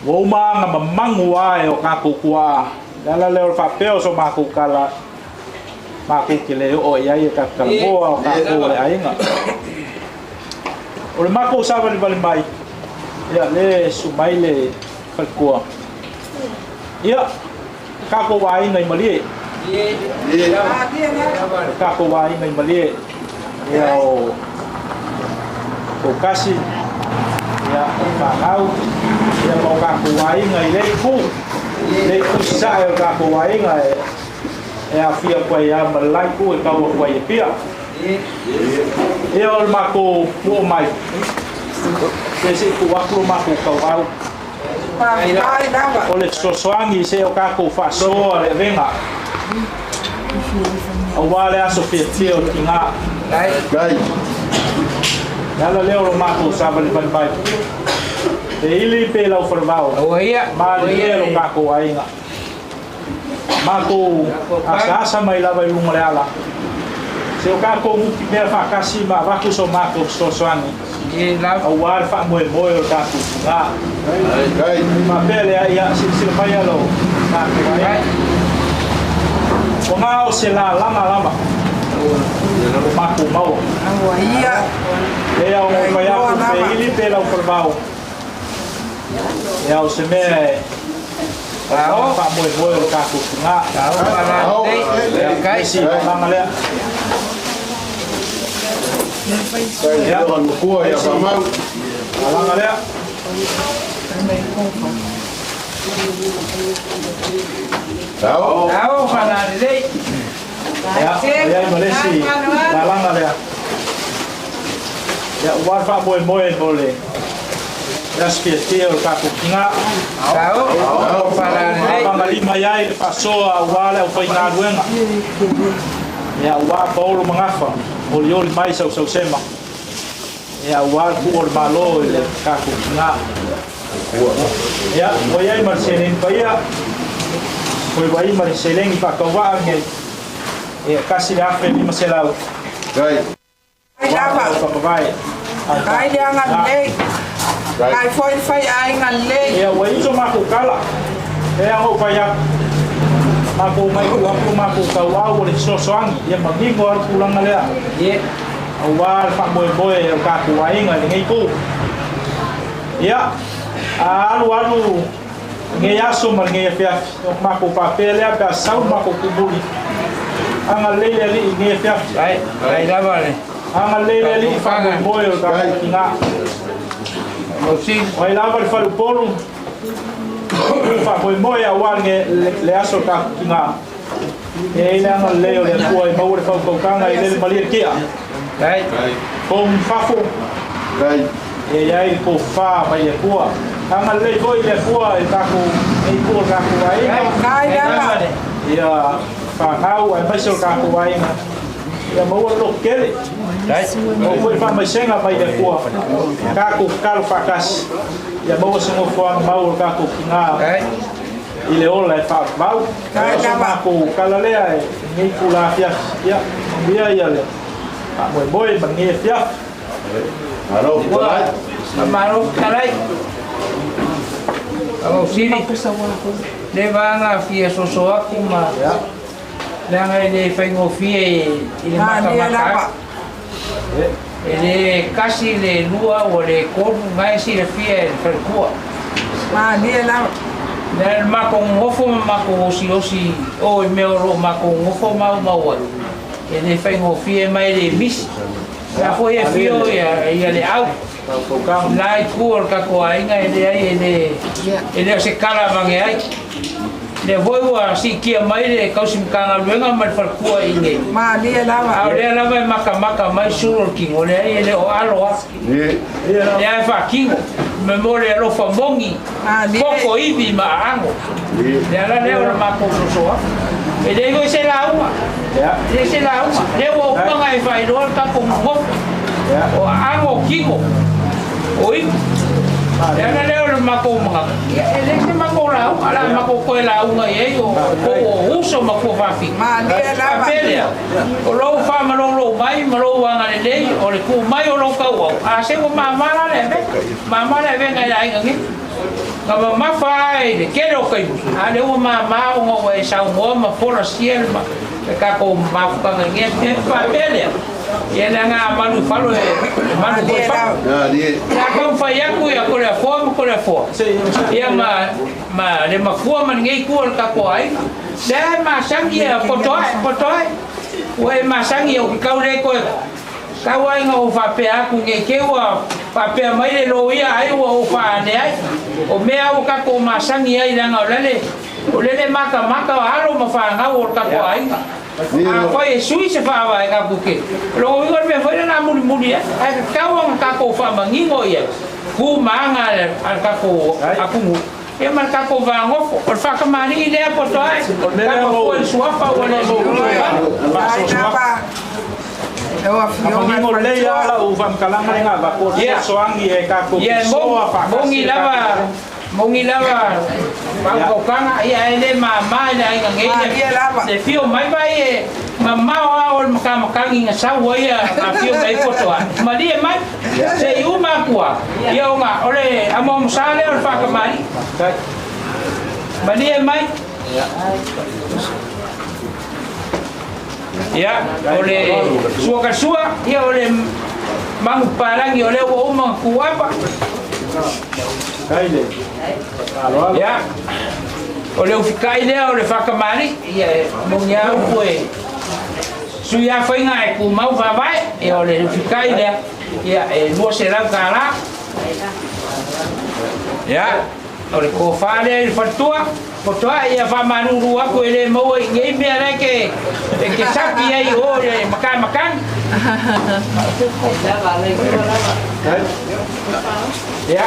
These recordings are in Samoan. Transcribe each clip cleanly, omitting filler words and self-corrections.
Ua uma aga mamagu ae o kakou kuaa le ala lea o le faapea o so makou kala makou ke le oo i ai e tatou talanoa o kakou o le aiga. O le makou savalivali mai ia le susu mai le faletua ia kakou aiga i Malie. Kakou aiga i Malie ia o Poukasi ia o Fanau ia ma o kakou aiga i le itu sasae o kakou aiga e afia atu ai lava ma le la itu e tau atu ai e pia. Ia o le matou oo mai se se tuu atu lo matou tauau o le fesoasoani se o kakou faasoa le avega auā le aso fiafia o le tigā. Le ala lea o lo matou savalivali mai e ili pe lau falevao malilie lo kakou aiga matou asaasa mai lava i luga o le ala se o kakou muki mea faatasi ma avatu so matou fesoasoani auā le faamoemoe o le tatou tigā. Faapea lea ia silasila mai alo tatou aiga ua gā o se lalaga lava o matou maua lea o fai atu pe ili pe lau falevao ia o se mea e faamoemoe o le tatou tigā isi lalaga lea. Ia lalaga lea. Ia iai ma le isi lalaga lea. Ia ua le faamoemoe mo le aso fiafia o le tatou tigā. Pagalima iai le faasoa auā le aufaigaluega. Ia auā Paolo Magafa olioli mai sausausema. Ia auā le tuu o le Malo i le tatou tigā. Ia ua iai ma le seleni paia ua iai ma le seleni faatauvaa lenei. Ia 1,500. Ai lava. Whakavae. Ai le aga lelei. Ai foi fai aiga lelei. Ia ua iso matou kala. E a ou fai atu. Matou mai ku atu matou tauau o le fesoasoani. Ia manino lava le tulaga lea. Auā le faamoemoe o tatou aiga i lenei itu. Ia. A alu alu lenei aso ma lenei afiafi, o makou faapea lea pe a sau le makou tumuli. Agalelei le Alii i lenei afiafi. Agalelei le Alii i faamoemoe o le tatou tina. O ai lava le faleupolu, o faamoemoe aua le aso o le tatou tina. E i ai le agalelei o le Atua e maua le faautautaga i lele malie le tia. Fomu fafo, e i ai le tofa mai le Atua. Agalelei foi le Atua i le tatou nei itu o le tatou aiga. Ia fanau aemaise o le tatou aiga. Ia maua le loto tele. Maua foi le faamaisega mai le Atua. Tatou tatalo faatasi. Ia maua se nofoaga mau o le tatou tina i le ola e faavavau. O so matou tala lea i lenei itula afiafi. Ia, manuia ia le faamoemoe ma lenei afiafi. Malo fetalai. Malo fetalai. Faamausili. Le vaega fia soso aku ma leaga e le faigofie i le matamata atu. E le kasi le lua ua le tolu na e silafia e le faletua. Malie lava. Le matou nonofo ma matou osiosi o i mea o lo o matou nonofo maumau ai, e le faigofie ma e le misi. O le a foi e afio ia le au, la itu o le tatou aiga e leai e le e le o se tala avane ai. Lea foi ua siitia mai le tausi Matagaluega ma le faletua i inei. Malie lava. A o lea lava e matamata mai sulu o le tino, leai e le o alo a. Lea e faatino, me mo le alofa moni, koko ivi ma aano. Le ala lea o le matou soso atu. E leai foi se lauga, e leai se lauga. Lea ua uma ona e faailoa le tatou nonofo. O aano o tino, o ivi. Le ala lea o le matou manatu, ia e leai se matou lauga, o le a matou toe lauga i ai o tou o uso ma tuafafine. Faapea lea, o lou faamalolo mai ma lou agalelei, o le tuu mai o lou tauau, a se ua mama la le avega, mama le avega i le aiga nei. Na mamafa lava i le tele o taimi, a o lea ua mama ona ua e saunoa ma folasia le tatou mafutaga i nei mea. Faapea lea, ia leaga a malu i falo e malu foi i fafo. O le a taumafai atu ia Toleafoa ma Toleafoa, ia ma le matua ma lenei itu o le tatou aiga. Lea e masani ia poto ae, poto ae. Ua e masani ou te tau le toe tau ai ina ou faapea atu nei te ua faapea mai le loia ai ua ou faaane ai. O mea ua tatou masani ai leaga o lale o lele matamata o alo ma fanau o le tatou aiga. Afai e sui se faavae tatou te lona uiga o le mea foi lena mulimuli ai. Ae tatau ona tatou faamanino ia tu ma aga a le tatou atunuu. Ia ma le tatou va nofo, o le faatamalii lea poto ae, tatou fua i le suafa ua le Ai lau Afioga i le Manino lelei lava lau faamatalaga lea na avatu, o le fesoasoani e tatou te soa faatasi Moni le lava, tatou. Moni lava faautautaga, ia e le mama i le aiga nei Malie lava. Le fio mai vai e mamao a o le makamakagi na sau ai a fio mai poto ae. Malie mai, se i uma atu a, ia ona o le amoamosa lea o le faatamalii. Malie mai. Ia, o le suakasua, ia o le manupapalagi o lea ua uma ona tuapa. Ia, o le ufikai lea o le faatamalii, ia e moni lava upu e sui lava faiga ae tumau faavae. Ia o le ufikai lea, ia e $200. Ia, o le tofa lea i le faletua, potoai ia faamalulu atu e le maua i nei mea la e te sapi ai i o i le makamakagi. Ia.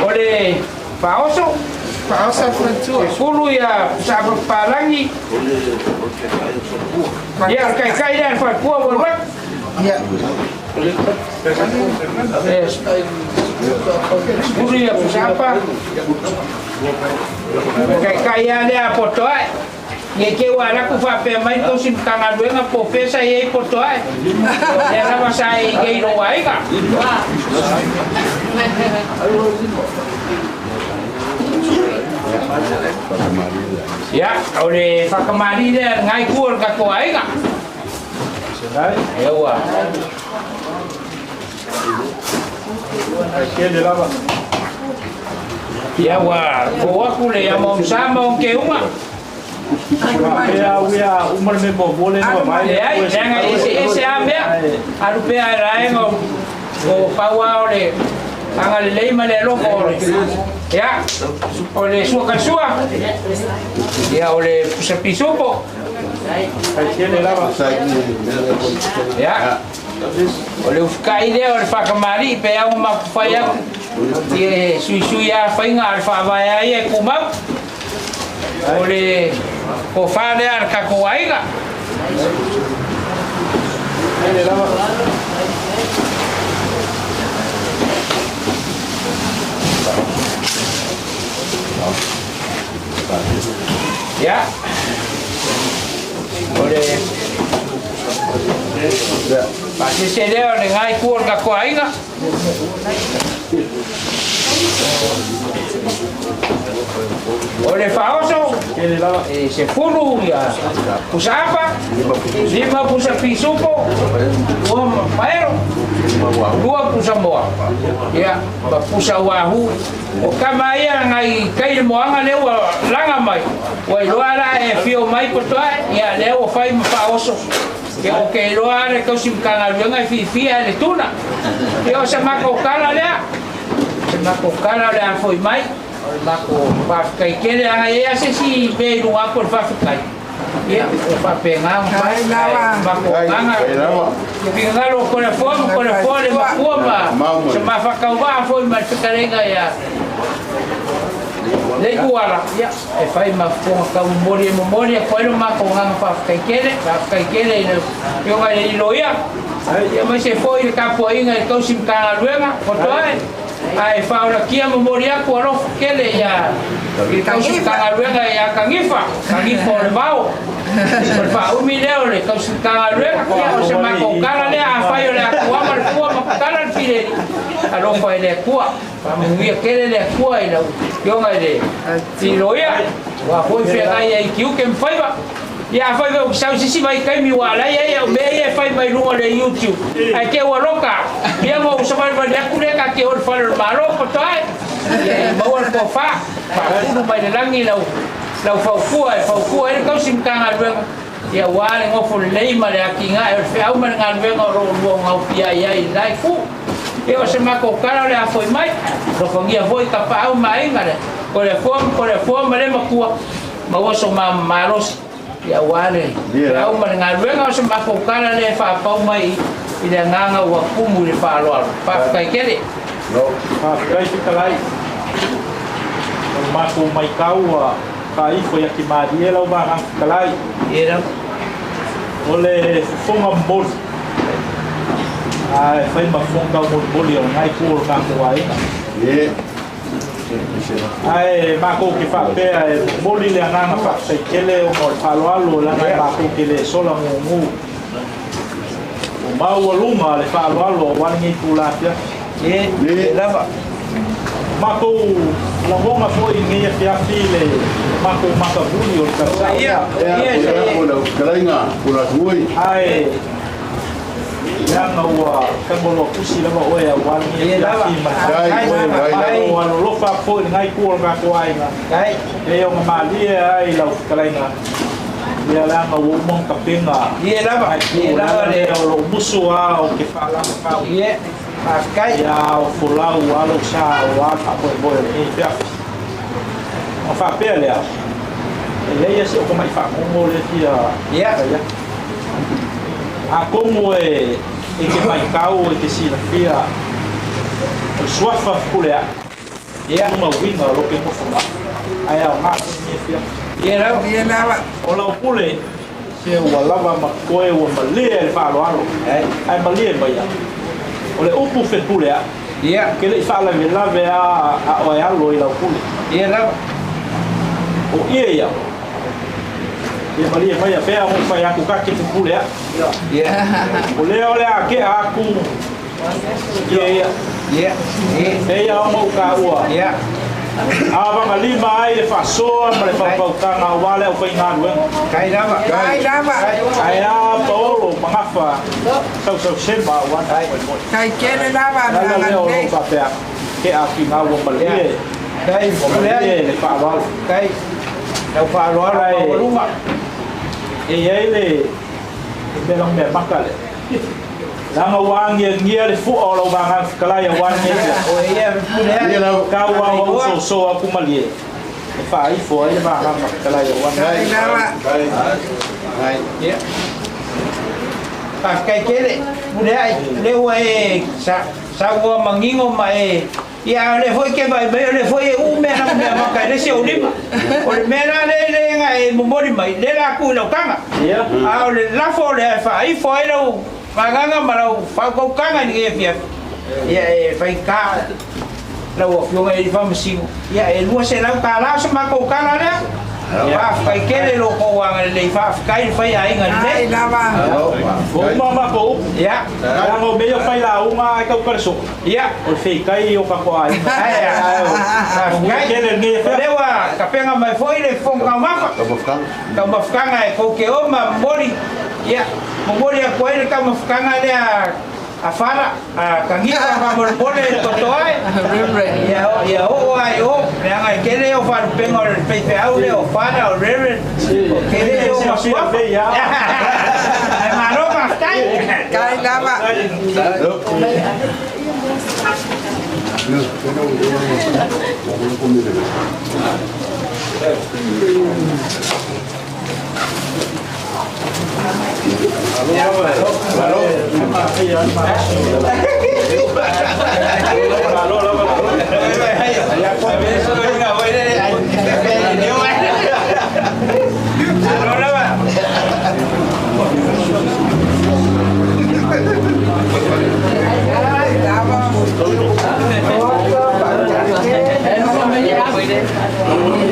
O le faaoso. Faaoso le faletua. E pulu ia Sapapalagi. Ia, o le taitai lea o le faletua ua alu atu. Ia. Pulu ia Pusapa. O le taitai lava lea a Potoae. Ne i te i ua alu atu faapea mai tausi Matagaluega po o fea sa i ai Potoae. O lea lava sa i inei i lou aiga. Ia, o le faatamalii lea i lena itu o le tatou aiga. Ia ua Ia ua o aku le ia mo sa mo ke uma. Leai, leaga ese ese a mea. Alu pea e laega o paua o le agalelei ma le alofa o le. Ia, o le sua kasua. Ia o le pusa pisupo. Ia, o le ufukai lea o le whakamari pe au mafufai aku. Ia suisui a whainga a le whaavae ai e kumau. O le kofa lea a le kako aiga. Ia, o le pasese lea o le ngai ku o le kako aiga. O le whaoso, e se fulu ia pusa apa, lima pusa pisupo, ua maero, lua pusa moa. Ia, ma pusa wahu. O kama ia ngai kai le moanga le ua langa mai. Ua iloa la e fio mai potoa, ia le ua whai ma whaoso. Ia o ke iloa le kausi mkanga luenga e fiifia le tuna. Ia o sa mako kala lea. Se mako kala le a foi mai. O le mako whawhikai kele anga ea se si me i runga ko le whawhikai. Ia, o whapenga Ai lava. Mako nganga. Pingalo ko le foa, ko le foa le makua ma. Se mawhakau waa foi ma le whakarenga ia. Le kuala, ia, e whai ma whakonga kau momori e momori, e koe mako nganga whawhikai kele, whawhikai kele i le pionga i le ilo ia. Ia mai se foi le kapua inga i kausi mkanga luenga, kotoa e. Ai whaora kia momori aku alofa kele ia i kausi mkanga luenga ia kangifa, kangifa o le vao. O le whaumi leo le kausi mkanga luenga, kia o se mako kala lea a whai o le akua ma le pua ma kala le pireri. Alofa i le akua. Whamuia kele le akua i lau pionga i le tiro ia. Wa hoi whengai ai ki uke mwhaiwa. Ia whai wai sau sisi mai kai mi wa lai ai au mea ia whai mai runga le YouTube. Ai ke ua loka. Ia mo usawai wale aku le ka ke ol whale malo kotoa ai. Ia i maua le kofā. Whakuru mai le langi lau lau faukua e faukua e le kausi mkanga luenga. Ia wā le ngofo le lei ma le aki ngā e o le whiau ma le ngā luenga o ro lua ngau pia ia i lai fu. Ia o se mako kala le a foi mai. Rokongia foi ka paau ma inga le. Ko le foa ma le makua. Ma oso ma malosi. Ia wā le au ma le ngā luenga o se mako kala le whaapau mai i le nganga ua kumu i le whaaloalo. Whawhikai kere. Whawhikai whikalai. O le mako mai kau a whaifo ia ki marie lau ma ngang whikalai. Ia O le fufonga mboli. Ai whai ma fufonga moli o ngai ku o le kako aiga. Ai mako ke whapea e moli le anganga whawhikai kele o mo le whaloalo le ngai mako ke le sola ngungu. O maua lunga le whaloalo o waringi ku la pia. Ia lava. Mako lagonga foi ngai afiafi le mako makavuli o le kausau. Ia Ai leaga ua kagolo kusi lava oe a waringi afiafi ma Ai. o alolofa foi lengai ku o le kako aiga. E o malie ai lau fetalaiga. Ia leaga ua uma ona tapenga. Ia lava. Ia lava le. O lou musu a o ke faalama fau. Ia. Whawhikai. Ia o folau alo sa o a faamoemoe o lenei afiafi. O faapea lea. E leai se o ka mai faagogo le fia. Ia. A komo e ke mai kau e ke silafia. O suafa fupule a. Ia. Uma uiga o lo ke mofo. Ai au ngā ni fia. Ia lava. Ia lava. O lau pule se ua lava ma koe ua malie le faaaloalo. Ai malie mai ia. O le upu fepule a. Ia. Ke le i faalavelave a a oe alo i lau pule. Ia lava. O ia ia. Ia malie mai ia pea mo whai aku ka ke pule a. Ia. O lea o le a ke aku. Ia ia. Ia. E ia o mau ka ua. Ia. Avagalima ai le faasoa ma le faufautaga auā le aufaigaluega. Kai lava. Kai lava. Ae a paolo magafa sausausema auā le faamoemoe. Kai kele lava le Ala lea o lou agalelei. faapea ke afiga ua malie. Kai Ua malie le faaaloalo. Kai. Lau faaaloalo Ai. maualuga. E iai le mea mea maka le. Leaga ua agiagia le fu'a o lau vagaga fetalai auā lenei afiafi. O ia pule ai. Tau a ua usoso aku malie. E faaifo ai le vagaga fetalai auā Kai lava. Ia. Faafetai tele pule ai le ua e sauoa magigo ma e ia o le foi ke vai mai o le foi e uu mea na mea maka e le se o lima. O le mea la le le nga e momoli mai le la ku i lau taga. Ia. A o le lafo o le faaifo ai lau vagaga ma lau faukaukaga i lenei afiafi. Ia e faigata lau afioga i le faamasino. Ia e $200 se matou tala lea. Faafetai tele lo tou agalelei, faafetai le faiaiga Kai lelei. lava. Ua uma matou upu. Ia. Leaga o mea ia o failauga ae tau kaleso'o. Ia. O le feitai o tatou aiga. Ai, faafetai. Tele lenei O afiafi. lea ua tapena mai foi le fofoga taumafa. Taumafataga e tou te o ma momoli. Ia, momoli atu ai le taumafataga lea a fala, a tagita faamolemole e toto ai. Reverend. Ia, ia oo ai o, leaga e tele o faalupega o le faifeau lea o fala, o reverend, o tele o masuafa. Ae malo faafetai. Kai lava. Malo lava. Kai lava.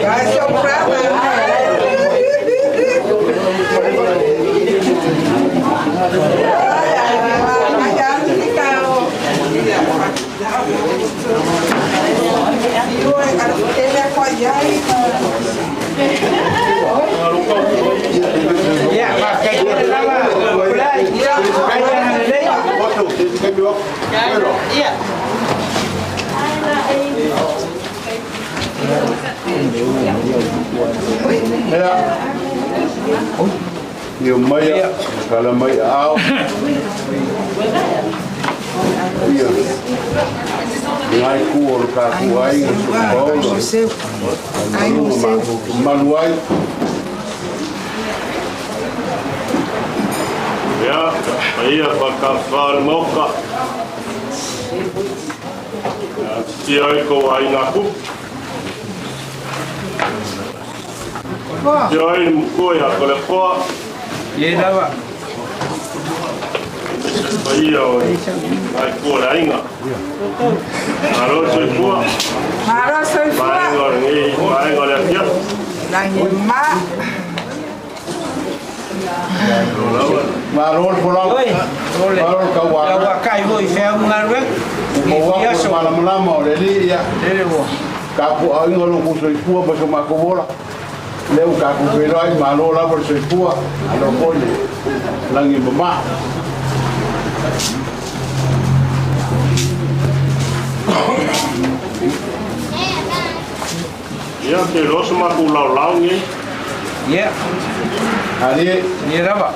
Kai soprava. Ai, ai, ai, Ia, faafetai tele lava. Pulai. Kai agalelei. Ia. Ia mai kala mai ao. Ia. Ngai ku o le ka ku ai su paolo. Ai, o seu. Malu ai. Ia, paia whakawha moka. Tia ai ko ai ngā kupu. Tia ai mkoe a ko le koa. Ia lava. Paia o ai kua le ainga. Alo soifua. Malo soifua. Vaenga o lenei, vaenga o le afiafi. Langi ma. Malo le folau. Oi, ole. Malo le Lau kauaga. akai foi feau galuega. Maua Ia ko so. malamalama o le li ia. Lele ua. Ka ku ainga lo ku soifua ma so makovola. Leu ka ku wero ai malo lava le soifua. Alo kole. Langi mama. Ia, te rosa maku lau lau ngi. Ia, Ali. ia lava.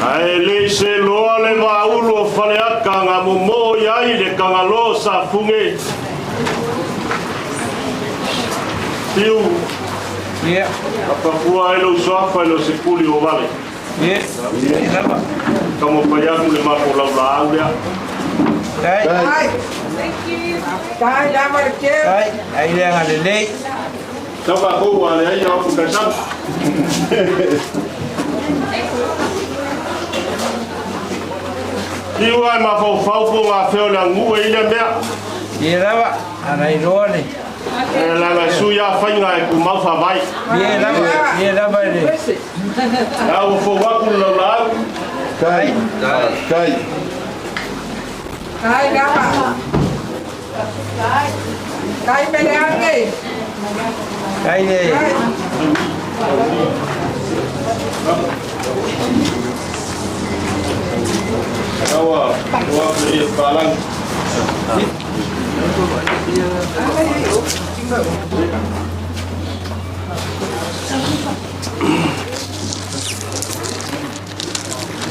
Ae le se loa le vaulu o faleaka ngā momo i ai le kangalo sa funge. Tiu, Ia, apapua ai lo soafa i lo sepuli o vale. ia, ia lava. Kamo payaku le mako lau la au lea. Kai, Kai. Kai lava le keu. kai, ai le agalelei. Tau ka kou a le ai au kukasan. Tiu ai mafaufau po ngā feo le angu e ile mea. Ia lava, ana iloa le. E langa sui a whainga e ku mau whawai. Ia lava, ia lava le. Au fo waku le lau la au. Kai. Kai. Kai lava. Kai meleage. Kai le. Awa, ua pe palang.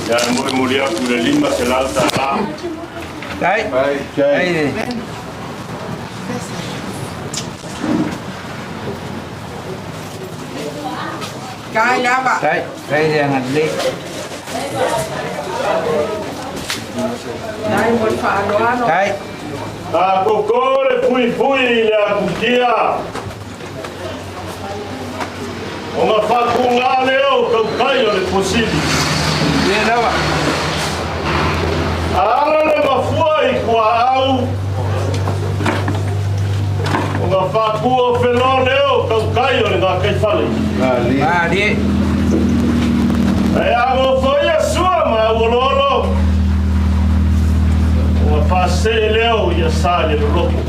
Ia e molimoli atu le $500. Kai. Kai le. Kai lava. Kai. Kai le agalelei. Kai mo le faaaloalo. Kai. A koko le fuifui i le akukia. O ngā whakungā leo kaukai o le posili. Ie lava. A ala le mafua i kua au. O ngā whakua o whenua leo kaukai o le ngā kaifale. Malie. E ago foia sua ma uololo. O ngā whase leo ia sa le loloko.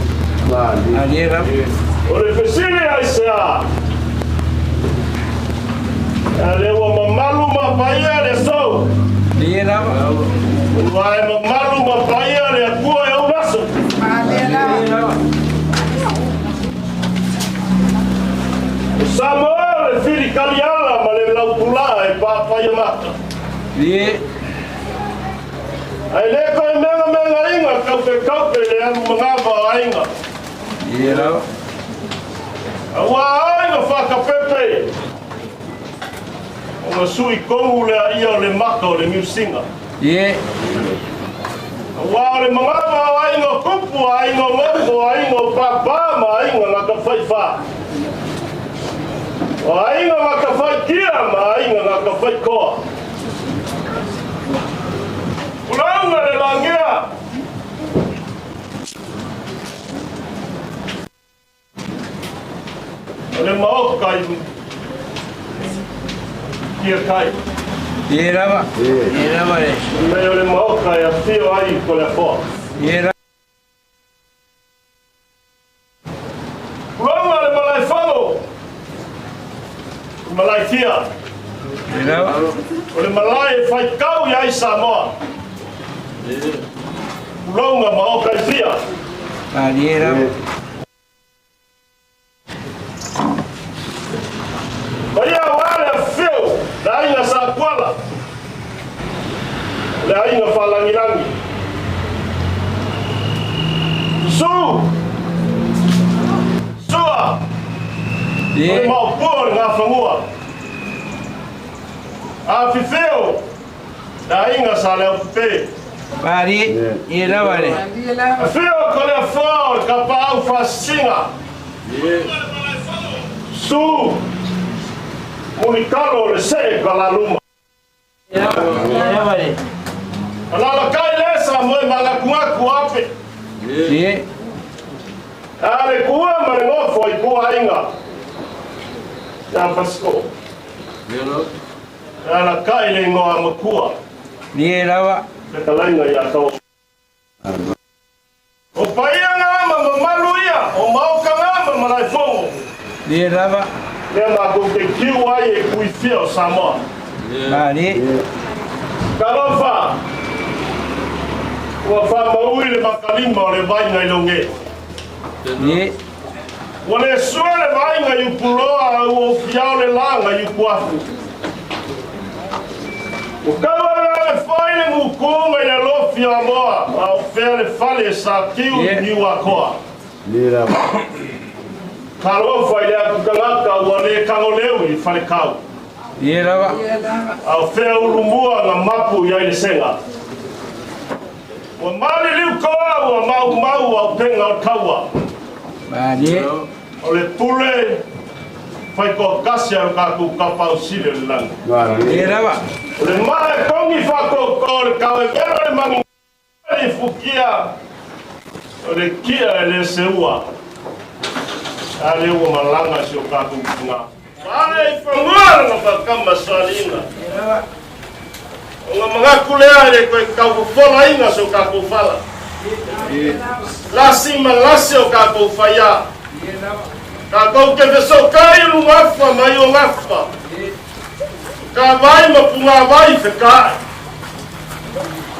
Malie lava. O le fesili ai se a. A le ua mamalu ma paia le sou. Ie lava. Ua e mamalu ma paia le akua e au maso. Malie lava. Ie lava. O Samoa le fili kaliala ma le laupula e pāpai mata. Ie. Ai le koe menga menga inga kaupe kaupe le amu mangava o ainga. Ie lava. Aua ainga whakapepe. O ngā sui kongu le a ia o le maka o le miusinga. Ie. Aua o le mangava o ainga o kupu, ainga o moko, ainga o pāpā ma ainga ngā ka whaiwha. O ainga ngā ka whaikia ma ainga ngā ka whaikoa. Ulaunga le langea. O le maoka i kia kai. Ie lava. Ie lava le. Mei o le maoka e a whio ai ko le afoa. Ie lava. Ulaunga le malae whango. Malae tia. Ie lava. O le malae e whaikau i ai Samoa. Ulaunga maoka i whia. Malie lava. Paia wale a whio, le ainga sa kuala. Le ainga whalangilangi. Su! Sua! O le Ie. maopua o le ngā whangua. A whiwheo, le ainga sa leo pupe. Malie. Ie lava le. Malie lava. A whio ko le afoa o le kapau whasinga. Su! Mulikalo le se ka la luma. Ie lava le. Alala kai lesa moe malakungaku ape. Ie. A le kua ma le ngofo i kua ainga. Ia pasiko. Ala kai le ingoa makua. Ie lava. Le kalainga ia tau. O paia ngā ma mamalu ia. O maoka ngā ma malaifongo. Ie lava. Lea mākou te kiu ai e kui fia o Samoa. Malie. Kalofa. Ua whamaui le makalima o le vainga i longe. Ie. Ua le sua le vainga i upuloa au o fiao le langa i ukuafu. O kaua le whai le ngukunga i le lofi o amoa, a o fea le fale sa kiu i niu akoa. Kalofa i le akukangaka ua le kangoleu i whale kau. Ie lava. Ie lava. A o fea ulumua ngā mapu i ai le senga. Ua mali liu koa ua mau mau au penga o kaua. Malie. O le pule whai ko kasi au kākou kapau sile le langi. Ie lava. O le mae kongi whako ko le kawe vero le mangi i fukia. O le kia e le seua. A le ua malanga si o kākou ngā. Pare i whangua ngā whakama soalinga. Ie lava. O ngā mangaku lea e le koe kaufofola inga so kākou whala. Lasi ma lasi o kākou whaia. Kākou ke fesootai i luga afa ma i o gafa. Ka vai ma punga vai fekaai.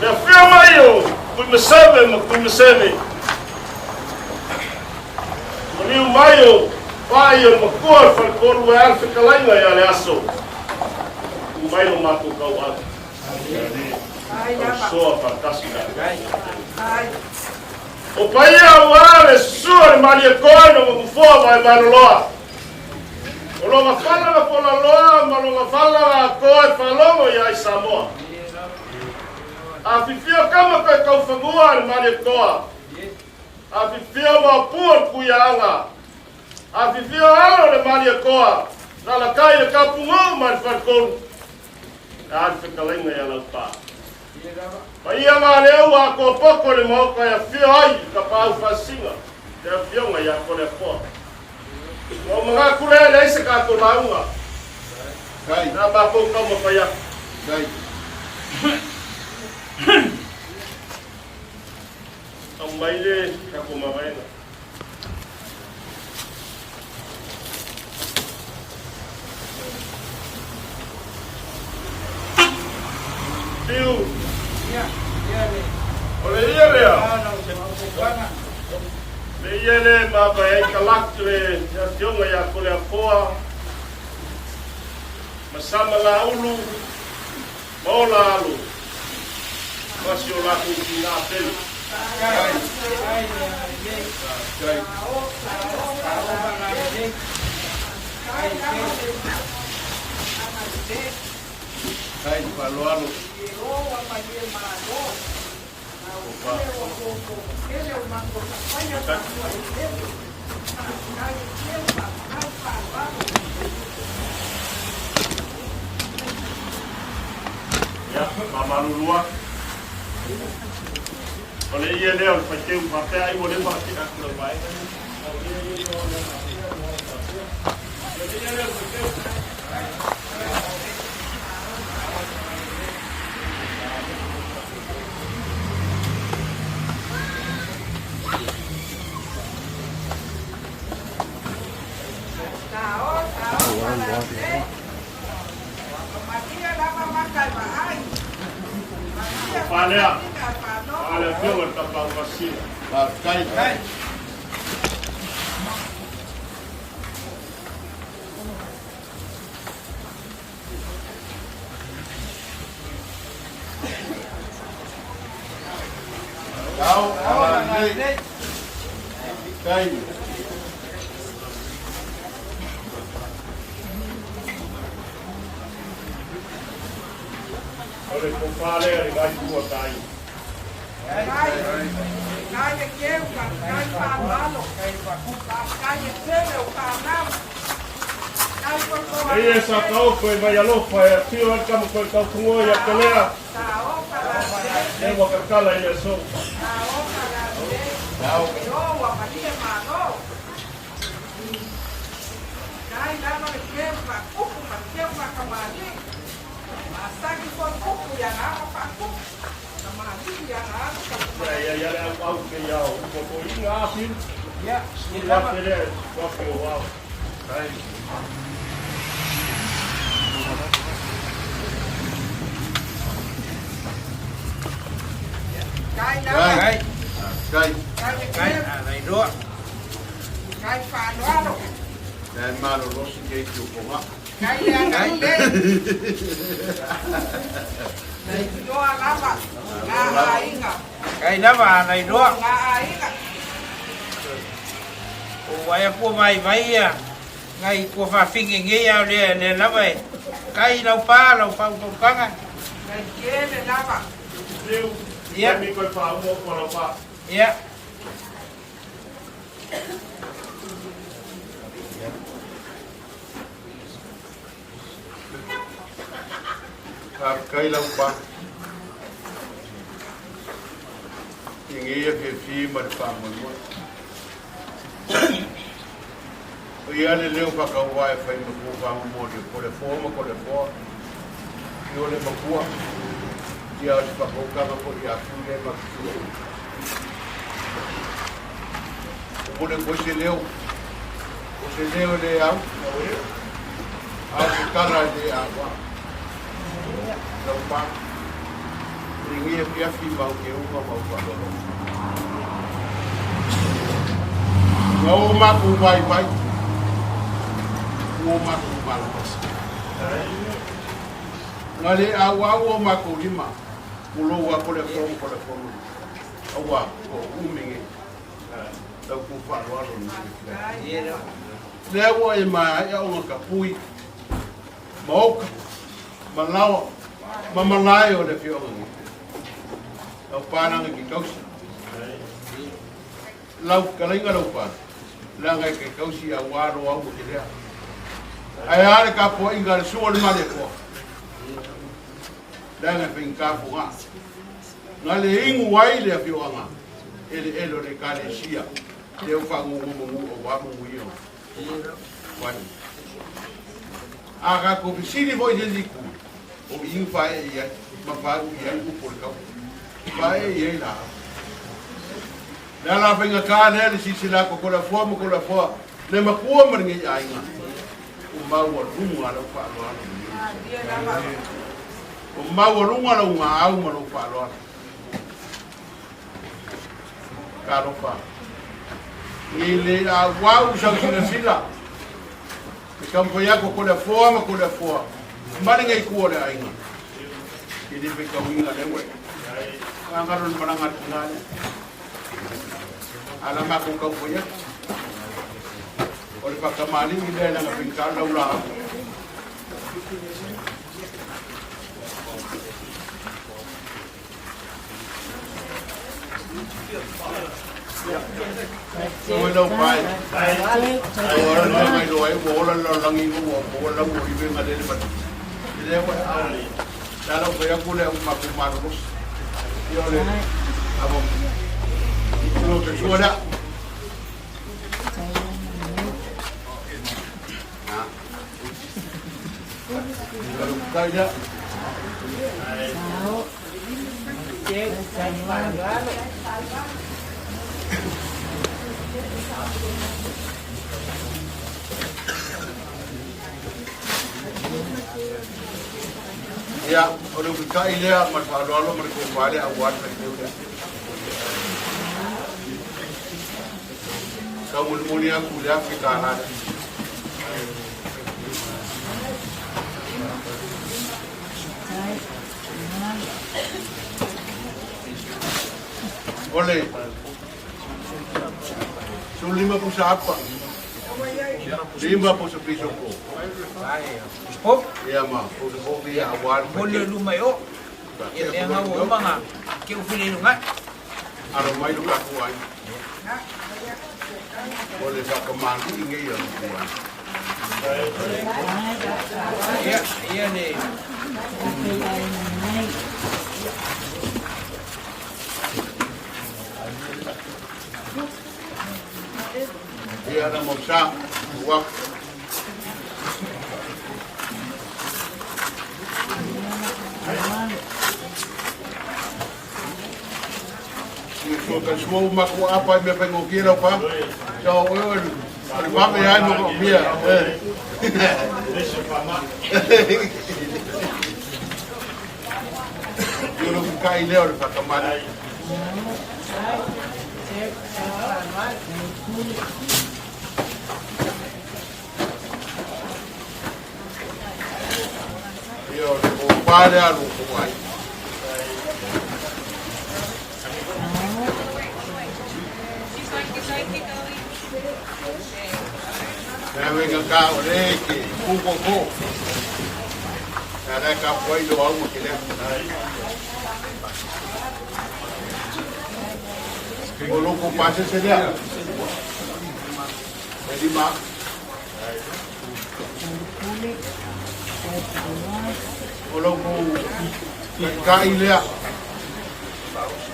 Le afio mai o Tuimaseve ma Tuimaseve. Maliu mai o Pai o le Makua o le Faletolu e a le fetalaiga ia le aso. Tu mai lo matou tauau. Tausoa faatasi la. O paia aua le susua le Malietoa ina ua nofoa vaevaeloloa. O lona fala na folaloa ma lona vala na atoa e faalogo ia ai Samoa. Afifio kama koe taufanua le Malietoa. Afifio maopu o le Tuiaaga. Afifio alo le Malietoa, lalakai le Kapuguu ma le Faletolu. E a le fetalaiga ia Laupa. Paia ma lea ua atoa poto le Maota e afio ai i Tapaau Faasisina, le Afioga ia Toleafoa. Ua ou manatu lea e leai se tatou lauga na matou taumafai atu. Aumai le tatou mavaega. Fiu. O le ia lea. Le ia le mavae ai kalak le afioga ia Toleafoa ma Samalaulu ma Ola Alo ma si o latou tina pele. Kai faaaloalo. Ia, faamalulu atu. O le ie lea o le faiteu faapea ai ua leva ona tea atu lau vaega nei. O le ie lea o le faiteu. O le ie lea o le faiteu. Palea, palea afioga i le Tapaau Faasisina. Faafetai. Tau, agalelei. Faafetai. O le tofa lea i le vaipua tai. Leia sa taoto e mai alofa e afio ai kama koe taufungoa ia Kelea. Le ua kakala i le aso. Ia ia ia le au au ke ia o ko ko inga a fiu. Ia, Ia te lea wa ke o au. Kai. Kai. Kai, nai roa. Kai faaaloalo. E malolosi keiki o Fogaa. Kai le agalelei. Toa lava ngā aiga. Kai lava nai roa. Ngā aiga. O ai kua mai vai ia. Ngai kua whawhinge ngei au le le lava e. Kai lau pā, lau whaupaukanga. Kai kele lava. Fiu. Ia. Mi koe wha umo ko lau pa. Ia. Faafetai lau pa. I ngeia fiafia ma le faamoemoe. O ia le leo faatauva e fai ma tuufaamomoli o Toleafoa ma Toleafoa i o le makua. Ia o se faatautaga foi ia Fiu lea ma te tua. O le koe se leo. O se leo le au. A o se tala le a wa. Lau pa. Ringi e fiafi mau ke unga mau whalolo. Nga o maku vai vai. O maku malapasi. Nga le au au o maku lima. Ulo wa kole fomu kole fomu. Aua o umenge. Lau ku whaaloalo ni. Lea ua e mai ai o ka pui. Maoka. Malawa. Mamalae o le fioga ni. Lau pānanga ki kausi. Lau kalainga lau pāna. Langa ke kausi a waro au ke lea. Ai ale ka po inga le suo le male po. Langa pe inga po nga. Nga le ingu ai le fioga. Ele elo le kale sia. Le o fa ngu ngu ngu o wa ngu iyo. Wai. A ka ko fisili voi se siku. O ingu fa e ia. Ma fa u ia u po le kau. Fa e ia la. Le ala whainga kā lea le sisi la ko kola fua ma kola fua. Le makua maringa i ainga. O maua lunga lau whaaloalo. O maua lunga lau ngā au ma lau whaaloalo. Ka alofa. I le a wau sau sila sila. E kampo ia ko kola fua ma kola fua. Maringa i kua le ainga. I le pe kauinga le we. Ka ngaro ni maranga tunga le. Ala mako kau ia. O le whakamali i le langa pinka lau la. Oi lau pai. O ora le mai lo ai o ora lo langi o o lau o iwe ngale le pat. Le wa au. La lau pai ku le u ma ku ma ro. Io le abo. Lo ke suara. Kai dia. Ia, o le upikai lea ma le faaaloalo ma le kopa lea auā le faiteu lea. Taumolimoli aku i le afe tālā lea. O le 15 pusa apa. 5 pusa piso po. Po. Ia ma, pusa po ia auā le Mo le faiteu. lu mai o. Ia mea ngau o manga. Ke u fili lunga. Alo mai lo kaku ai. O le whakamali i ngei a luku ai. Ia, ia le. Ia na mau sa, ua. Ia sua ka sua u maku apa i mea whaingo ki lau pa. Sa o eo e le mame ai mo ko mia. Ia lo kai leo le whakamali. Ia o le o pare alu ko ai. Nā wenga ka o le ke kuko ko. Nā rā ka puai lo au ma ke lea. O loko pase se lea. E lima. O loko kai lea.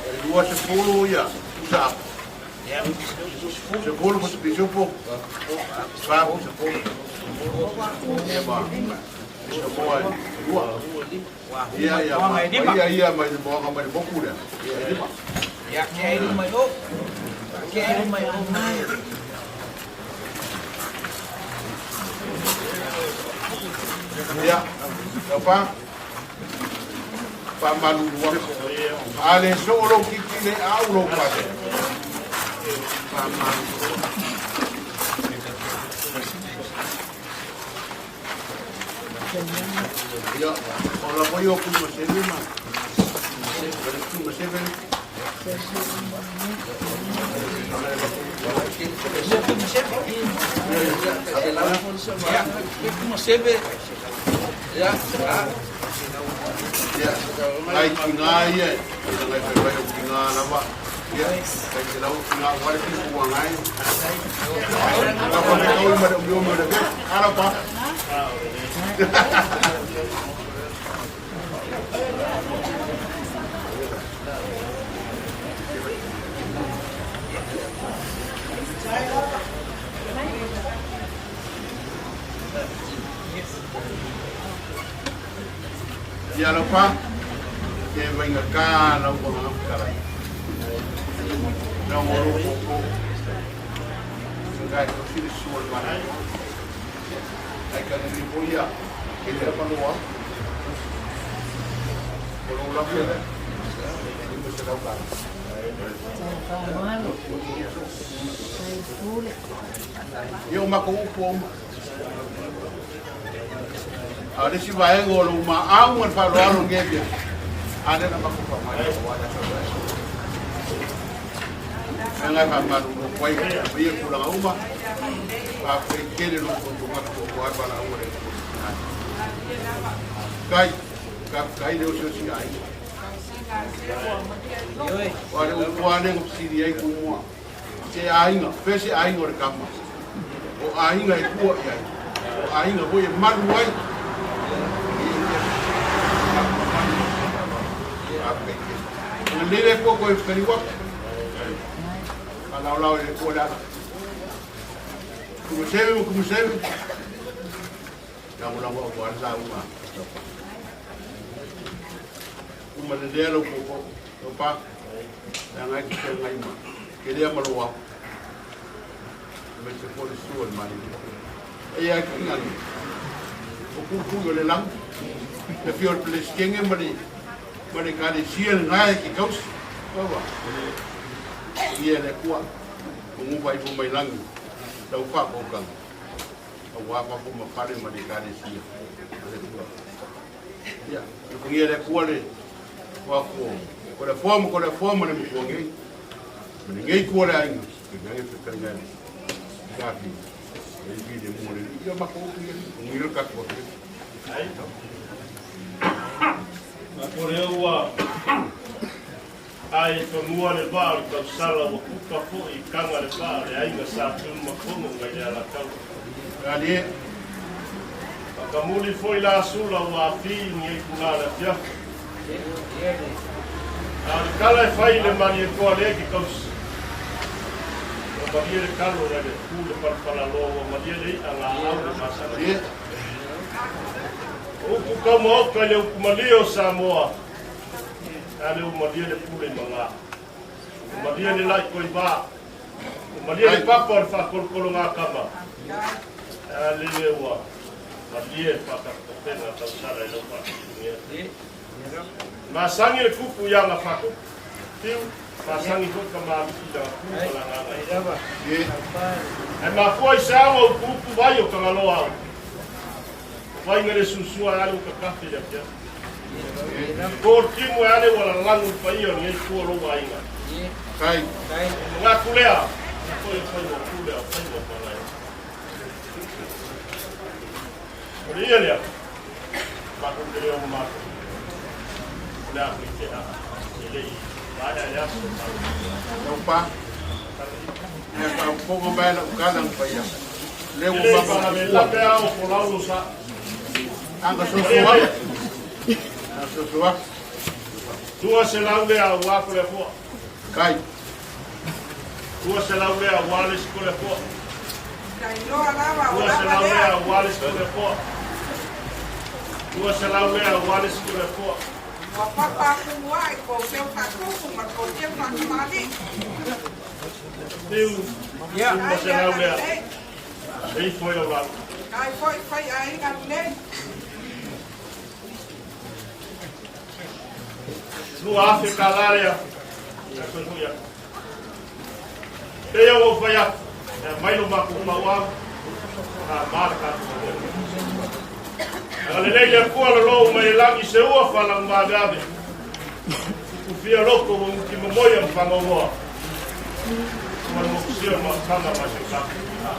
E 20 ia. Usa. 10 pusa pisupo. 4 pusa po. Ia ma. Isa moa e lua. Ia ia ma. Ia ia mai le moanga mai le moku lea. Ia e lima. Ia ke ai lu mai o. Ia, taupa, faamalulu atu. A le soo lou titi le au lou pasi. Faamalulu. Ia, o la foi o kuma seve ma. Kuma seve. Ia, ai kinga ia, ia ngai fai fai o kinga lava. Ia, kai te lau kinga wale ki kua ngai. Ka fa me kau ma de o ma de. Ara pa. Ia lau pa, ke vainga ka lau ko ngā karai. Nau o ko ko. Ngai ko sili suol mana. Ai ka ni po ia. Ke le pa loa. Ko lo la le. Ni mo se ka. Ia o mako upu o uma. A le si vaega o lo ma au ma fa lo alo ngebia. A le na mako fa mai o wala sa. Ngai fa malu lo kwai ia kula uma. A fe kele lo ko ko ko ko ai bala o le. Kai ka kai le o si ai. Wa le o kwa le o si ai ku mua. Se ainga, fe se ainga o le kama. O ainga e kua i ai. O ainga foi e malu ai. Nga lele ko ko e whakariwa. Ka lau lau e kua le ala. Kumu seve mo kumu seve. Ia mo lango au ala sa uma. Uma le lea lau koko. Lau pa. Ia ngai ki te ngai ma. Ke lea malo au. Me se pole sua le mani. E ia ki ngani. O kuku o le lang. Le fio le pleskenge ma le ma le ka le sia le ngai ki kausi. Wawa. Ia le kua. O ngu vai fo mai langi. Lau pa ko kang. O wa pa ko ma fale ma le ka le sia. Le kua. Ia, le kungia le kua le wa ko. Ko le fo ko le fo ma le mo ngai. Ma le ngai kua le ainga. Ke ngai fe ka ngai. Ka fi. E fi le mo le. Ia ma ko ku ia. Ngi ka ko. Ma ko le ua ai tonua le vā o le tausala ua kuka fo'i i kaga le vā o le aiga sa tunu mafono mai le alataua. Ali. Fakamuli fo'i la asula ua afi i ni ai le afiafi. A o le kala e fai le malietoa lea ke kausi. Ua malie le kalo nai le ku le palapalaloa ua malie le i'a ga'au le masaga. O upu kaumaoka i le upu malie o Samoa. A le ua malie le pule i magā. Ua malie le la'i koivā. Ua malie le papa o le faakolokolo kama. A le le ua malie faakapatapega tausala i lau faafiligia. Masangi le kupu i aga faakupu. Tiu, masangi foi ka malii la ku ma la gaga. Ai mafua i se ao upu upu vai o kangaloa au. Vai ngare susua ale o ka kafe ia pia. Ko timu ale wala langu pa ia ni ku lo vainga. Kai. Nga kulea. Ko e fai mo kulea, fai mo pa lai. O le ia lea. Ma ko te leo ma. O le a ko te a. E le i. Vai a ia so. Lau pa. Ia ka ponga mai la ukala pa ia. Le ua ma pa le la pe ao ko lau sa. Anga so so. Anga so so. Tua se lau le a ua ko le fua. Kai. Tua se lau le a ua le siko le fua. Kai loa lava o Tua se lava lau le lea. a ua le siko le fua. Tua se lau le a ua le siko le fua. Ua papa kumu ai ko feu faatupu ma ko feu faatamalii. Tiu, ma se lau lea. E ifo i lau lau. Kai foi fai aiga lelei. 2000 tala lea. E koe hui atu. Pei ua ou fai atu, e aumai lo matou pauau, a ma le tatou galuega. Agalelei le Atua lo lou mai le lagi se ua faalagu maaveave, Tufia loko ua uti mamoia ma fagauoa, Ua le mokusia o le mautaga mai si o tatou tina.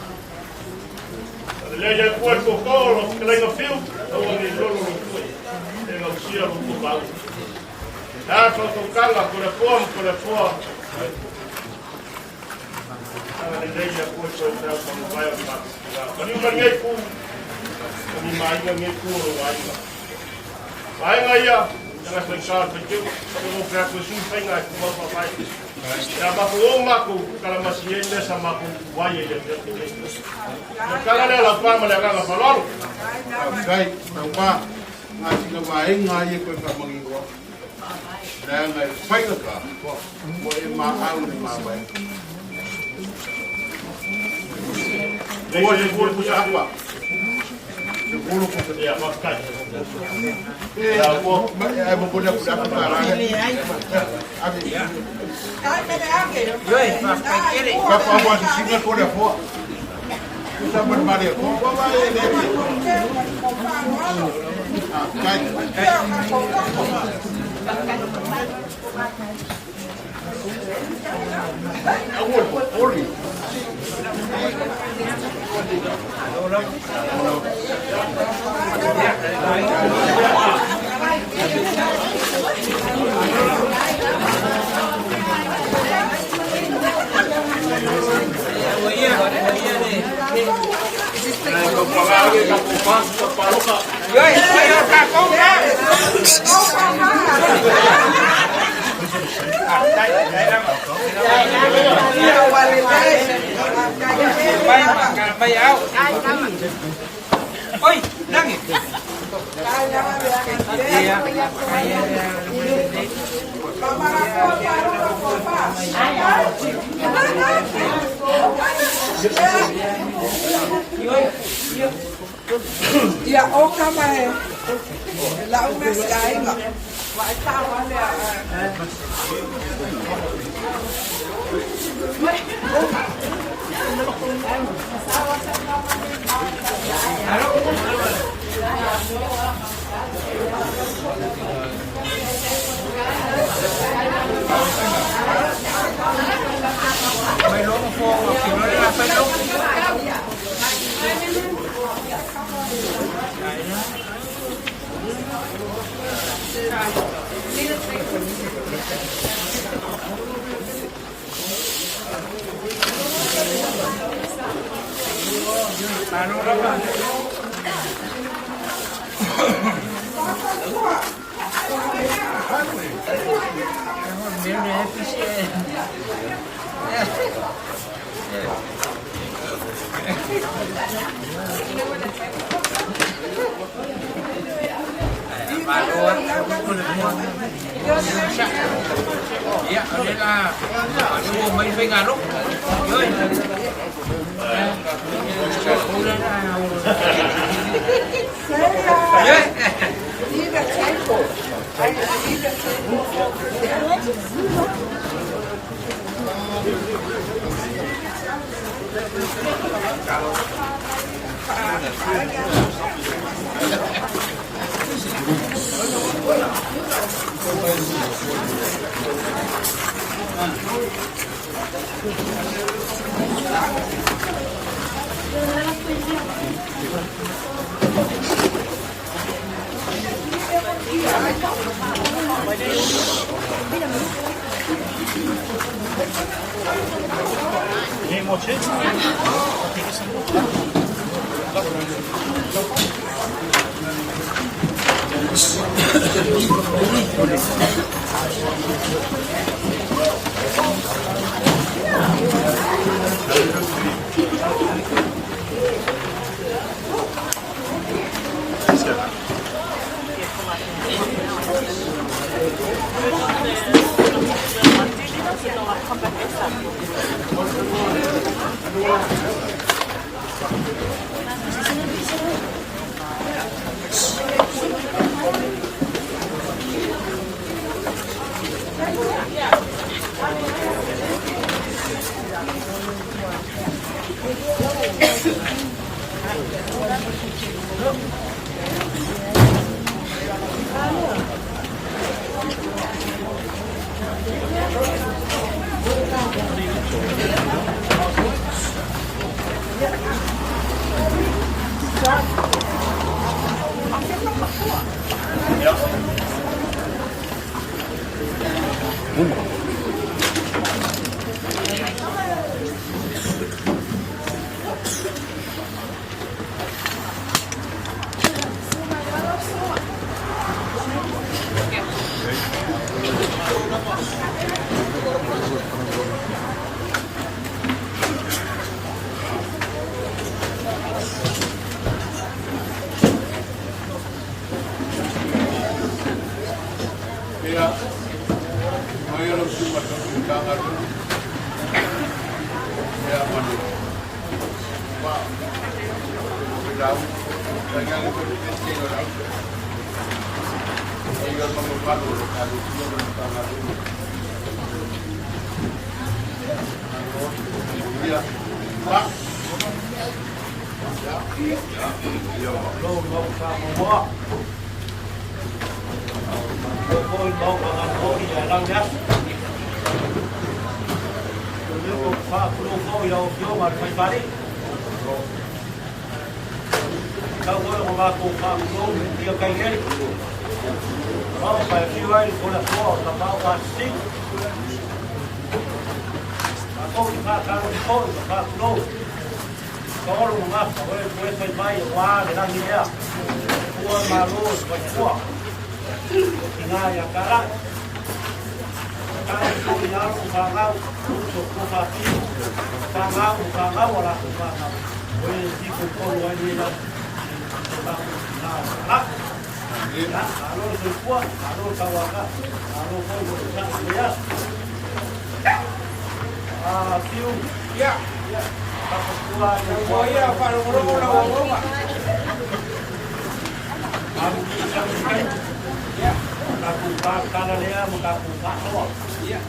Agalelei le Atua i le tootoo o lau fetalaiga Fiu, aua ne i lolo lou tui, e gausia lo outou maua. E a tautautaga, Toleafoa ma Toleafoa, Agalelei le Atua i toe feau fagavae o le tatou tina. Maliu mai lenei itu, o ni maaiga lenei itu o lou aiga. Vaega ia, e gata i sa o le faiteu, o lou featu e sui faiga e tumau faavae. Ia matou o matou kalamasi ai mea sa matou uai ai i le afiafi nei. O le tala lea lau pa ma le agaga faaaloalo. Faafetai, tau ma nga sina vaega ia koe faamanino atu. Leaga e faigata ua e maau i le mavaega. 20 pusa apa. 10 pusa. Ia, faafetai. E, ma e momoli aku le afa tala lea. Ave. Kai mele ake. Ioe, faafetai tele. Ka pa mo se singa ko le foa. Sa ma ma le foa wa e le. Ah, kai. Aua le popoli. Ioe, fai o tatou la. Mai ma mai au. Oi, nangi. Ia. Ia o ka mai lau mea se aiga. Wa e tāwa lea. Mai lo mo fo, ki lo le la fai lo. Ia, o le la. O mai fai ngalo. Ioe. Ioe. Ia, mai lau susuga i le Matagaluega, ia ma le va o lau, tainane foi le Peresetene o le Auso, ia ma mamalu o le Ekalesia ma le Matagaluega. Malo le manuia. Ma. Ia, ia. Lo mau whamomoa. Lo foi mau whanganoi i lau le aso. Lo leo ko whakulo foi lau fioga le faipale. Kau foi o mākou whakulo ia kai hele. Mau whai whiu ai le kona toa o ta mau whasisiu. Mākou i whakaro i foi ma whakulo. Ka olo mo ngafa, oe koe fai mai o wā le langi lea. Ua malo o te whaipua. O ki ngā ia kara. Ka i ko i alo o whangau, uso ko whapio. Whangau, o whangau o lako whangau. Oe ti ko koro ai le lau. O lako ki ngā ia kara. Ya, alo le soifua, alo le tauaka, alo foi mo le sa le aso. Ah, tiu. Ia. Whakapua i Ua ia whaalogologo lau auaunga. Ia. Tatou pakala lea ma tatou faasoa. Ia.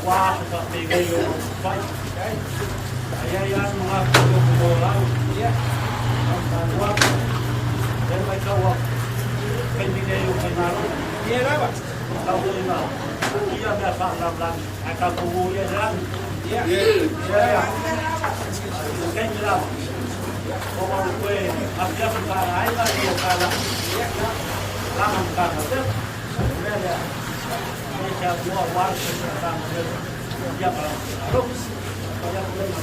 Auā se faapegei o fai. Ai ai anu ngā o ko lau. Ia. Tatou atu. Lea mai tau atu. Kaimi nei o faigalo. Ia lava. Tau foi ma. Ia mea faalamlami. Ai tatou o ia le lagi. Ia. Ia ia. Kaimi lava. O mau koe afiafi faalaaiga ia kala. Ia. Lama mkanga te. Lea lea. E se atua wā se se tanga le. Ia kala. Alo. Ia kule ma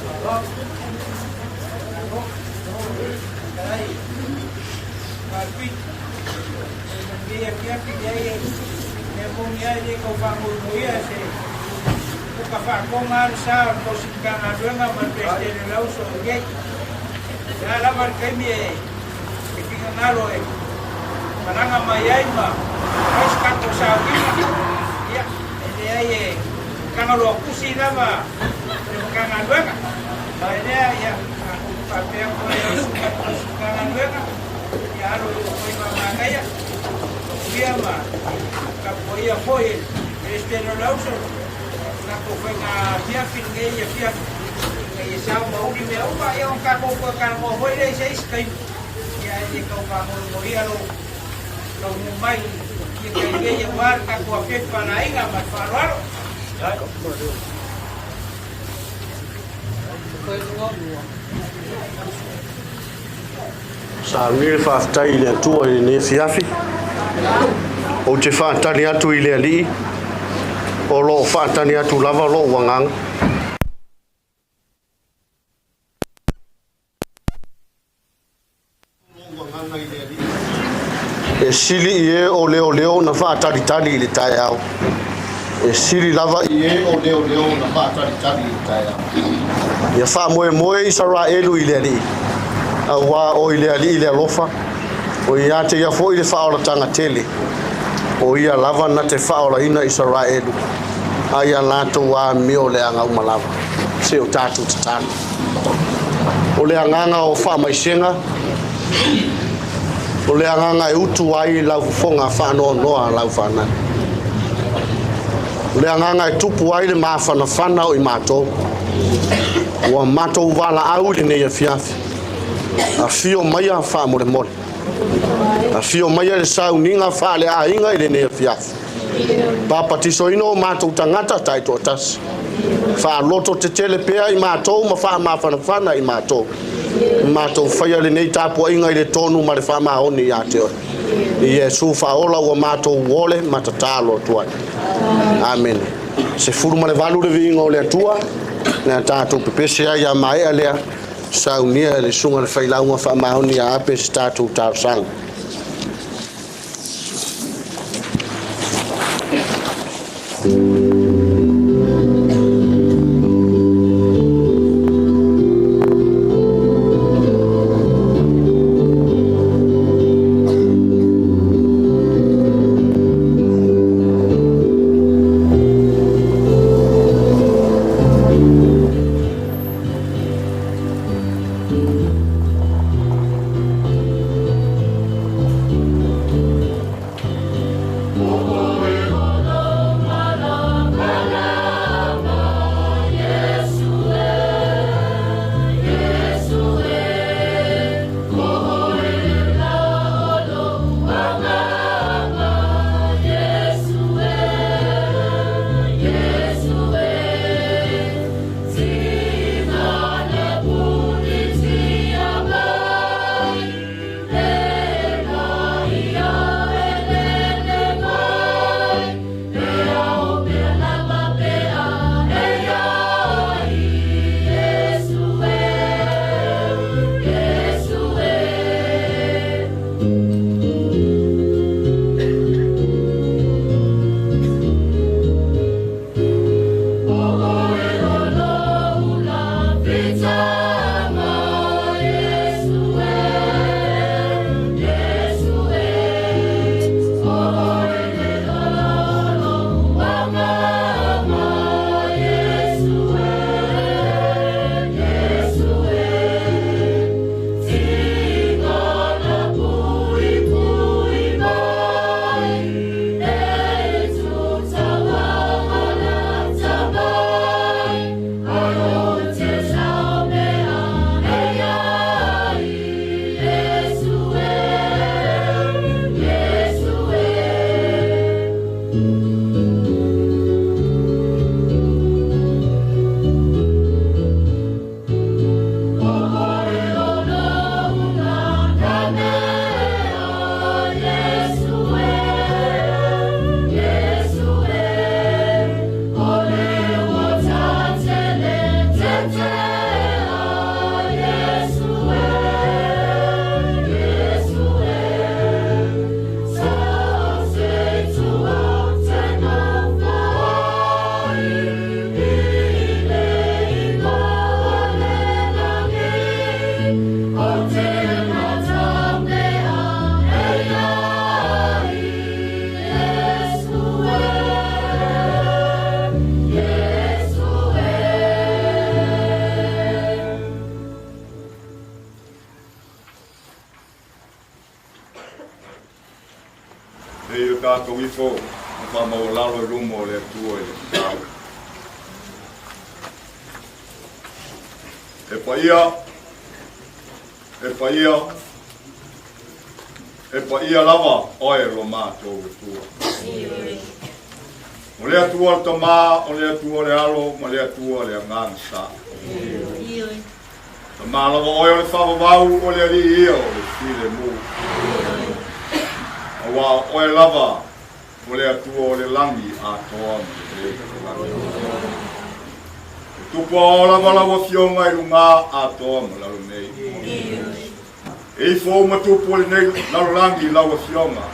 alo. Ai. Whapit. Ia kia ki ia e moni ai le kau whanguimuia se uka whakonga le sa o tau sikanga luenga ma le Presidente le lauso o iai. Ia lava le kaimi e e fingangalo e malaga mai ai ma fai se tatou sauniga. Ia, e leai e tagaloa kusi lava le Matagaluega. E lea, ia, tatou faapea koe o suka Matagaluega, ia alo i foi ma manaia, ia ma tapuaia foi e Peresetene o le Auso, tatou faiga afiafi lenei afiafi, ina ia sao ma uli mea uma, ia ona tatou toe talanoa foi lea i se isi taimi. Ia e le tau faamoemoea lou taunuu mai ia tai nei aua le tatou afiafi faalaaiga ma le faaaloalo. Saunia le faafetai i le Atua i lenei afiafi. Ou te faatali atu i le Alii, o lo o faatali atu lava lou agaga. E sili i e o leoleo na faatalitali i le taeao. E sili lava i e o leoleo na faatalitali i le taeao. Ia faamoemoe Isaraelu i le Alii, auā o i le Alii le alofa, o ia te ia foi le faaolataga tele, o ia lava na te faaolaina Isaraelu. Ae ia latou amio le aga uma lava. Se o tatou tatalo. O le agaga o faamaisega, o le agaga e utu ai lau fofoga faanoanoa lau fanau. O le agaga e tupu ai le mafanafana o i matou. Ua matou valaau i lenei afiafi. Afio maia faamolemole. Afio maia le sauniga faaleaiga i lenei afiafi. Papatisoina o matou tagata taitoatasi. Faaloto tetele pea i matou ma faamafanafana i matou. Matou faia lenei tapuaiga i le tonu ma le faamaoni ia te oe. I Iesu faaola ua matou ole ma tatalo atu ai. Amene. 18 le viiga o le Atua, le a tatou pepese ai a maea lea, saunia e le susuga le failauga faamaoni ia Ape se tatou talosaga. E o tātou ifo, ma whaamaualalo i luma o le Atua i le tatalo. E paia, e paia, e paia lava oe lo mātou Atua. O le Atua le Tamā, o le Atua le Alo, ma le Atua le Agaga Sa. Tamā lava oe o le whaavavau o le alii ia o le file mu. Auā o oe lava o le Atua o le lagi atoa ma lenei lalolagi. E tupu ao lava lau afioga i lugā atoa ma lalo nei. E ifo uma tupu o lenei lalolagi i lau afioga.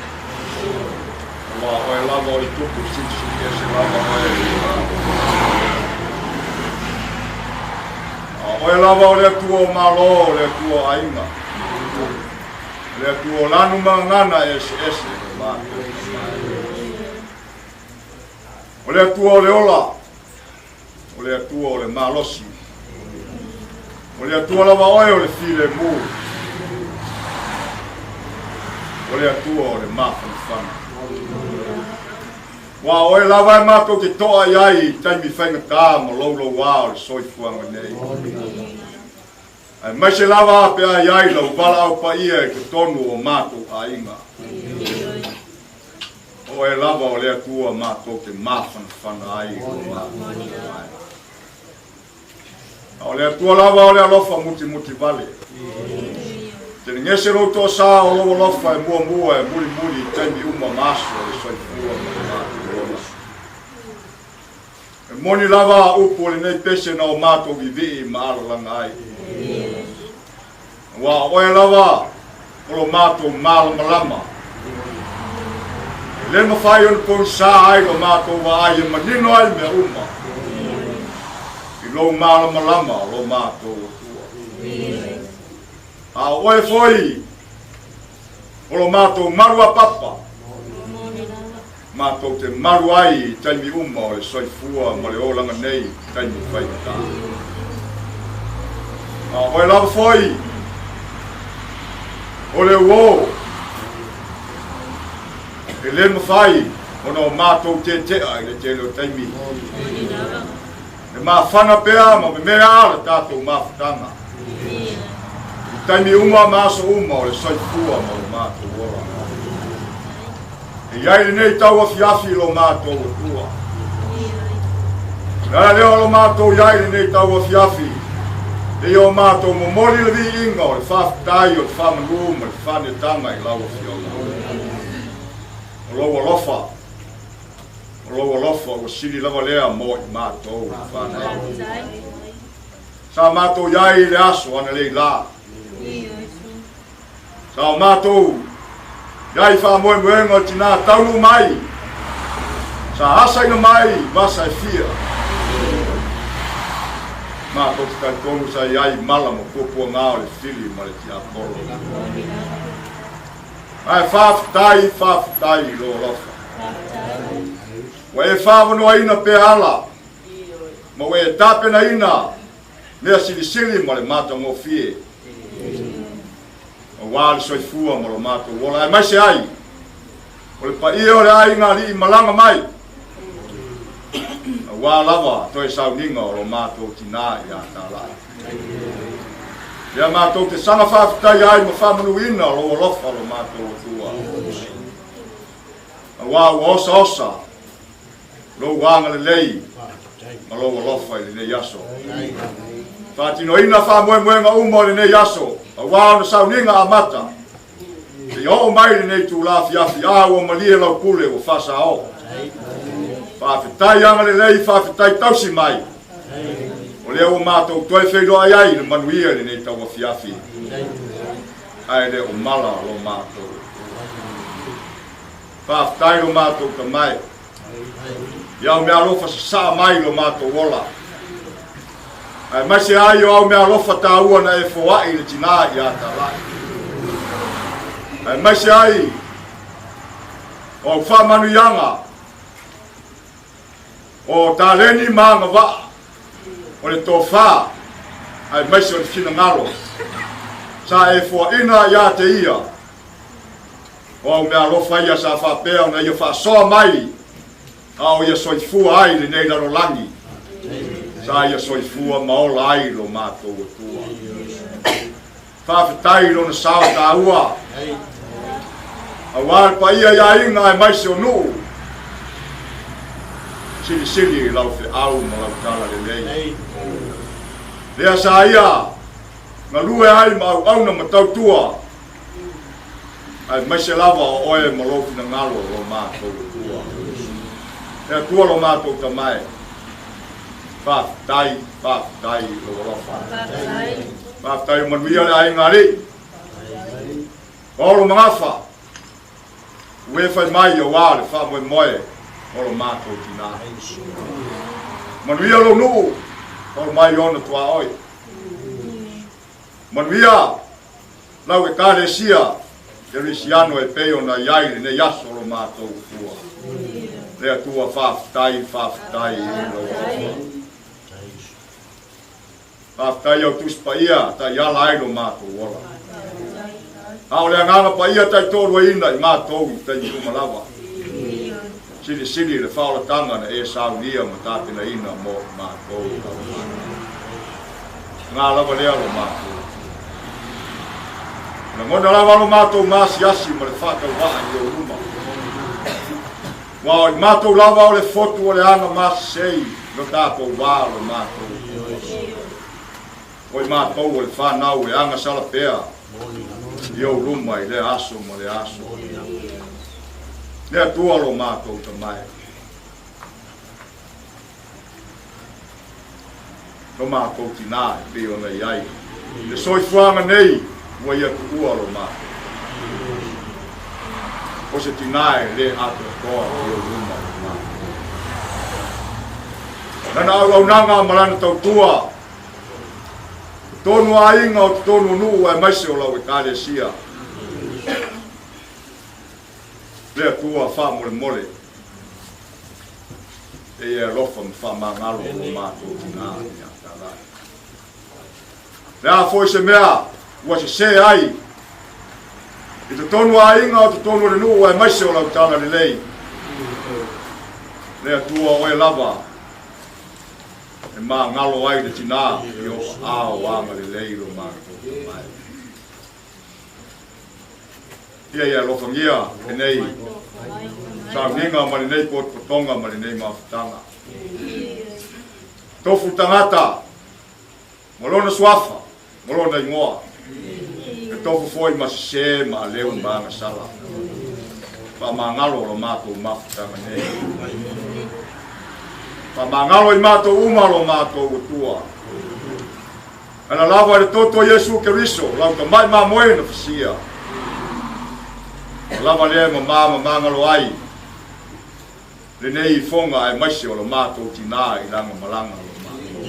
Auā oe lava o le tupu silisili ese lava oe i lugā. A oe lava o le Atua o Malo, o le Atua o aiga, o le Atua o lanu ma gagana eseese o matou. O le Atua o le ola, o le Atua o le malosi. O le Atua lava oe o le filemu. O le Atua o le mafanafana. Aua o oe lava e matou te to'a i ai i taimi faigata ma loulouā o le soifuaga nei. Aemaise lava pe a i ai lau valaau paia i totonu o matou aiga. O oe lava o le Atua matou te mafanafana ai i lo matou Tamae. A o le Atua lava o le alofa mutimuti vale. Telegese lou toasā o lou alofa e muamua e mulimuli i taimi uma ma aso o le soifua ma le matou ola. E moni lava a upu o lenei pese na o matou vivii ma alalaga ai. Aua o oe lava o lo matou malamalama. E le mafai ona pogisa ai lo matou vaai e manino ai mea uma i lou malamalama o lo matou Atua. A o oe foi o lo matou malu a papa, matou te malu ai i taimi uma o le soifua ma le olaga nei i taimi faigata. A o oe lava foi o le uō, e le mafai ona o matou tetea i le tele o taimi. E mafana pea ma memea le tatou mafutaga i taimi uma ma aso uma o le soifua ma lo matou ola. E i ai lenei tau afiafi i lo matou Atua. O le ala lea o lo matou i ai lenei tau afiafi, e ia o matou momoli le viiga o le faafetai o le faamanu ma le faanetaga i lau Afioga. O lou alofa O lou alofa ua sili lava lea mo i matou le fanau. Sa matou i ai i le aso analei la. Sa o matou i ai faamoemoega o tinā taunuu mai. Sa asaina mai vasa e fia. Matou te talitonu sa i ai mala ma puapuaga o le fili ma le tiapolo. Ae faafetai, faafetai i lou alofa. Ua e faavanoaina pea ala, ma ua e tapenaina mea silisili ma le matagofie, aua le soifua ma lo matou ola, aemaise ai o le paia o le aiga alii malaga mai, aua lava toe sauniga o lo matou tinā ia Talai. Lea matou te saga faafetai ai ma faamanuina lou alofa lo matou Atua. Aua ua osaosa lou agalelei ma lou alofa i lenei aso. Faatinoina faamoemoega uma o lenei aso, aua ona sauniga amata, seia oo mai lenei itula afiafi, a ua malie lau pule ua faasao. Faafetai agalelei, faafetai tausi mai. O lea ua matou toe feiloai ai i le manuia i lenei tauafiafi, ae le o mala lo matou. Faafetai lo matou tamae, i au meaalofa sasaa mai lo matou ola, aemaise ai o au meaalofa taua na e foai i le tinā ia Talai, aemaise ai o au faamanuiaga O taleni ma agavaa, o le tofa aemaise o le finagalo sa e foaina ia te ia, o au meaalofa ia sa faapea ona ia faasoa mai a o ia soifua ai lenei lalolagi, sa ia soifua ma ola ai lo matou Atua. Faafetai i lona sao taua aua le paia i aiga aemaise o nuu. Silisili i lau feau ma lau tala lelei. Lea sa ia galue ai ma auauna ma tautua, aemaise lava o oe ma lou finagalo lo matou Atua. E Atua lo matou Tamae, faafetai, faafetai i lou alofa. Faafetai o manuia le aiga alii. Paolo Magafa, ua e fai mai auā le faamoemoe o lo matou tinā. Manuia lou nuu, paolo mai ona tuaoi. Manuia lau Ekalesia Kerisiano e pei ona i ai lenei aso lo matou fua. Le Atua faafetai, faafetai i lou alofa. Faafetai i au Tusi Paia taiala ai lo matou ola. A o le Agaga Paia taitoaluaina i matou i taimi uma lava. Silisili le faaolataga na e saunia ma tapenaina mo i matou i lau fanau. Nga lava lea lo matou. Lagona lava lo matou maasiasi ma le faatauvaa i ou luma. Ua o i matou lava o le fotu o le aga masesei lo tatou va lo matou Atua. O i matou o le fanau e agasala pea i ou luma i lea aso ma lea aso. Le Atua lo matou tamae. Lo matou tinā e pei ona i ai le soifuaga nei ua ia tuua lo matou. O se tinā e lē atoatoa i ou luma lo matou. Lana auaunaga ma lana tautua, totonu o aiga o totonu o nuu aemaise o lau Ekalesia. Le Atua faamolemole. E ia alofa ma faamagalo o lo matou tinā ia Talai. Le a foi se mea ua sesē ai i totonu o aiga o totonu o le nuu aemaise o lau tala lelei. Le Atua oe lava e magalo ai le tinā i o aao agalelei lo matou tamae. Ia ia alofagia lenei sauniga ma lenei potopotoga ma lenei mafutaga. Tofu tagata ma lona suafa ma lona igoa. E tofu foi ma sesē ma aleu ma agasala. Faamagalo lo matou mafutaga nei. Faamagalo i matou uma lo matou Atua. Ala lava i le toto o Iesu Keriso, lau tamai mamoe na fasia. O lava lea e mamā ma magalo ai lenei ifoga aemaise o lo matou tinā i lana malaga lo matou.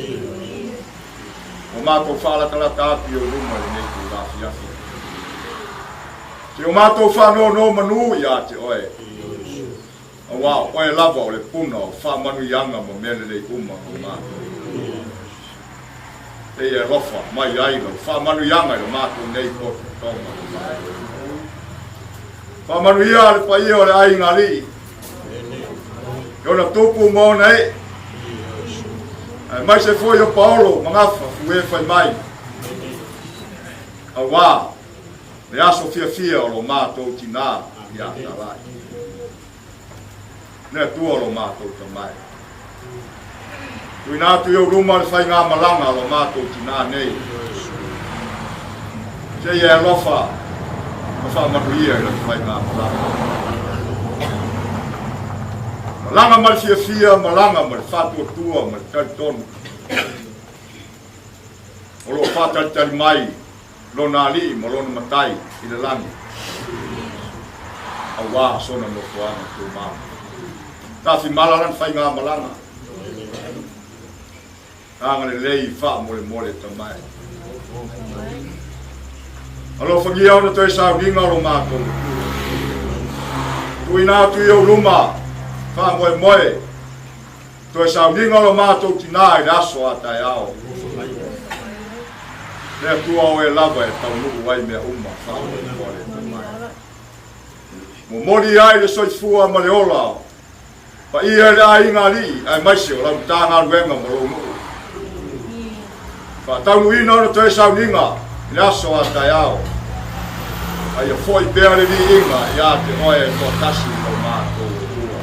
Ua matou faalatalata atu i ou luma i lenei itula afiafi. Se o matou faanonomanu iā te oe, auā o oe lava o le puna o faamanuiaga ma mea lelei uma no matou. E ia alofa mai ai lau faamanuiaga i lo matou nei potopotoga. Faamanuia le paia o le aiga alii, i ona tupu ma ona ee, aemaise foi o Paolo ma Gafa fue fai mai, auā le aso fiafia o lo matou tinā ia Talai. Le Atua o lo matou tamae. Tuuina atu i ou luma le faigamalaga a lo matou tinā nei. Se ia e alofa ma faamanuia i lana faigamalaga. Malaga ma le fiafia, malaga ma le faatuatua ma le talitonu. O lo o faatalitali mai lona alii ma lona matai i le lagi, auā sona nofoaga tumau. Tafimala lana faigamalaga. Agalelei faamolemole tamae. Alofagia ona toe sauniga o lo matou Atua. Tuuina atu i ou luma, faamoemoe, toe sauniga o lo matou tinā i le aso a taeao. Le Atua oe lava e taunuu ai mea uma, faamolemole tamae. Momoli ai le soifua ma le ola paia i le aiga alii aemaise o lau Matagaluega ma lou nuu. Faataunuuina ona toe sauniga i le aso a taeao, a ia foi pea le viiga iā te oe e toatasi i lo matou Atua.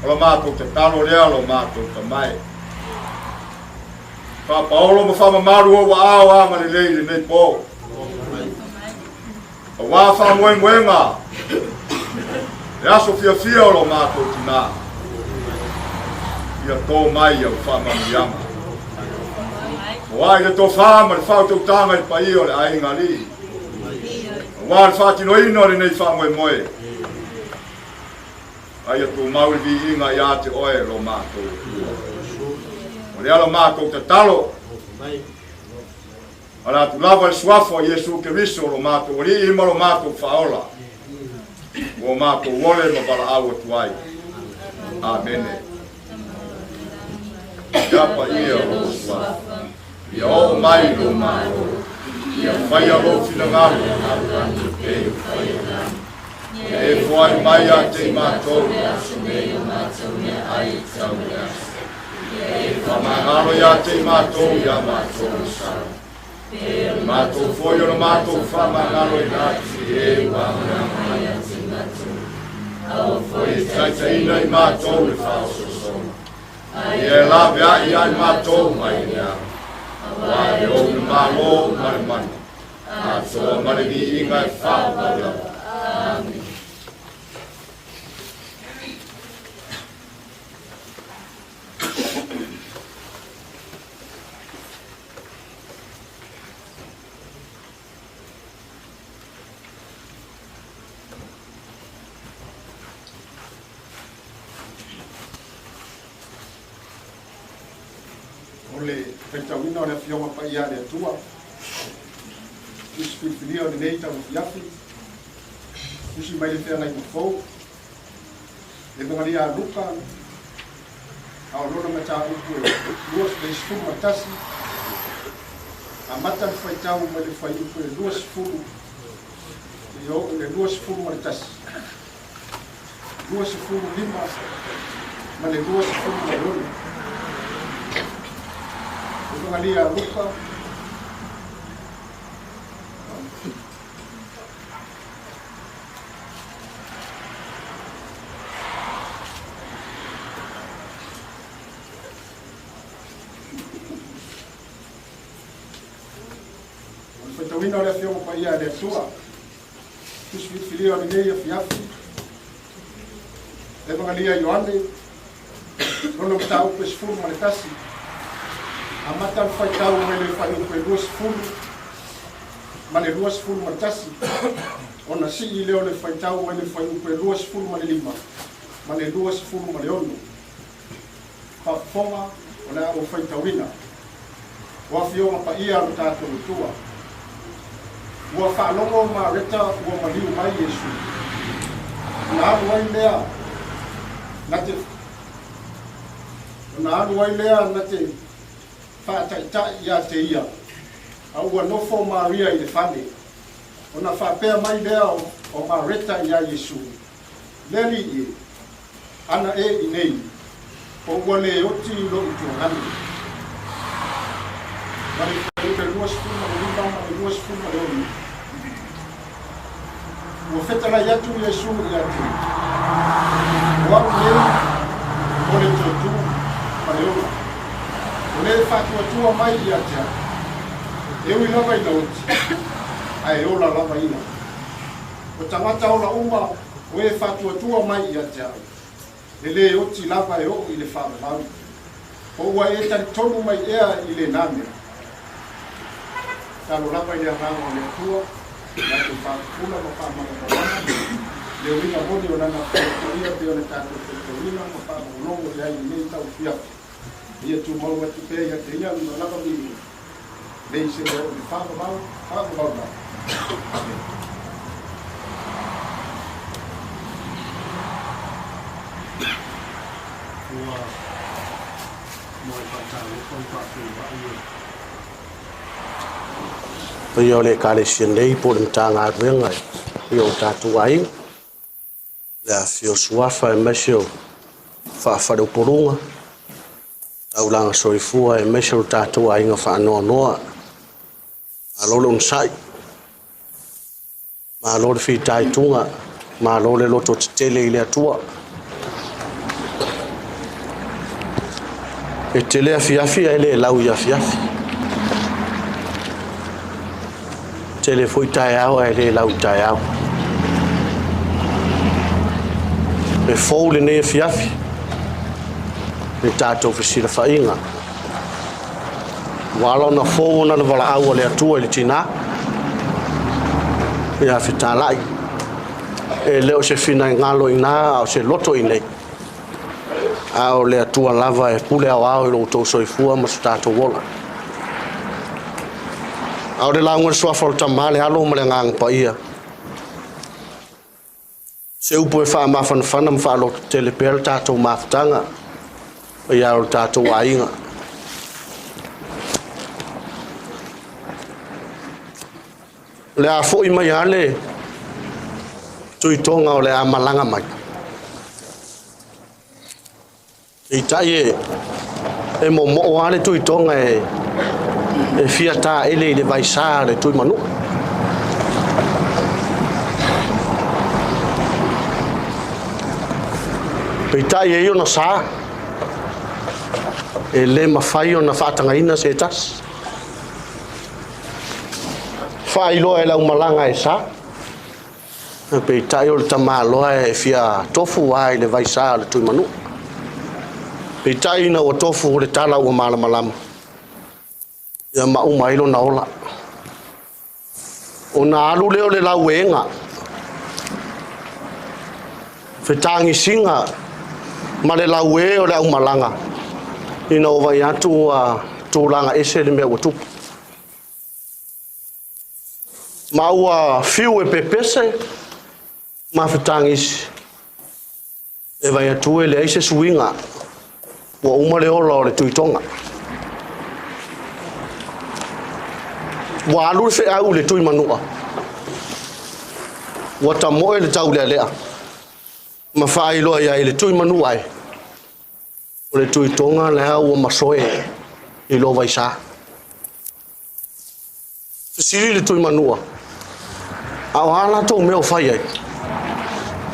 O la matou tatalo lea lo matou tamae. Faapaolo ma faamamalu ou aao agalelei i lenei po. Auā faamoemoega le aso fiafia o lo matou tinā, ia tō mai au faamanuiaga. Foai le tofā ma le faautautaga i le paia o le aiga alii, auā le faatinoina o lenei faamoemoe, a ia tumau le viiga iā te oe lo matou Atua. O lea la matou tatalo. Ala atu lava i le suafa o Iesu Keriso lo matou Alii ma lo matou Faaola. Ua matou ole ma valaau atu ai. Amene. Ia paia o lou Suafa, ia oo mai lou Malo, ia faia lou finagalo e pei ona fai i lagi. Ia e foai mai ia te i matou i le aso nei o matou meaai e tatau i le aso. Ia e faamagalo ia te i matou ia matou le sala. E matou foi ona matou faamagalo atu i e ua agaga mai ia te matou. Aua foi e taitaiina i matou le faaosoosoga. A ia e laveai ia i matou mai le leaga. Aua e ou le Malo ma le mana, atoa ma le viiga e faavavau lava. Amene. O le faitauina o le Afioga Paia a le Atua, Tusi filifilia o lenei tauafiafi, tusi mai le Feagaiga Fou, Evegalia a Luka, a o lona mataupu e 21, amata le faitau mai le fuaiupu e 20 seia oo i le 21, 25 ma le 26. Evegalia a Luka. O le faitauina o le Afioga Paia a le Atua, Tusi filifilia o lenei afiafi, Evagalia Ioane, lona mataupu e 11, amata le faitau mai le fuaiupu e 20 ma le 21, ona sii lea o le faitau mai le fuaiupu e 25 ma le 26. Faafofoga o le a ou faitauina. O Afioga Paia a lo tatou Atua. Ua faalogo Mareta ua maliu mai Iesu. Ona alu ai lea na te Ona alu ai lea na te faataitai ia te ia, a ua nofo Maria i le fale. Ona faapea mai lea o Mareta iā Iesu, Le Alii e, ana e i nei, o ua le oti loʻu tuagane. Ma le fuaiupu e 25 ma le 26. Ua fetalai atu Iesu ia te O au nei o le toetū ma le ola. O le faatuatua mai ia te au, e ui lava ina oti, ae ola lava ia. O tagata ola uma o e faatuatua mai ia te au, e lē oti lava e oo i le faavavau. Po ua e talitonu mai ea i lenā mea? Tatalo lava i le Agaga o le Atua, latou faapupula ma faamalamalaga le uiga moni o Lana Afioga Paia pei ona tatou faitauina ma faalogologo i ai i lenei tauafiafi. Ia tumau atu pea ia te Ia lona lava viiga, nei seia oo i le faavavau, faavavau lava. Amene. Ua moe faatalofa ma faafeiloai e. Paia o le Ekalesia nei po o le Matagaluega i o tatou aiga, le afifio o Suafa aemaise o Faafaleupoluga, Taulaga Soifua aemaise o le tatou aiga faanoanoa. Malo le onosai, malo le fitaituga, malo le loto tetele i le Atua. E tele afiafi ae le lau i afiafi. Tele foi taeao ae le lau i taeao. E fou lenei afiafi le tatou fesilafaiga. Ua ala ona fou ona le valaau a le Atua i le tinā ia fetalai. E le o se finagalo i ina a o se loto i inei. A o le Atua lava e pule aoao i lo outou soifua ma so tatou ola. A o le lauga i le suafa o le Tama, le Alo ma le Agaga Paia. Se upu e faamafanafana ma faalototele pea le tatou mafutaga paia o le tatou aiga. O le a foi mai lava le Tuitoga o le a malaga mai. Peitai e, e momoo lava le Tuitoga e, e fia taele i le vaisa a le Tuimanua. Peitai e i ona sa, e le mafai ona faatagaina se tasi. Faailoa e lau malaga e sa. Peitai o le tamaloa e fia tofu lava i le vaisa o le Tuimanua. Peitai ina ua tofu le tala ua malamalama, ia ma uma ai lona ola. Ona alu lea o le lauega, fetagisiga ma le laue o le aumalaga, ina ua vaai atu ua tulaga ese le mea ua tupu. Ma ua fiu e pepese ma fetagisi, e vaai atu e leai se suiga, ua uma le ola o le Tuitoga. Ua alu le feau i le Tuimanua, ua tamoe le taulealea, ma faailoa i ai le Tuimanua e, o le Tuitoga lea ua masoe i lo vaisa. Fesili le Tuimanua, a o a latou mea o fai ai?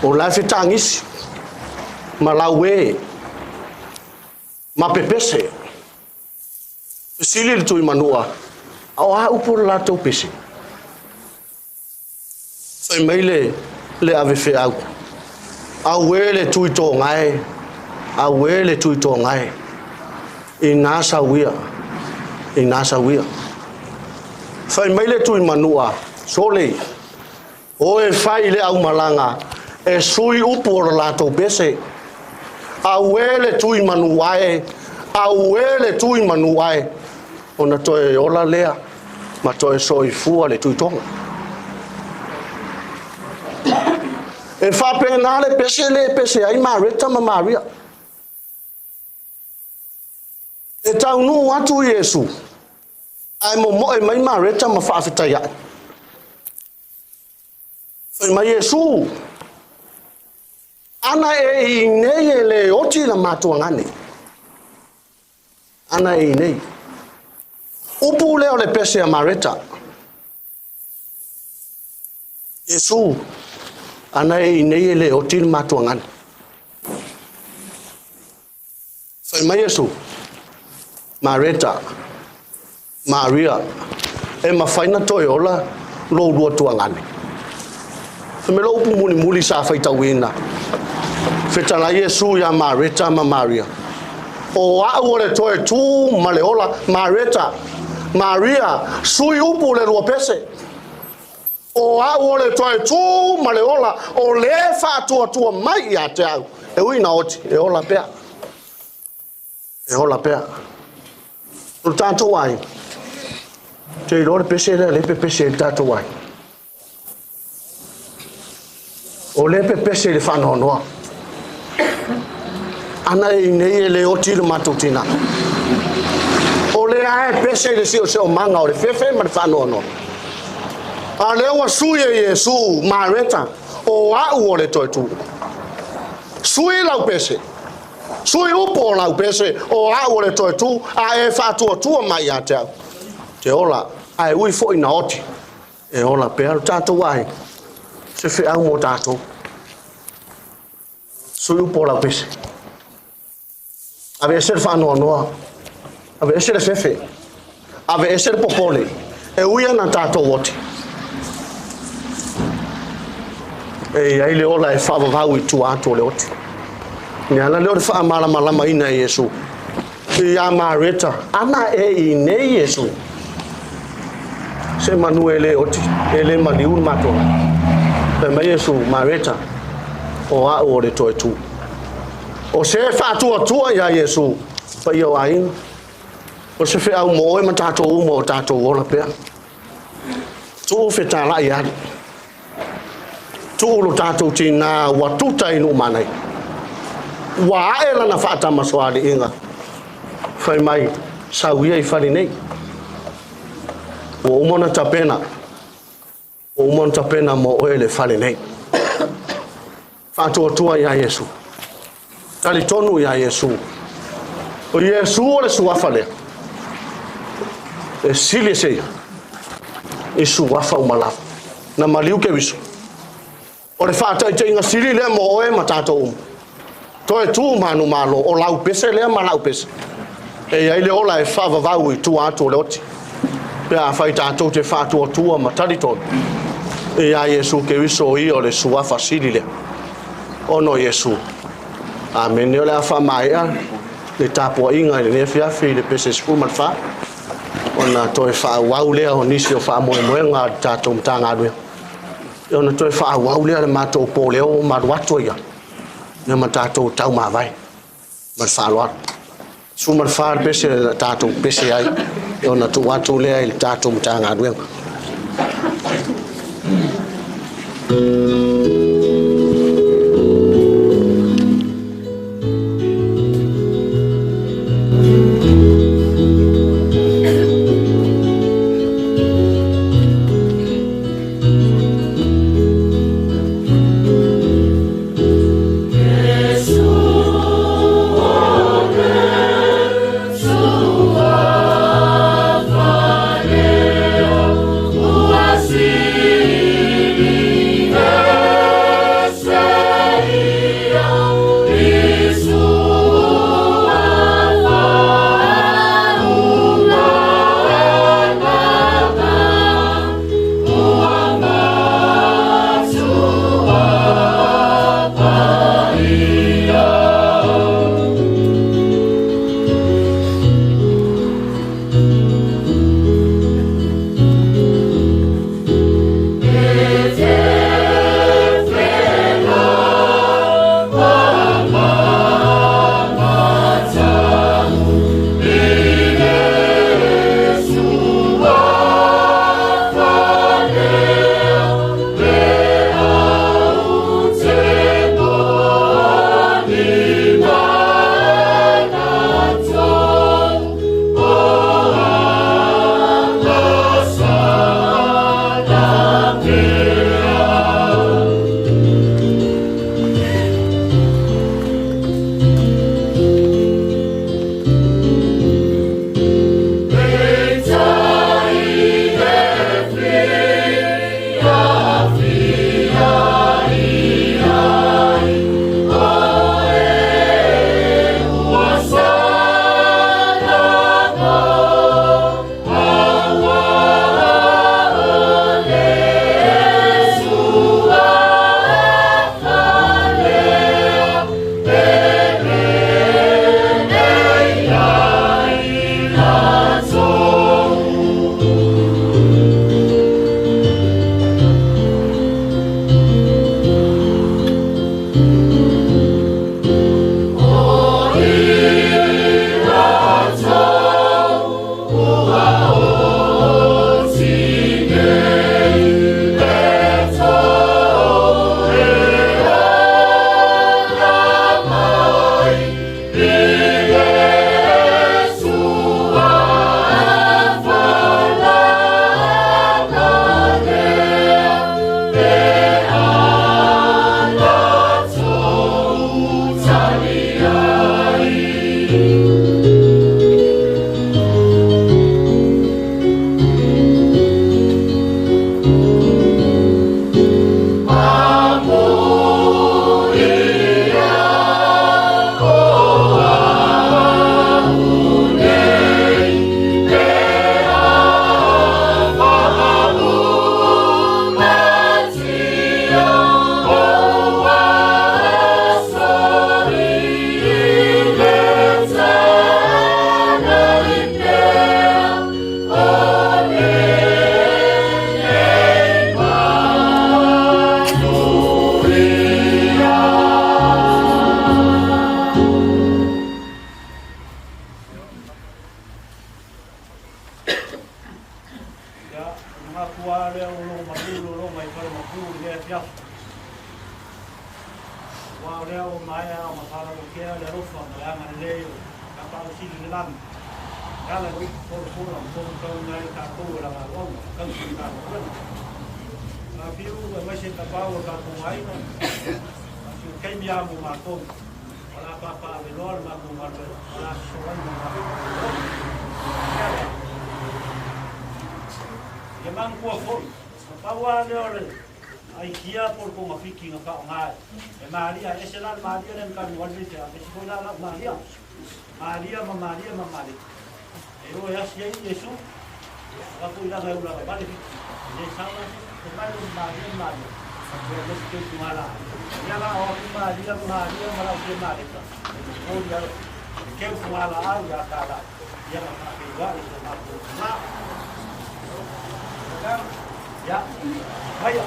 O la e fetagisi, ma laue, ma pepese. Fesili le Tuimanua, a o a upu o le latou pese? Fai mai le, le ave feau, auē le Tuitoga e, auē le Tuitoga e, inā sau ia, inā sau ia. Fai mai le Tuimanua, sole, o e fai i le aumalaga, e sui upu o le latou pese. Auē le Tuimanua e, auē le Tuimanua e, ona toe ola lea ma toe soifua le Tuitoga. E faapena le pese le pese ai Mareta ma Maria. E taunuu atu Iesu, ae momoe mai Mareta ma faafetai ae. Fai mai Iesu, ana e i nei e le oti la matuagane. Ana e i nei. Upu lea o le pese a Mareta. Iesu, ana e i nei e le oti le matuagane. Fai mai Iesu, Mareta, Maria, e mafai na toe ola lou lua tuagane. Fai mai lou upu mulimuli sa faitauina. Fetalai Iesu iā Mareta ma Maria, O a'u o le toe tu ma le ola. Mareta, Maria, sui upu le lua pese. O a'u o le toe tu ma le ola, o le faatuatua mai ia te au, e ui na oti, e ola pea. E ola pea. O le tatou ai, te iloa le pese lea, le pepese i le tatou ai. O le pepese i le faanoanoa. Ana e inei e le oti le matou tina. O lea e pese i le siosiomaga o le fefe ma le faanoanoa. A lea ua sui e Iesu, Mareta, o a'u o le toe tu. Sui lau pese. Sui upu o lau pese, o a'u o le toe tu, a e faatuatua mai ia te au. Te ola, a e ui foi na oti. E ola pea lo tatou aiga. Se feau mo tatou. Sui upu o lau pese. Aveese le faanoanoa. Aveese le fefe. Aveese le popole. E ui ana tatou oti. E i ai le ola e faavavau i tua atu o le oti. Le ala lea o le faamalamalamaina e Iesu ia Mareta, ana e i nei Iesu. Se manu e le oti, e le maliu le matou. Fai mai Iesu, Mareta, o a'u o le toe tu. O se faatuatua iā Iesu, paia o aiga, o se feau mo oe ma tatou uma o tatou ola pea. Tuu fetalai alu. Tuu lo tatou tinā ua tuta i Nuumanai. Ua ae lana faatamasoaliiga. Fai mai, sau ia i fale nei. Ua uma ona tapena. Ua uma ona tapena mo oe le fale nei. Faatuatua iā Iesu. Talitonu iā Iesu. O Iesu o le suafa lea. E sili ese ia i suafa uma lava. Na maliu Keriso. O le faataitaiga sili lea mo oe ma tatou uma. Toe tu manumalo, o lau pese lea ma lau pese. E i ai le ola e faavavau i tua atu o le oti. Pe afai tatou te faatuatua ma talitonu iā Iesu Keriso o ia o le suafa sili lea. Ono Iesu. Amene. O le a faamaea le tapuaiga i lenei afiafi i le pese 14 ona toe faaauau lea o nisi o faamoemoega a le tatou Matagaluega. E ona toe faaauau lea le matou po leo ma alu atu ai ia ma tatou taumavae ma le faaaloalo. 14 le pese na tatou pese ai e ona tuu atu lea i le tatou Matagaluega. agalelei o Tapaau Sili i le Lagi, e ala i le upu folafola ma fonotauna ai tatou e lana auauna e tausi le Matagaluega. Afifio aemaise tapaau o le tatou aiga, a o si o taimi lava mo matou, o le a papaaveloa le matou galuega, o le a sosoo ai ma le matou galuega. Ia lea. Ia manatua foi, na pau lava lea o le aikia po o le togafiti na faaaoga e Maria, e ese la le Maria lea na talanoa ai lenei feau, ese foi la lau Maria. Maria ma Maria ma Maria. E o e asi ai Iesu, avatu i lana e ula vale fiti. E le sao la se isi, fai mai o Maria ma Maria. Ia le isi keu tugala. Ia la o atu Maria ma Maria ma lau sia Mareta. E momoli alo. E keu tugala au ia ta la. Ia na faafeiloai i so matou tama. Ia, maia.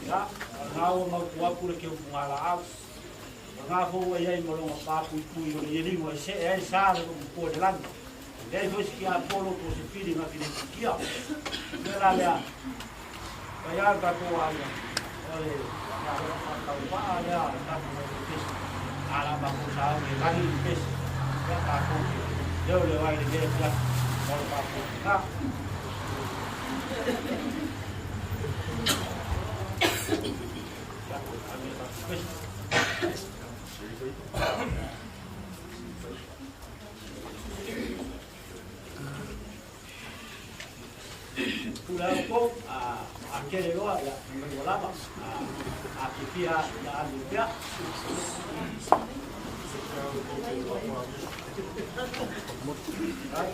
Ia, o lena ua mautu atu le keufuga laau. O lena foi ua i ai ma lona papuipui o le ieliga e see ai sa le loo matua i le lagi. E leai foi se tiapolo po o se pili na te letitia. O le mea la lea, e fai lava le tatou aiga, o le galuega faatauvaa lea a le tatou aufai-pesi. A o le a matou sauni e lagi le pesi, ia tatou te leoleo ai i lenei afiafi mo le faapuapuga. Ia, ave le tatou pesi. Pule au tou, a tele loa, ia, fai mai ua lava, a fiafia, ia alu ai pea. Right.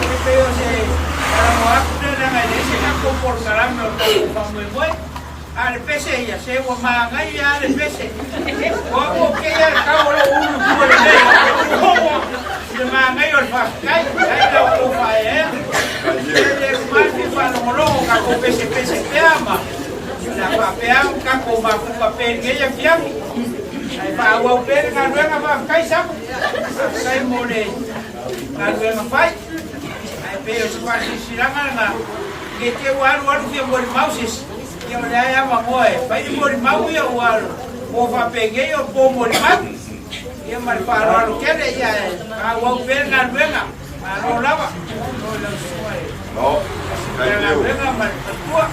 E pei o se talanoa atu lea leaga e leai se tatou polokalame o le tatou faamoemoe. A o le pese ia, se ua manaia lava le pese. O au ou te ia le tau o lou ulu tua lenei i le manaia o le faafetai ai la outou faaeaea. E le uma le fia faalogologo o tatou pesepese pea ma o le a faapea ona tatou mafuta pea i lenei afiafi. Ae faaauau pea le galuega, faafetai Samu. Faafetai mo le galuega fai. Ae pei o se faasilasilaga lena, ne i te i ua alu alu fia molimau se isi, ia o lea e avanoa e fai le molimau ia ua po faapenei o le po molimau. Ia ma le faaaloalo tele, ia e faaauau pea le galuega. Malo lava. Malo i lau susuga i le galuega ma le faletua.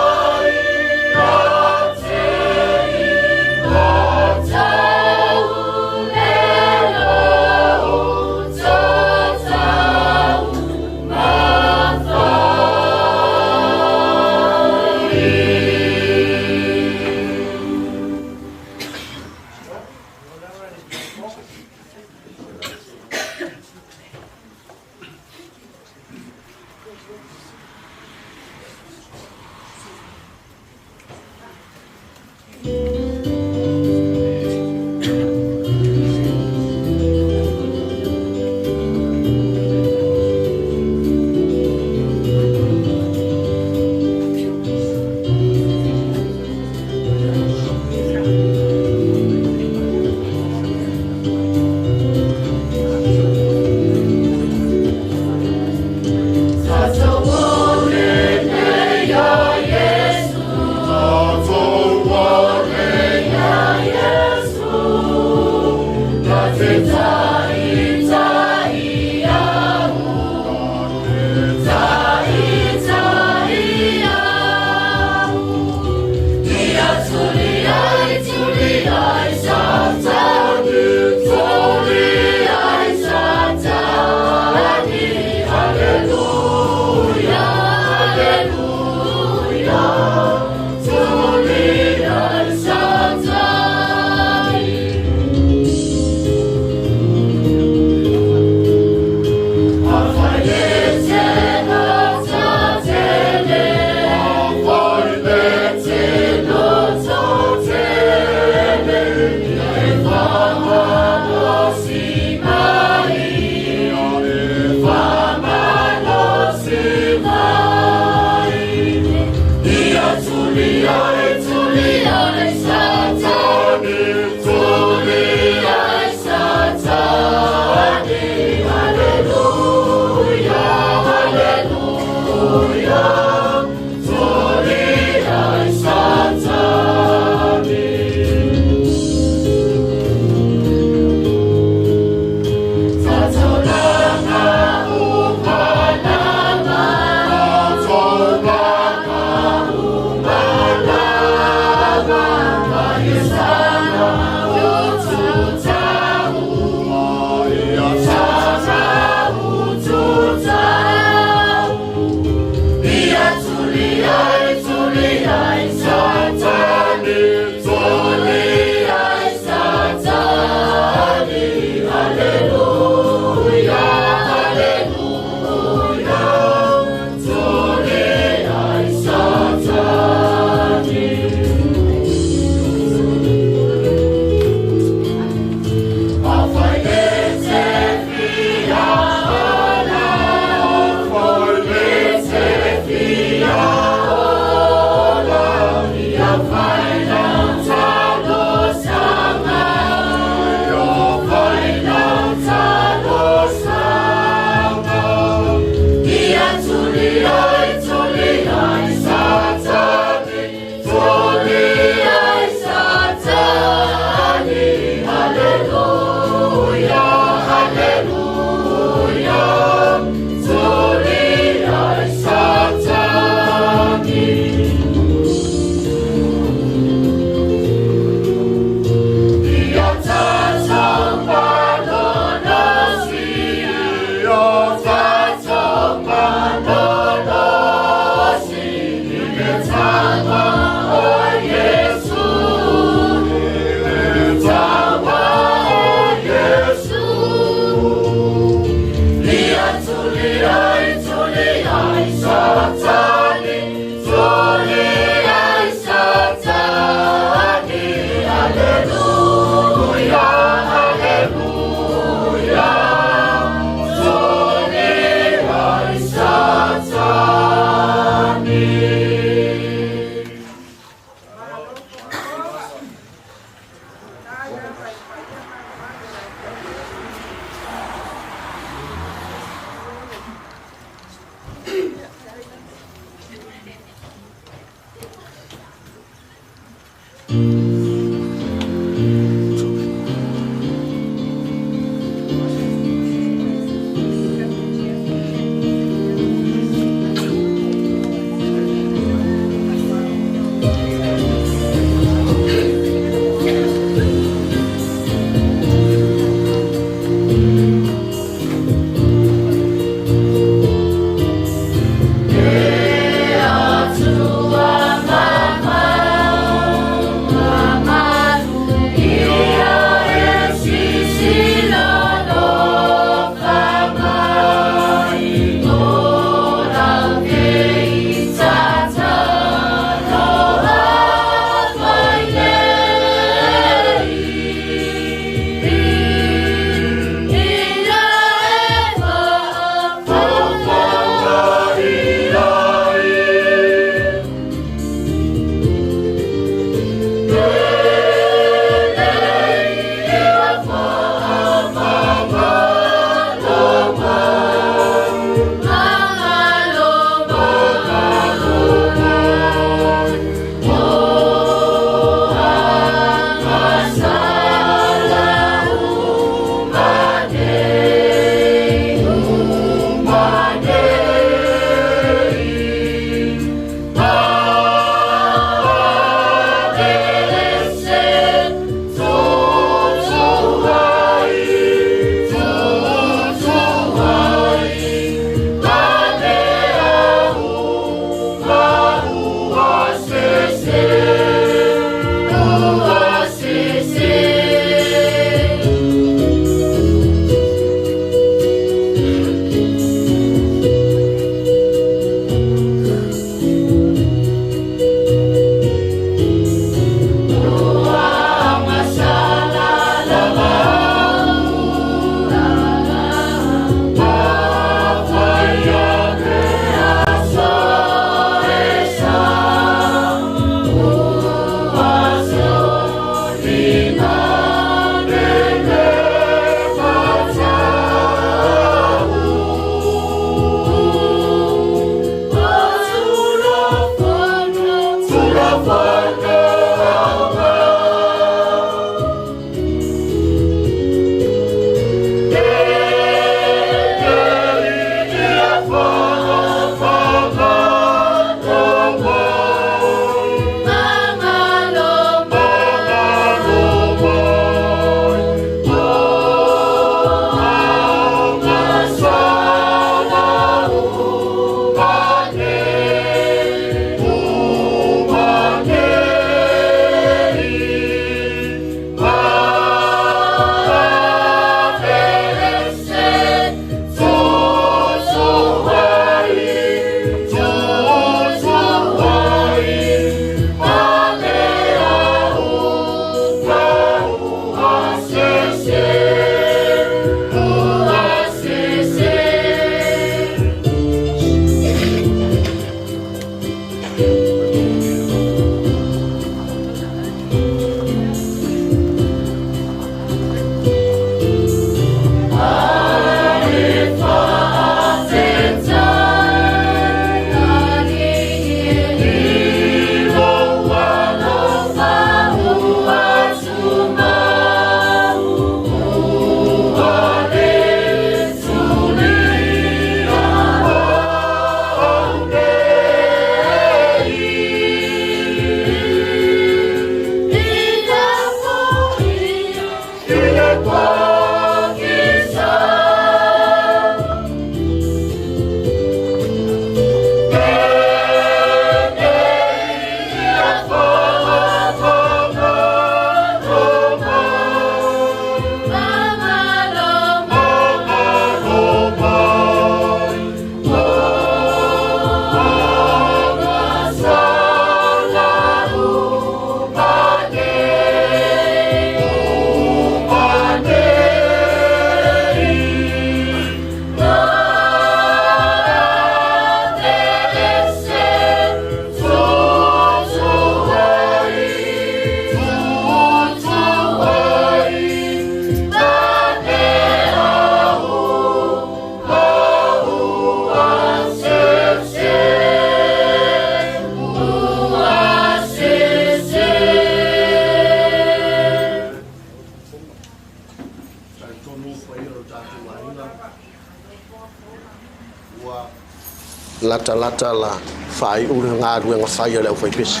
Latalata la faai'u le galuega fai a le aufaipese.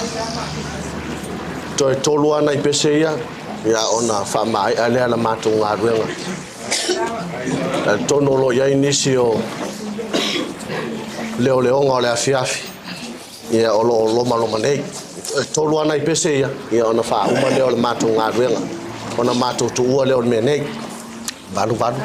Toe tolu ana i pese ia, ia ona faamae'a lea la matou galuega. Talitonu o lo o i ai nisi o leoleoga o le afiafi, ia o lo o lomaloma nei. E tolu ana i pese ia, ia ona faauma lea o le matou galuega, ona matou tuua lea o le mea nei. Valu valu.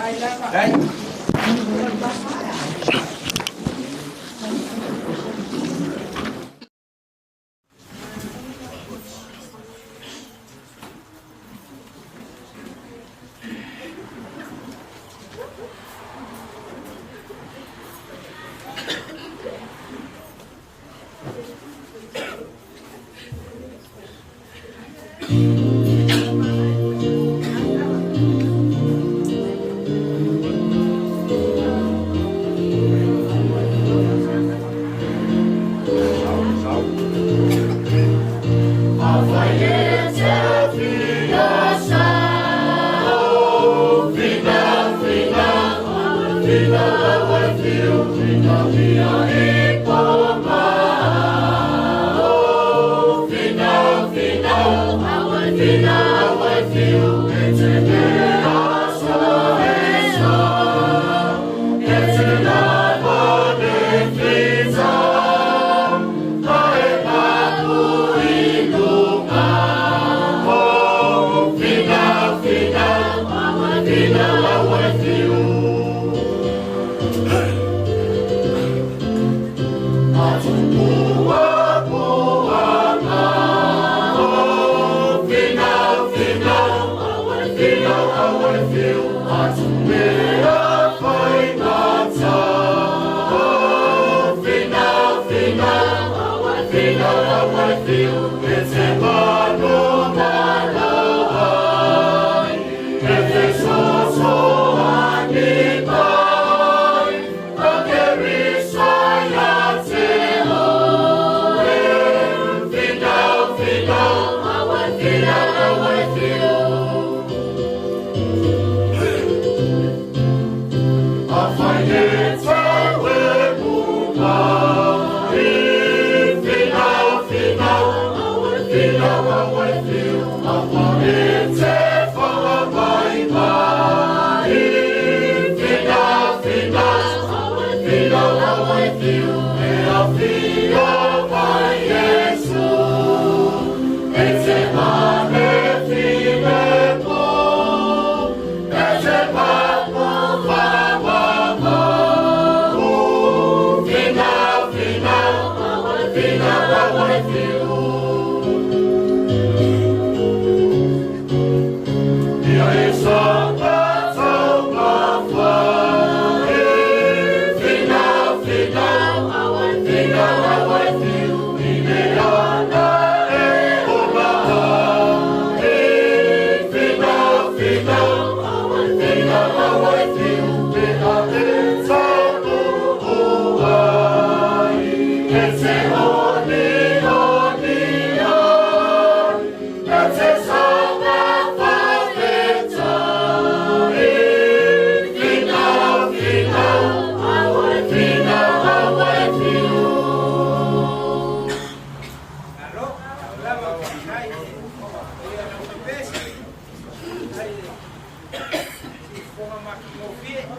fiafia,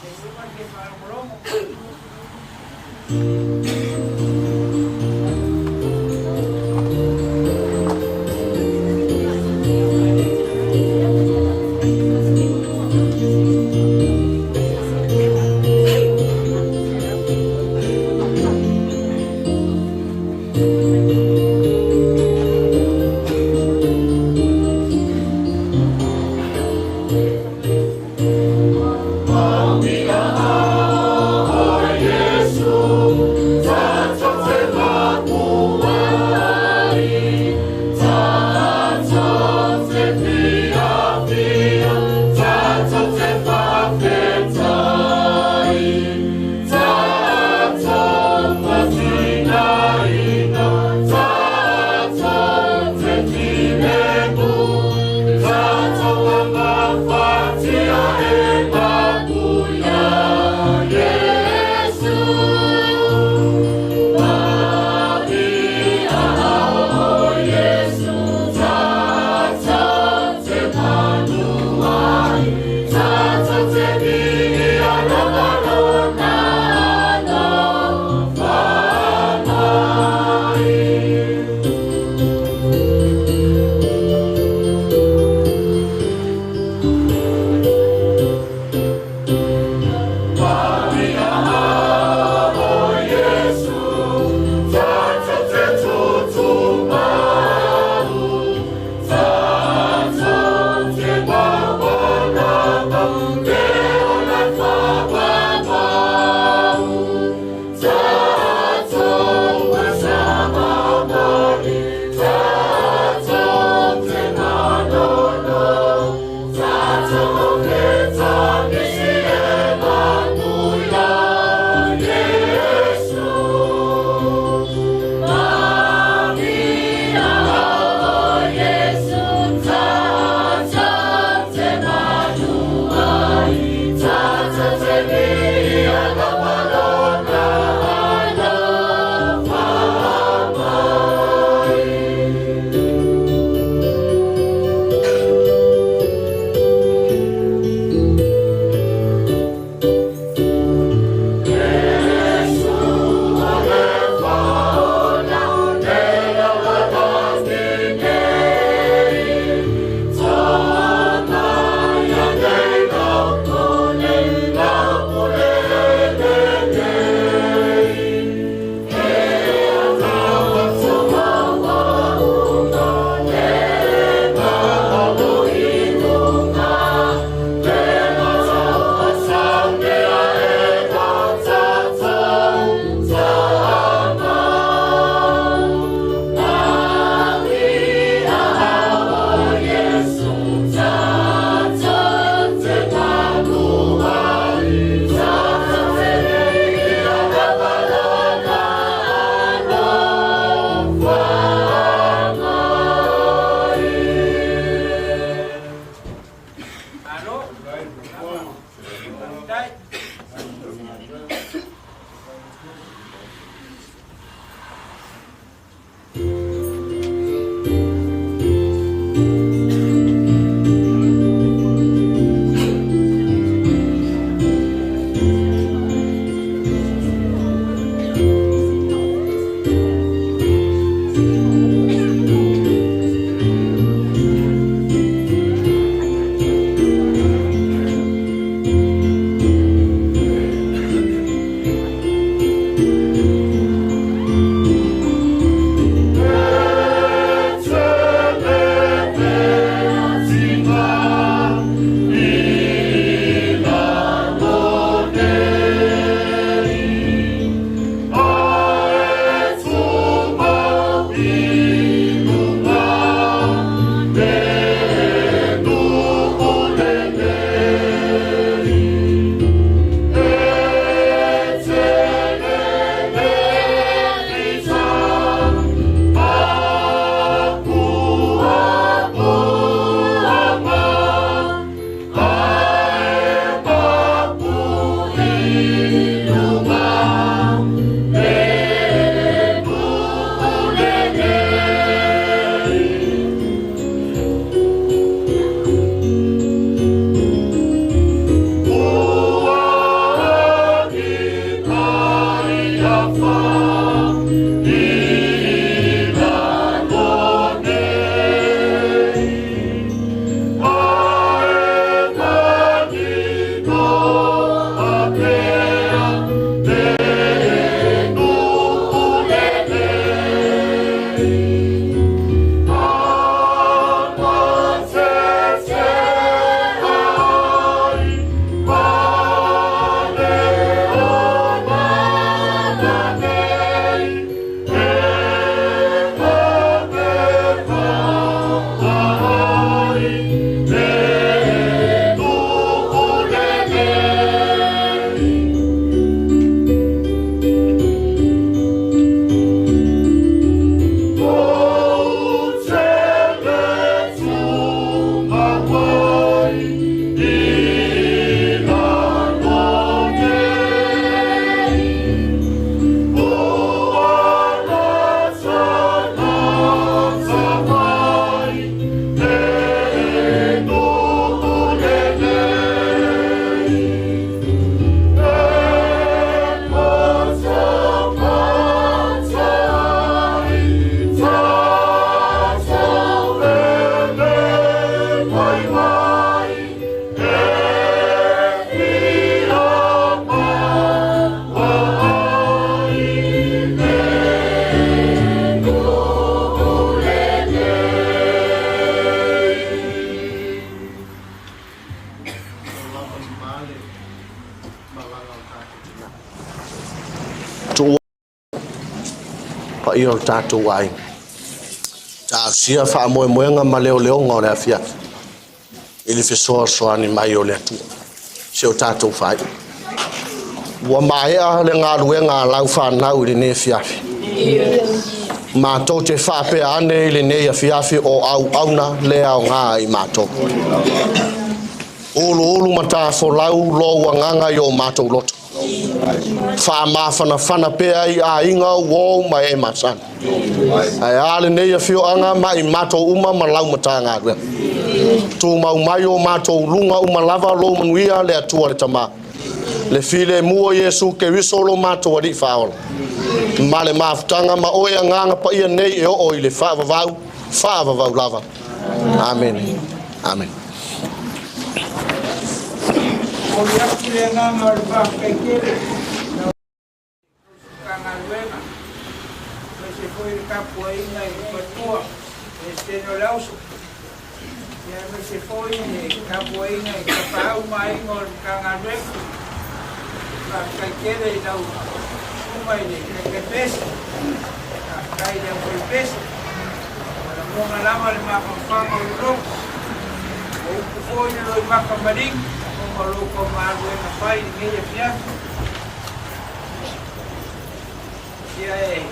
le uga le faalogologo. Auma le malaga o tatou tina. Tuua paia o le tatou aiga. Talosia faamoemoega ma leoleoga o le afiafi i le fesoasoani mai o le Atua. Si o tatou faaiu. Ua maea le galuega a lau fanau i lenei afiafi. Matou te faapea ane i lenei afiafi o auauna le aoga i matou. Uluulu matafolau lou agaga i o matou loto. Faamafanafana pea i aiga uo ma e masani. Ae a lenei afioaga ma i matou uma ma lau Matagaluega. Tumau mai o matou luga uma lava lou manuia le Atua le Tama. Le filemu o Iesu Keriso lo matou Alii faaola. Ma le mafutaga ma oe agaga paia nei e oo i le faavavau, faavavau lava. Amene. Amene. Momoli atu le agaga o le faafetai tele i lau Matagaluega, aemaise foi le tapuaiga i le matua Peresetene o le Auso, aemaise foi le tapuaiga i tapaau ma aiga o le Matagaluega. Faafetai tele i lau susuga i le Taitai-pese, faafetai i le aufaipese, ua lagona lava le mafaufauga o le loto, ua upu foi le loimata maligi ona o lo outou galuega fai i lenei afiafi. Ia e,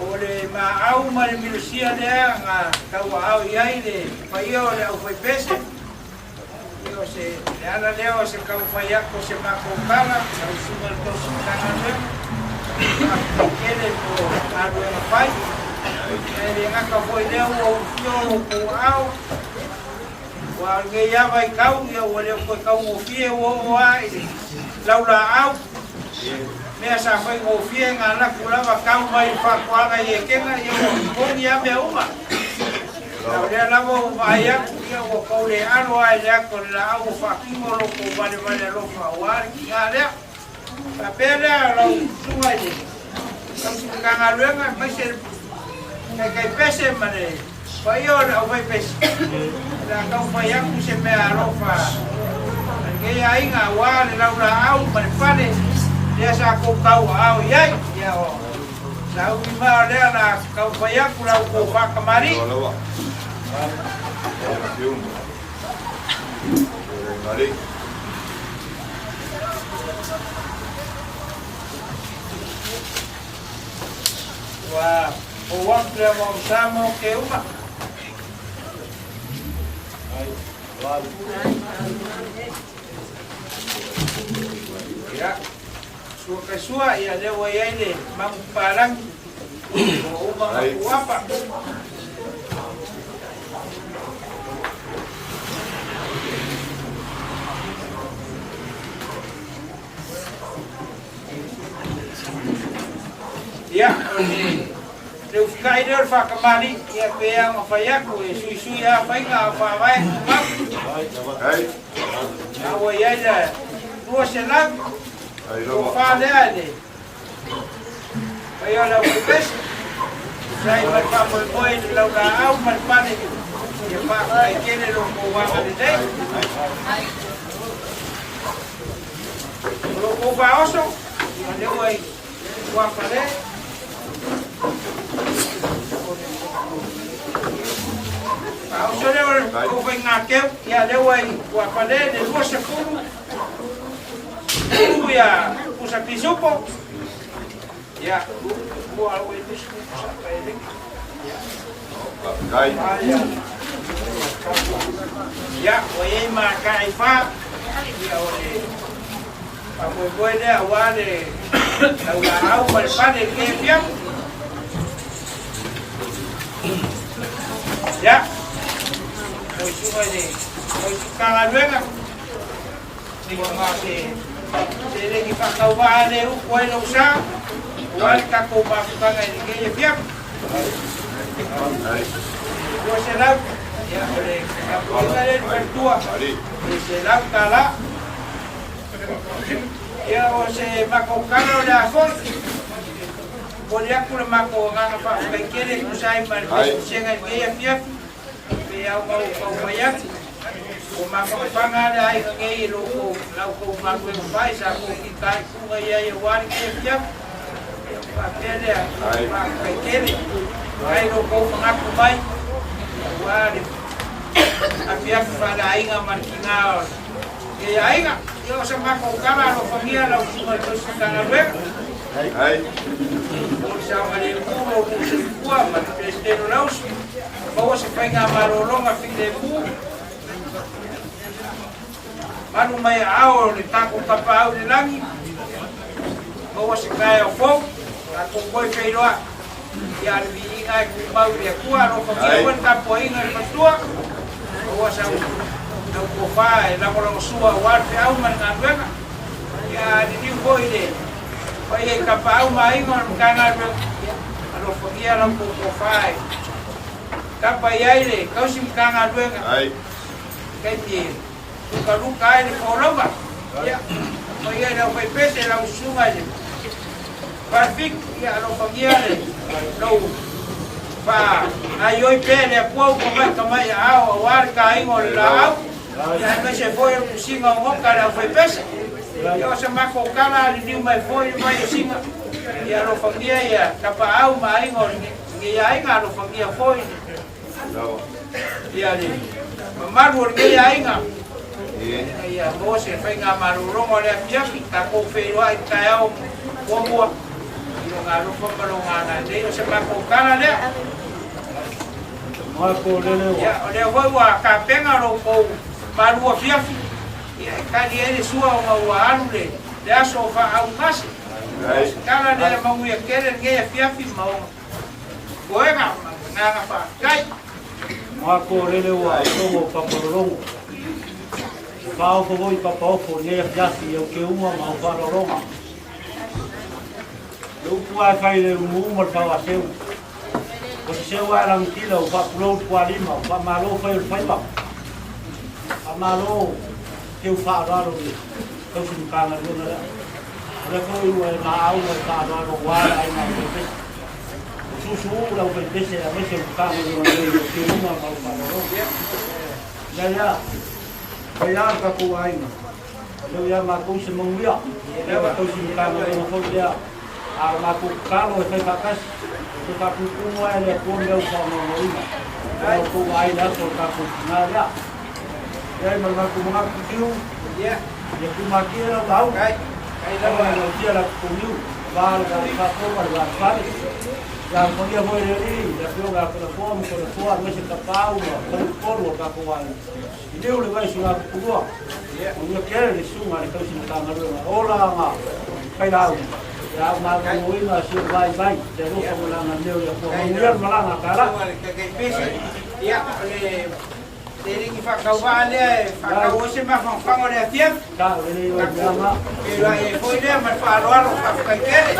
o le maau ma le milosia lea na tauaao i ai le paia o le aufaipese, ia o se, le ala lea o se taumafai atu o se matou tala, lau susuga i le tausi Matagaluega, faafetai tele mo galuega fai. Ia e le gata foi i lea ua ulufia o lo outou aao, Aua o lenei lava vaitau, ia ua le o toe taugofie ua oo lava i le laulaau. Mea sa faigofie na alu atu lava tau mai le faatoaga i Etena, ia ua totogi lava mea uma. A o lea lava ua vaai atu, ia ua tou le alo lava i le ata o le laau ua faatino lo outou valevale alofa aua le tiga lea. Faapea lea lau susuga i le tausi Matagaluega aemaise le taitaipese ma le paia o le aufaipese, o le a taumafai atu se mea alofa a lenei aiga aua le laulaau ma le fale lea sa tou tauaao i ai. Ia o sauni ma o lea o le a taumafai atu la outou faatamalii. Ua ou atu le ama o Sama o ke uma. Ia, sua kai sua, ia lea ua i ai le magu papalangi. Ua uma ma kuapa. Ia, o le ufikai lea o le faakamali'i, ia pei lava ona fai atu, e suisui lava faiga a o faavae tumau. A ua i ai le 200, tofa lea i le paia o le aufaipese, tusa ai ma le faamoemoe i le laulaau ma le pale, ia faafetai tele lo outou agalelei. O lo outou faaoso, o lea ua i tuafale. Faaoso lea o le tou faigakeu, ia lea ua i tuafale le 20 ulu ia pusa pisupo. Ia, ua ua i 20 pusa pa e leki. Ia. Ia, ua i ai ma kai fa. Ia o le faamoemoe lea aua le laulaau ma le pale i lenei afiafi. Ia, lau susuga i le tausi Matagaluega, ua na o se seleni faatauvaa lea e utu ai lou sa, aua le tatou mafutaga i lenei afiafi. 200, ia o le tapuaiga lea i le faletua, le $100. Ia o se matou tala o le a foi, momoli atu le matou agaga faafetai tele e tusa ai ma le pesepesega i lenei afiafi, pei lava ona ou taumafai atu. Ua mafafaga le aiga nei i lo outou la outou galuega fai sa tou fitaituga i ai aua lenei afiafi. Ia ona faapea lea, faafetai tele i lo outou manatu mai aua le afiafi faaleaiga ma le tina o lenei aiga. Ia o se matou tala alofagia lau Susuga i le Tausi Matagaluega mo le saogalemu o lo outou soifua ma le Peresetene o le Ausi, maua se faigamalologa filemu. Malu mai aao o le tatou Tapaau i le lagi, maua se taeao fou, tatou toe feiloai. Ia a le viiga e tumau i le Atua, alofagia foi le tapuaiga i le faletua, maua sau lau tofa e lagolagosua aua le feau ma le galuega. Ia a liliu foi i le paia i Tapaau ma Aiga o le Matagaluega, ia alofagia lau tou tofa e Tapa i ai le tausi Matagaluega i taimi e lukaluka ai le folauga. Ia, fai ai le aufaipese lau susuga i le Falefik, ia alofagia le lou faagaoioi pea e le Atua upa mai tamai aao aua le taina o le laau, ia aemaise foi o le tusiga o nota a le aufaipese. Ia o se matou tala liliu mai foi le vai o Siga, ia alofagia ia Tapaau ma aiga o le Lenei aiga alofagia foi ia le mamalu o lenei aiga ina ia maua se faigamalologa o le afiafi, tatou feiloai i le taeao muamua i lona alofa ma lona agalelei. O se matou tala lea. Ia, o lea foi ua tapena lo outou malu afiafi, ia e tali ai le sua ona ua alu le aso o faaaugase. O se tala lea manuia tele lenei afiafi ma ona Koega ma agaga faafetai. Mako lele ua togo papalologo. Ua faaofo foi papaofo i lenei afiafi i au keuga ma au faaaloaloga. Le upu lava e fai i le umuumu ma le fauaseu. Ua seseu lava e lagitila, ua faapulou le tualima, ua faamalo fai o le faiva. Faamalo keu faaaloalo i le tausi Matagaluega lea. O lea foi ua e maau ma e faaaloalo aua le aiga o Faipese. Ua susuuu le aufaipese aemaise o le Matagaluega nei o Keuga ma le Faaaloalo. Ia ia, fai lava le tatou aiga, e le o ia matou se manuia, lea ua tausi Matagaluega foi lea, a o matou tatalo e fai faatasi, e toe faapuupuu lava e le Atua mea ua faanoanoina, ona ua tou vaai i le aso o le tatou tina lea. Ia ma le matou manatu tiu, ia tumatie lau lauga, aua e lautia lau totogiu, va le va ma le va fale. Ia alofagia foi e le Alii le afioga ia Toleafoa ma Toleafoa aemaise Tapaau ma Faleupolu o le tatou aiga. I liu le vai Sugatupulua, manuia tele le susuga a le tausi Matagaluega, ola aga failauga, ia au maloloina si ou vaivai, le alofa ma le agalelei o le Atua. Manuia le malaga a Tala. Ia, o le Teligi faatauvaa lea e faatau ai se mafanafana o le afiafi. Feiloai ai foi lea ma le faaaloalo faafetai tele.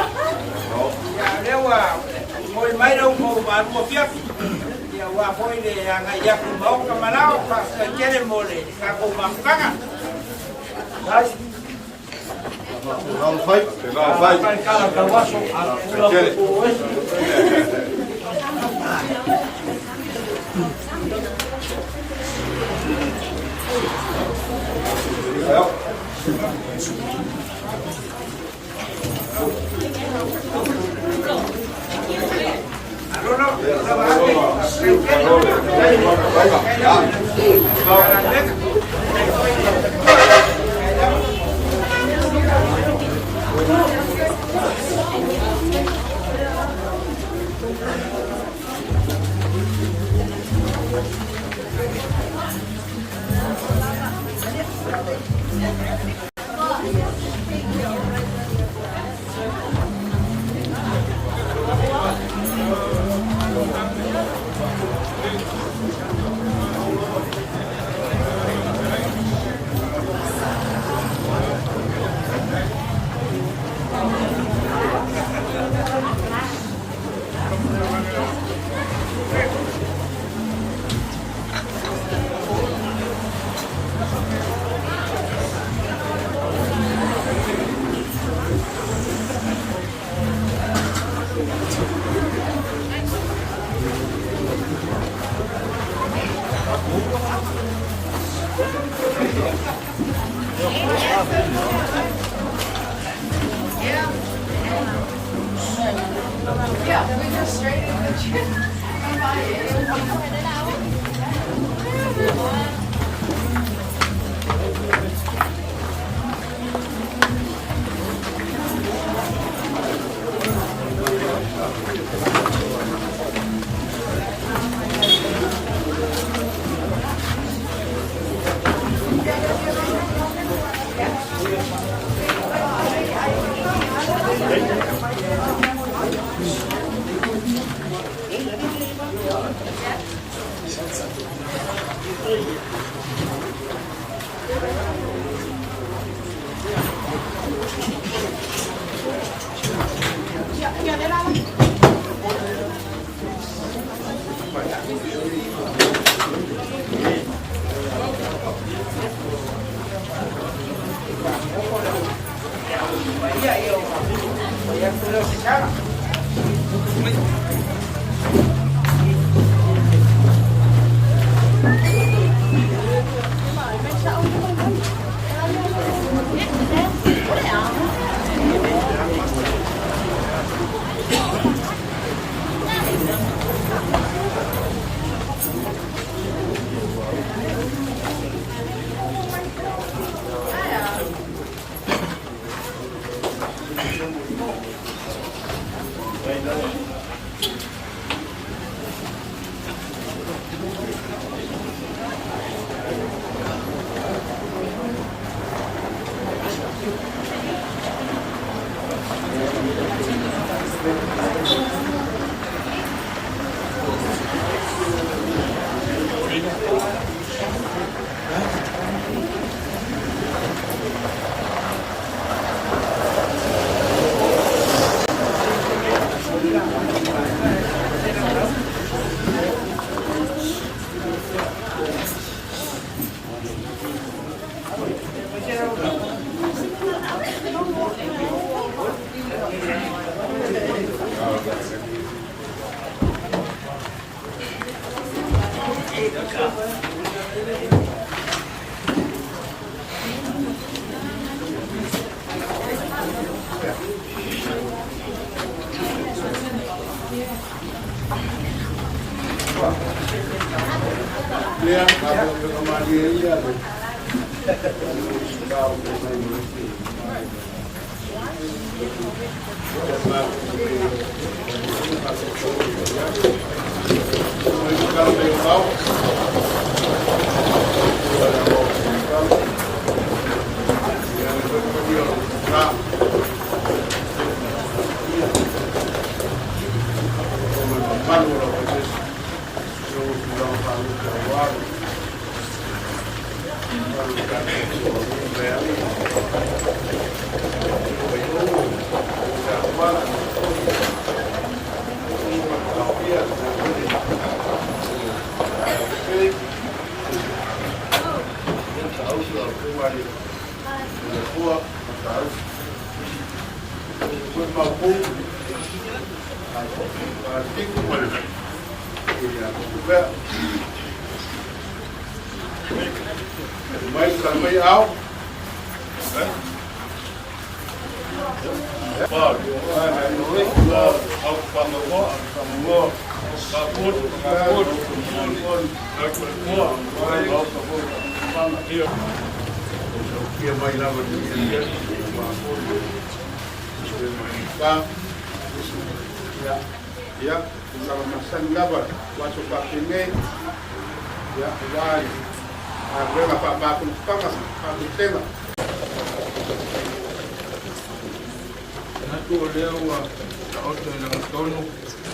Ia o lea ua moe mai lau tou malu afiafi. Ia aua foi le agai atu i maota ma lao, faafetai tele mo le tatou mafutaga.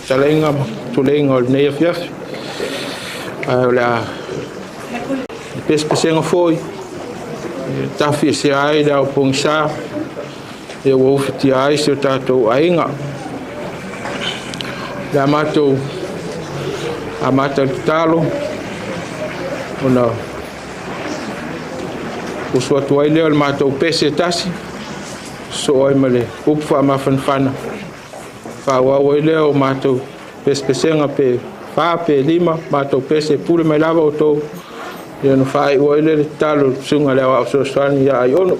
Fetalaiga ma tuleiga o lenei afiafi. Ae o le a pesepesega foi e tafiesea ai le ao pogisa ia ua ufitia ai si o tatou aiga. Le a matou amata le tatalo ona usu atu ai lea o le matou pese e tasi sosoo ai ma le upu faamafanafana faaauau ai lea o matou pesepesega pe fa pe lima matou pese e pule mai lava outou Ia na faai'u ai lea le tatalo i le susuga i le aoao fesoasoani ia Aiono.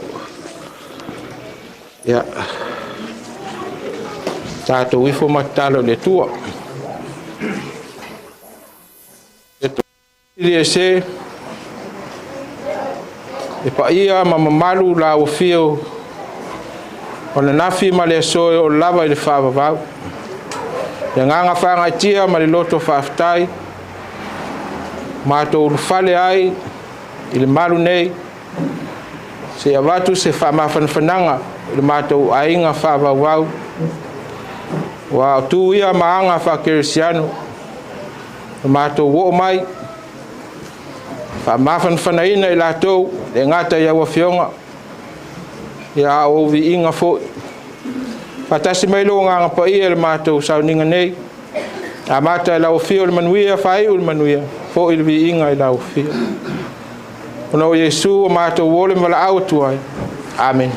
Ia tatou ifo ma tatalo i le Atua. E se e paia ma mamalu la ua fio o ananafi ma le aso e oo lava i le faavavau. Le agaga faagaitia ma le loto faafetai, matou ulufale ai i le malu nei, se avatu se faamafanafanaga i le matou aiga faavauvau, ua o tu ia ma aga faakerisiano, na matou oo mai, faamafanafanaina i latou, le gata i au afioga, ia a o viiga foi. Faatasi mai lou agaga paia i le matou sauniga nei, amata i lau afio le manuia, faaiu le manuia, foi le viiga i lau afio. Ona o Iesu o matou ole ma valaau atu ai. Amen.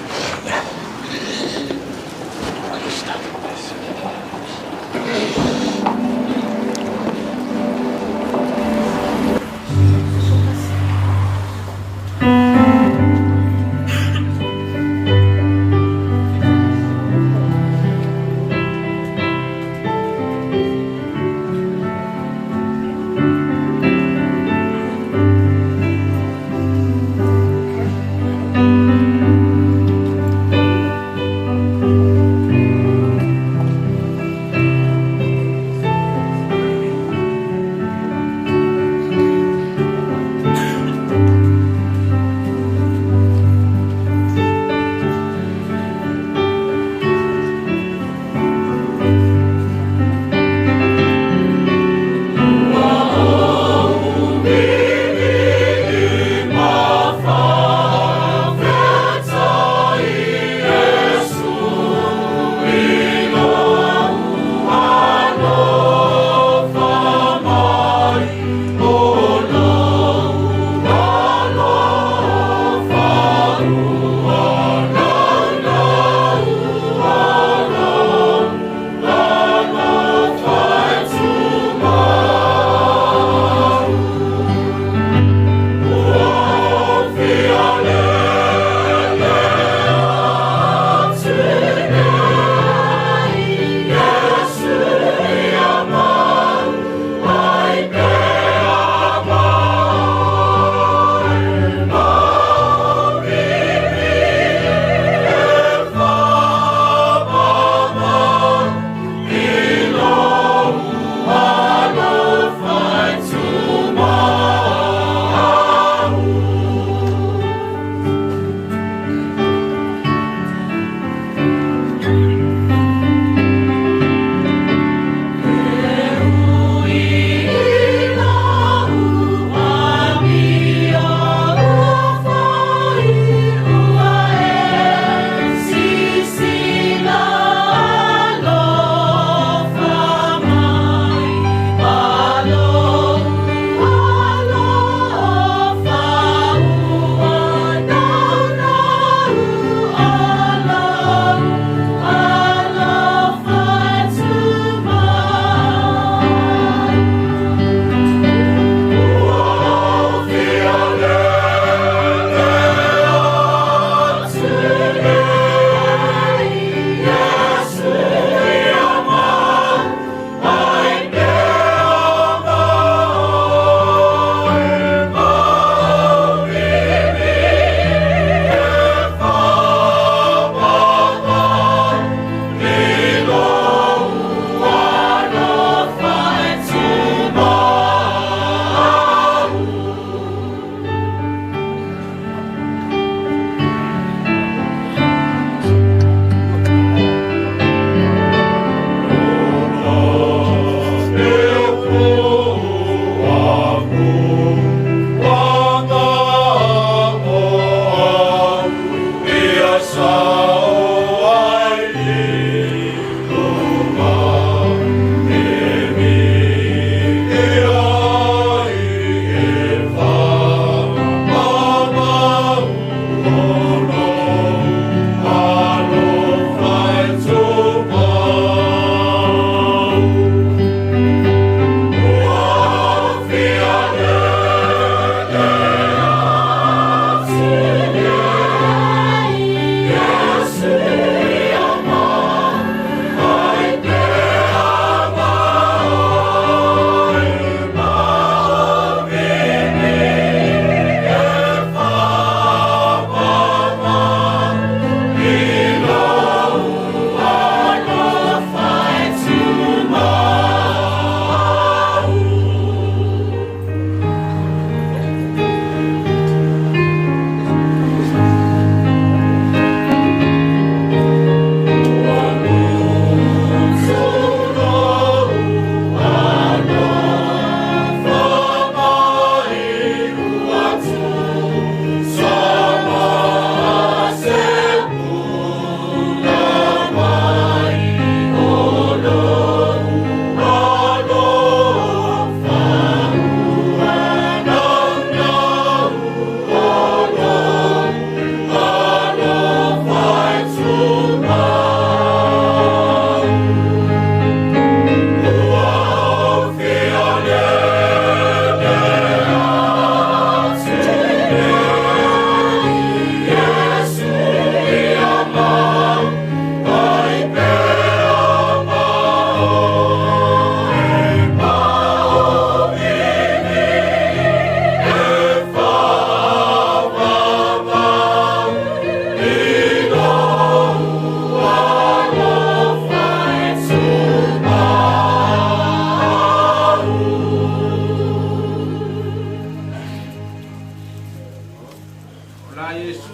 La Iesu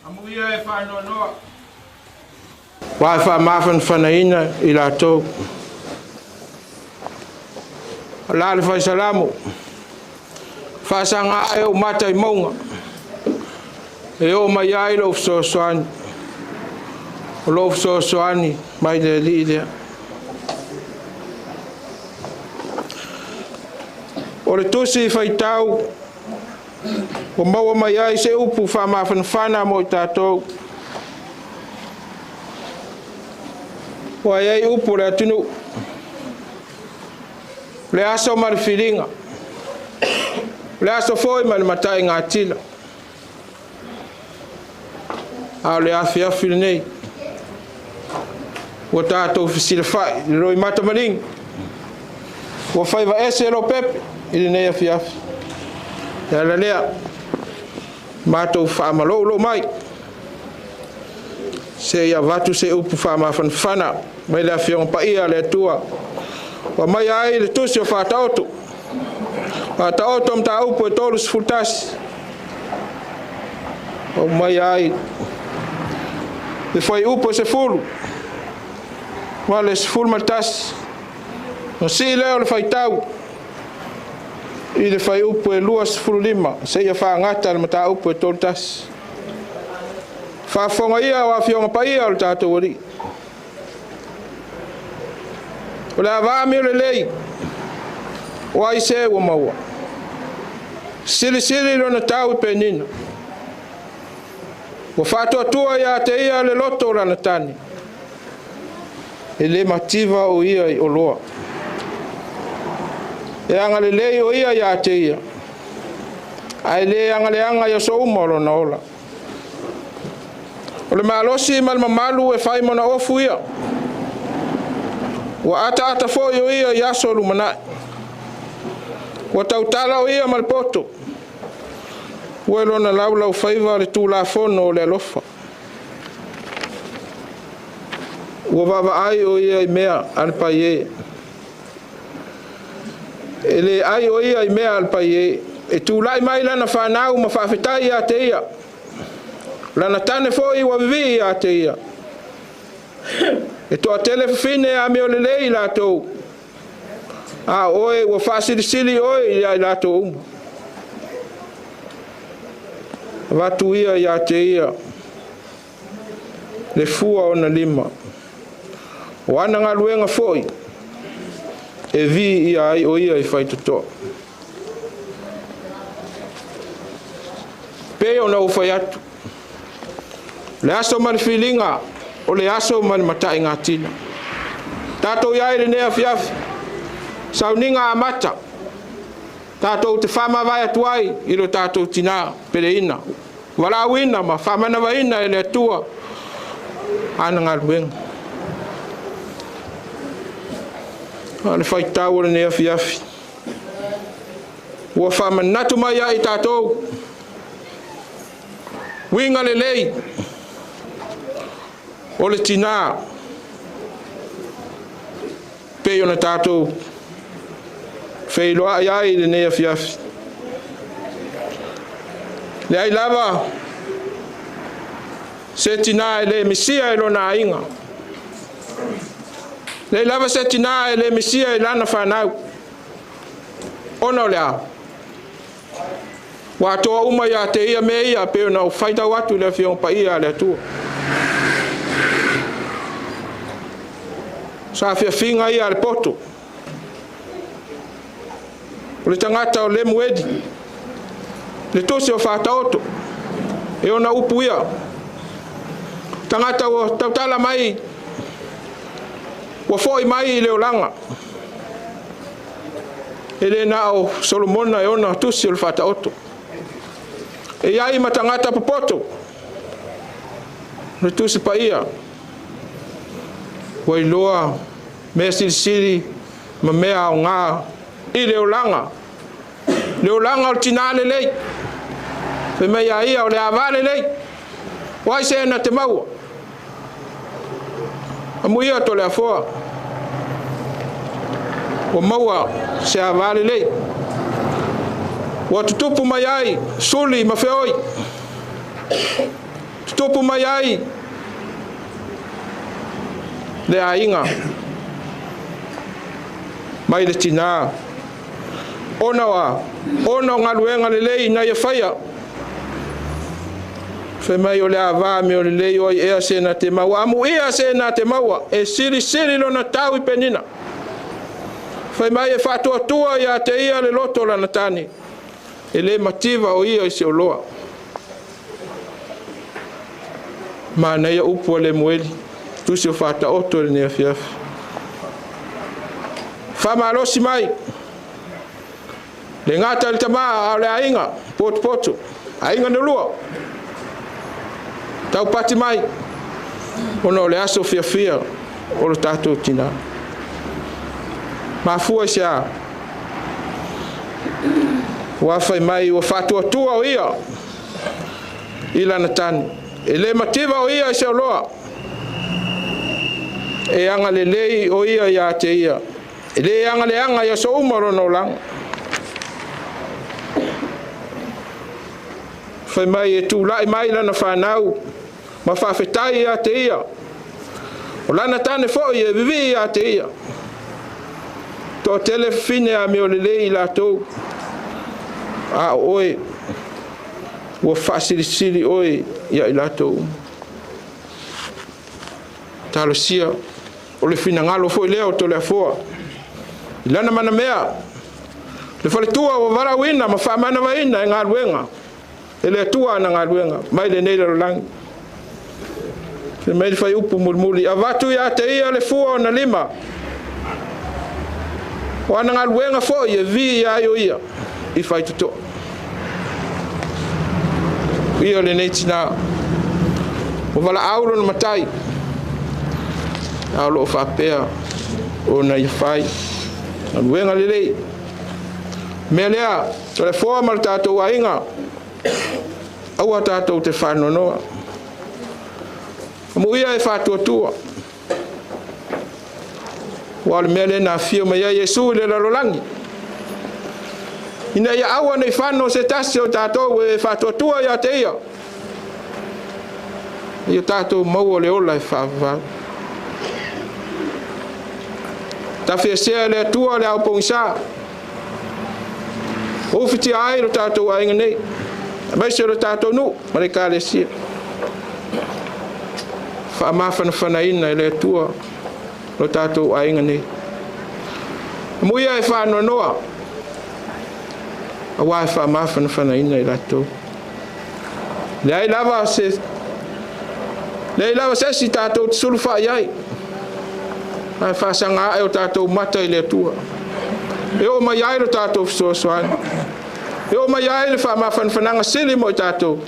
amuia e whaanoanoa Wa e whaamafanafanaina i latou. La le whaisalamu Whaasanga ae o mata i maunga E o mai ai lou fesoasoani O lou fesoasoani mai le Alii lea. O le tusi faitau ua maua mai ai se upu faamafanafana mo i tatou. Ua i ai upu o le atunuu. O le aso ma le filiga. O le aso foi ma le mataigatila. A o le afiafi lenei. Ua tatou fesilafai le loimata maligi. Ua faiva ese Lopepe i lenei afiafi. E ala lea, matou faamaloulou mai. Se i avatu se upu faamafanafana mai le afioga paia a le Atua. Ua mai ai le tusi o Faataoto. Faataoto mataupu e 31. Ua mai ai le fuaiupu e 10 ma le 11. Na sii lea o le faitau i le fuaiupu e 25 seia faagata le mataupu e 31. Faafofoga ia o afioga paia o le tatou Alii. O le ava amio lelei o ai se ua maua. Silisili lona tau i penina. Ua faatuatua ia te ia le loto o lana tane. E le mativa o ia i oloa. E agalelei o ia ia te ia. Ae le agaleaga i aso uma o lona ola. O le malosi ma le mamalu e fai mana ofu ia. Ua ataata foi o ia i aso lumanai. Ua tautala o ia ma le poto. Ua e lona laulau faiva le tulafono o le alofa. Ua vaavaai o ia i mea a le paie. E le ai o ia i mea a le paie. E tulai mai lana whanau ma faafetai ia te ia. Lana tane foi ua vivii ia te ia. E toatele fafine amio lelei latou. A oe ua faasilisili oe ia i latou uma. Avatu ia ia te ia le fua ona lima. O ana galuega foi e vi ia ai o ia i faitotoa. Pe ona ou fai atu. Le aso ma le filiga o le aso ma le mataigatila. Tatou iai lenei afiafi. Sauniga amata. Tatou te faamavae atu ai i lo tatou tinā peleina. Valaauina ma faamanavaina e le Atua ana galuega. A le faitau o lenei afiafi. Ua faamanatu mai ai tatou. Uiga lelei o le tinā pei ona tatou feiloai ai lenei afiafi. Leai lava se tinā e le misia i lona aiga. Leai lava se tinā e le misia i lana whanau. Ona o le a. Ua atoa uma ia te ia me ia pe ona o faitau atu le afioga paia a le Atua. Sa fiafiga ia a le poto. O le tagata o Lemueli. Le tusi o Faataoto. E ona upu ia. Tagata ua tautala mai ua foi mai i le olaga. E le na o Solomona e ona tusi o le Faataoto. E iai ma tagata popoto. Le tusi paia. Ua iloa mea silisili ma mea aoga i le olaga. Le olaga o le tinā lelei. Fai mai ia ia o le ava lelei. O ai se na te maua. Amuia to le afoa. Ua maua se ava lelei. Ua tutupu mai ai suli ma feoi. Tutupu mai ai le aiga mai le tinā. Ona oa, ona o galuega lelei ina ia faia. Fai mai o le ava me o lelei o ai ea se na te maua. Amuia se na te maua e silisili lona tau i penina. Fai mai e faatuatua ia te ia le loto lana tane. E le mativa o ia i se oloa. Manaia upu a le mueli. Tusi o faataoto i lenei afiafi. Faamalosi mai. Le gata i le tamā a o le aiga potopoto. Aiga na lua. Taupati mai. Ona o le aso fiafia o le tatou tinā. Mafua i se a? Ua fai mai ua faatuatua o ia i lana tane. E le mativa o ia i se oloa. E agalelei o ia ia te ia. E le agaleaga i aso uma o lona olaga. Fai mai e tulai mai lana fanau ma faafetai ia te ia. O lana tane foi e vivii ia te ia. Toatele fafine a mea o lelei i latou. A o oe ua faasilisili oe ia i latou uma. Talosia o le finagalo foi lea o Toleafoa. I lana manamea, le faletua ua valaauina ma faamanavaina e galuega, e le Atua ana galuega mai lenei lalolagi. Fai mai le fuaiupu mulimuli, avatu ia te ia le fua o na lima. O ana galuega foi e viia ai o ia i faitotoa. Ia lenei tinā. Ua valaau lona matai. A o loo faapea ona ia fai galuega lelei. Mea lea, o le foa ma le tatou aiga, aua tatou te faanoanoa. Amuia e faatuatua. Ua o le mea lea na afio mai ai Iesu i le lalolagi. Ina ia aua nei fano se tasi o tatou e faatuatua ia te ia. Ia tatou maua le ola e faavavau. Tafiesea e le Atua le ao pogisa. Ua ufitia ai lo tatou aiga nei. Aemaise o le tatou nuu ma le ekalesia. Faamafanafanaina e le Atua lo tatou aiga nei. Amuia e faanoanoa aua e faamafanafanaina i latou. Leai lava se leai lava se isi tatou te sulufai ai. Ae faasaga ae o tatou mata i le Atua. E oo mai ai lo tatou fesoasoani. E oo mai ai le faamafanafanaga sili mo i tatou.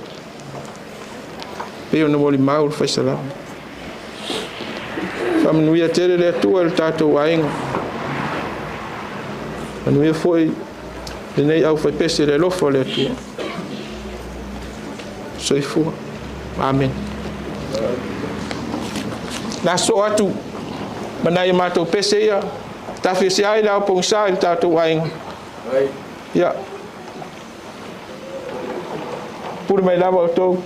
Pei ona molimau le faisalama. Faamanuia tele le Atua i le tatou aiga. Manuia foi lenei aufaipese le alofa o le Atua. Soifua. Amen. Na soo atu ma nai a matou pese ia, tafiese ai le ao pogisa i le tatou aiga. Ia, pule mai lava outou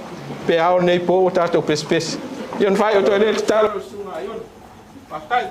pe ao lenei po ua tatou pesepese. Ia ona faaiu atu ai lea i le tatalo i le susuga a Iona. Faafetai.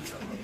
Thank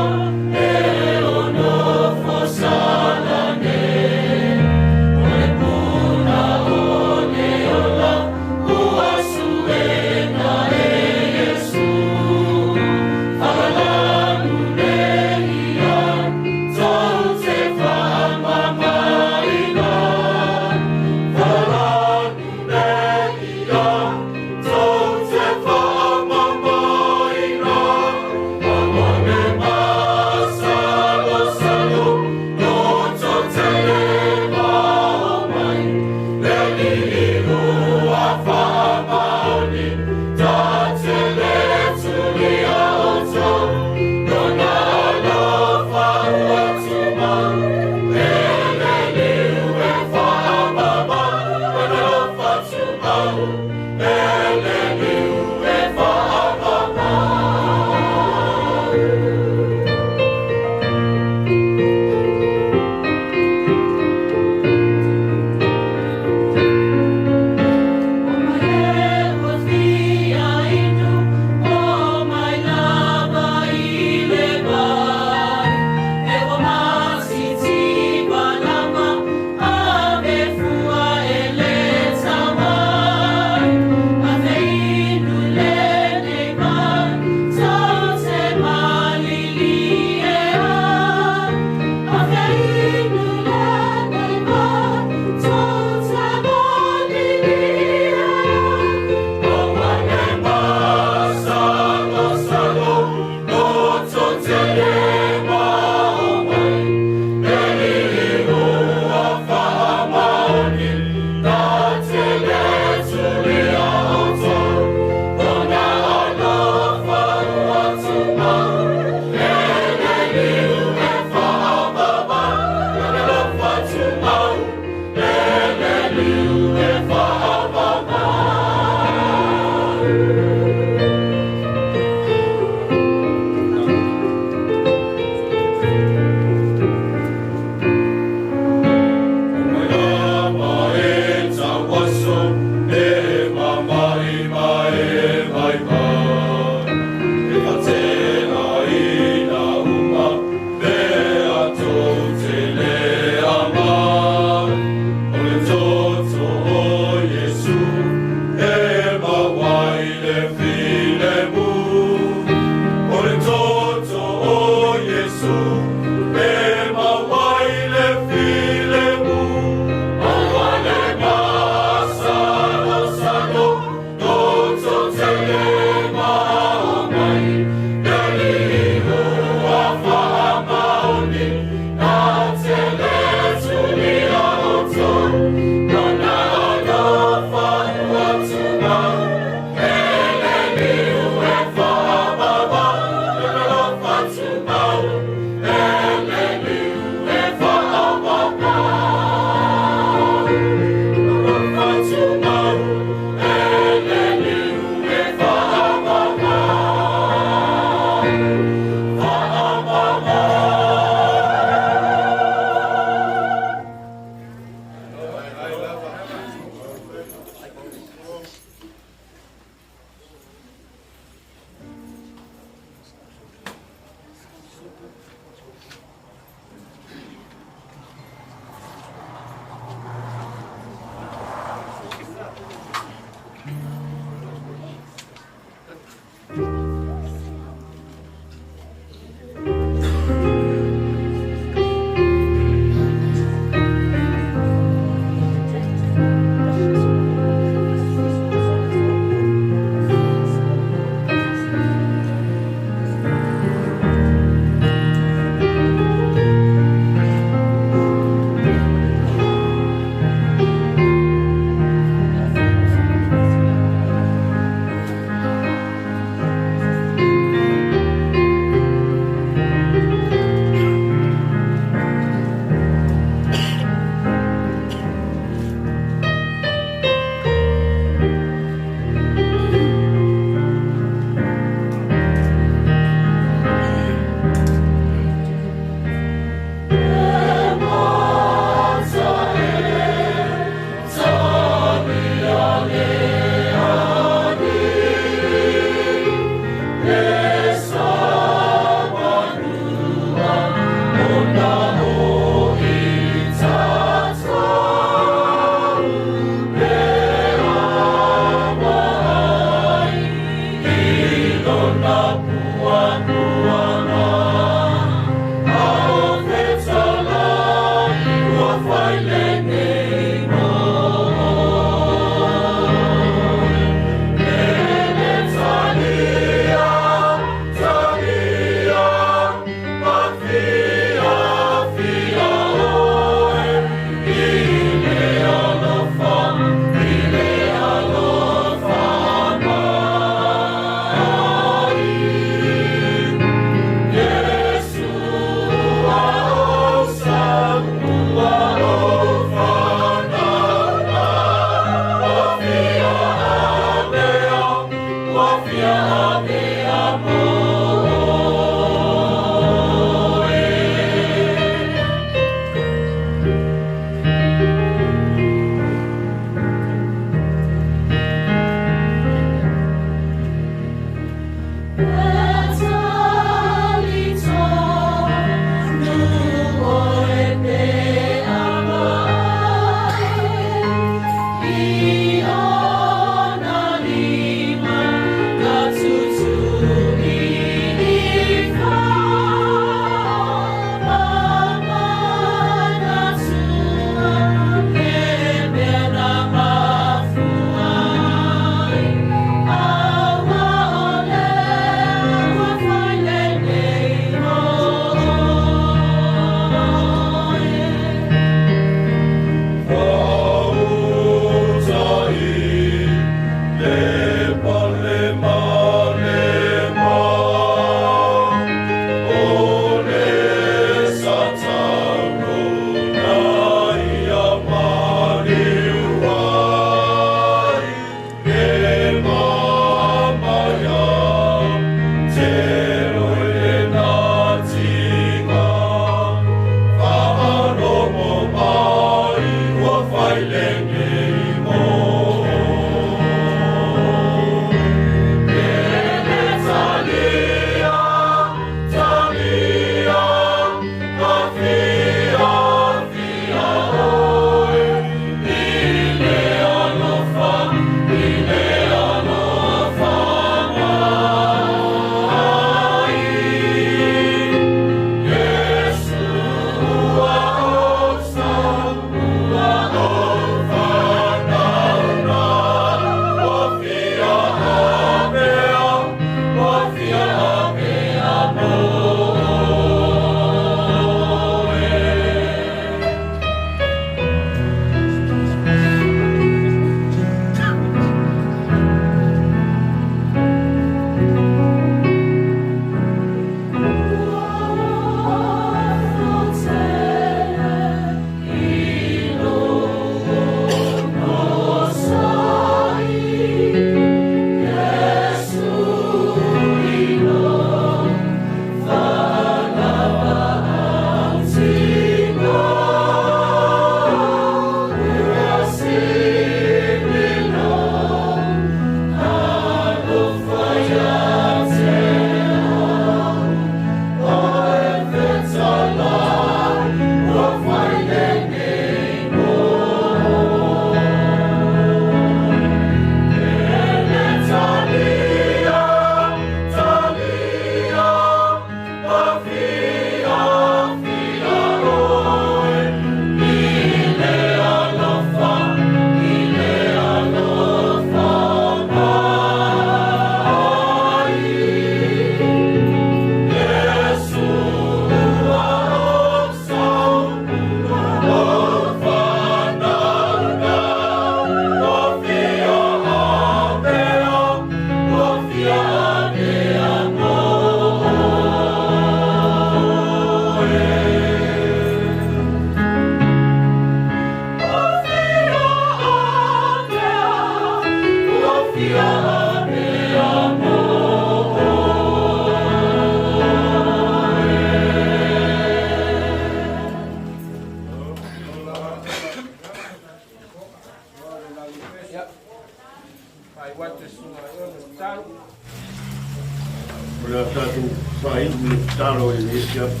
O le a tatou faaiu i le tatalo i lenei afiafi.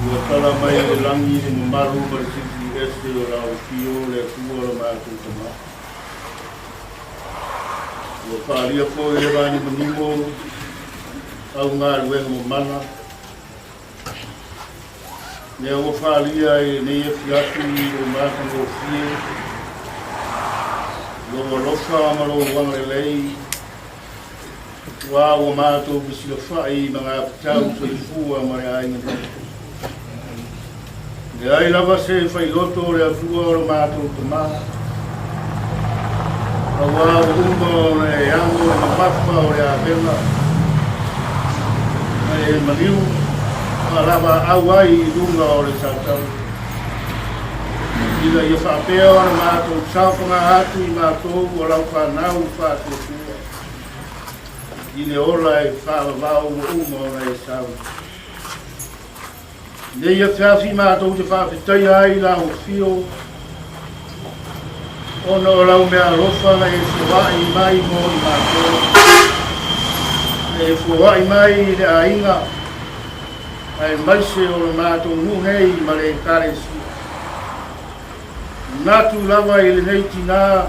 Ua tala mai i le lagi le mamalu ma le silisili ese o lau Afio le Atua lo matou Tama. Ua faaalia foi le vanimonimo au galuega mamana. Lea ua faaalia i lenei afiafi lou matagofie, lou alofa ma lou agalelei, aua ua matou fesilafai ma gafatau soifua ma le aiga nei. Leai lava se failoto o le Atua o lo matou Tama, aua ua uma ona e amo le mamafa o le avega, ma e maliu faalavaau ai i luga o le satau. Ina ia faapea ona matou saofaga atu i matou o lau fanau faatuatua, i le ola e faavavau ua uma ona e sau. Nei afiafi matou te faafetaia ai lau afio. Ona o lau meaalofa na e foai mai mo i matou, na e foai mai i le aiga, aemaise o lo matou nuu nei ma le Ekalesia. Manatu lava i lenei tinā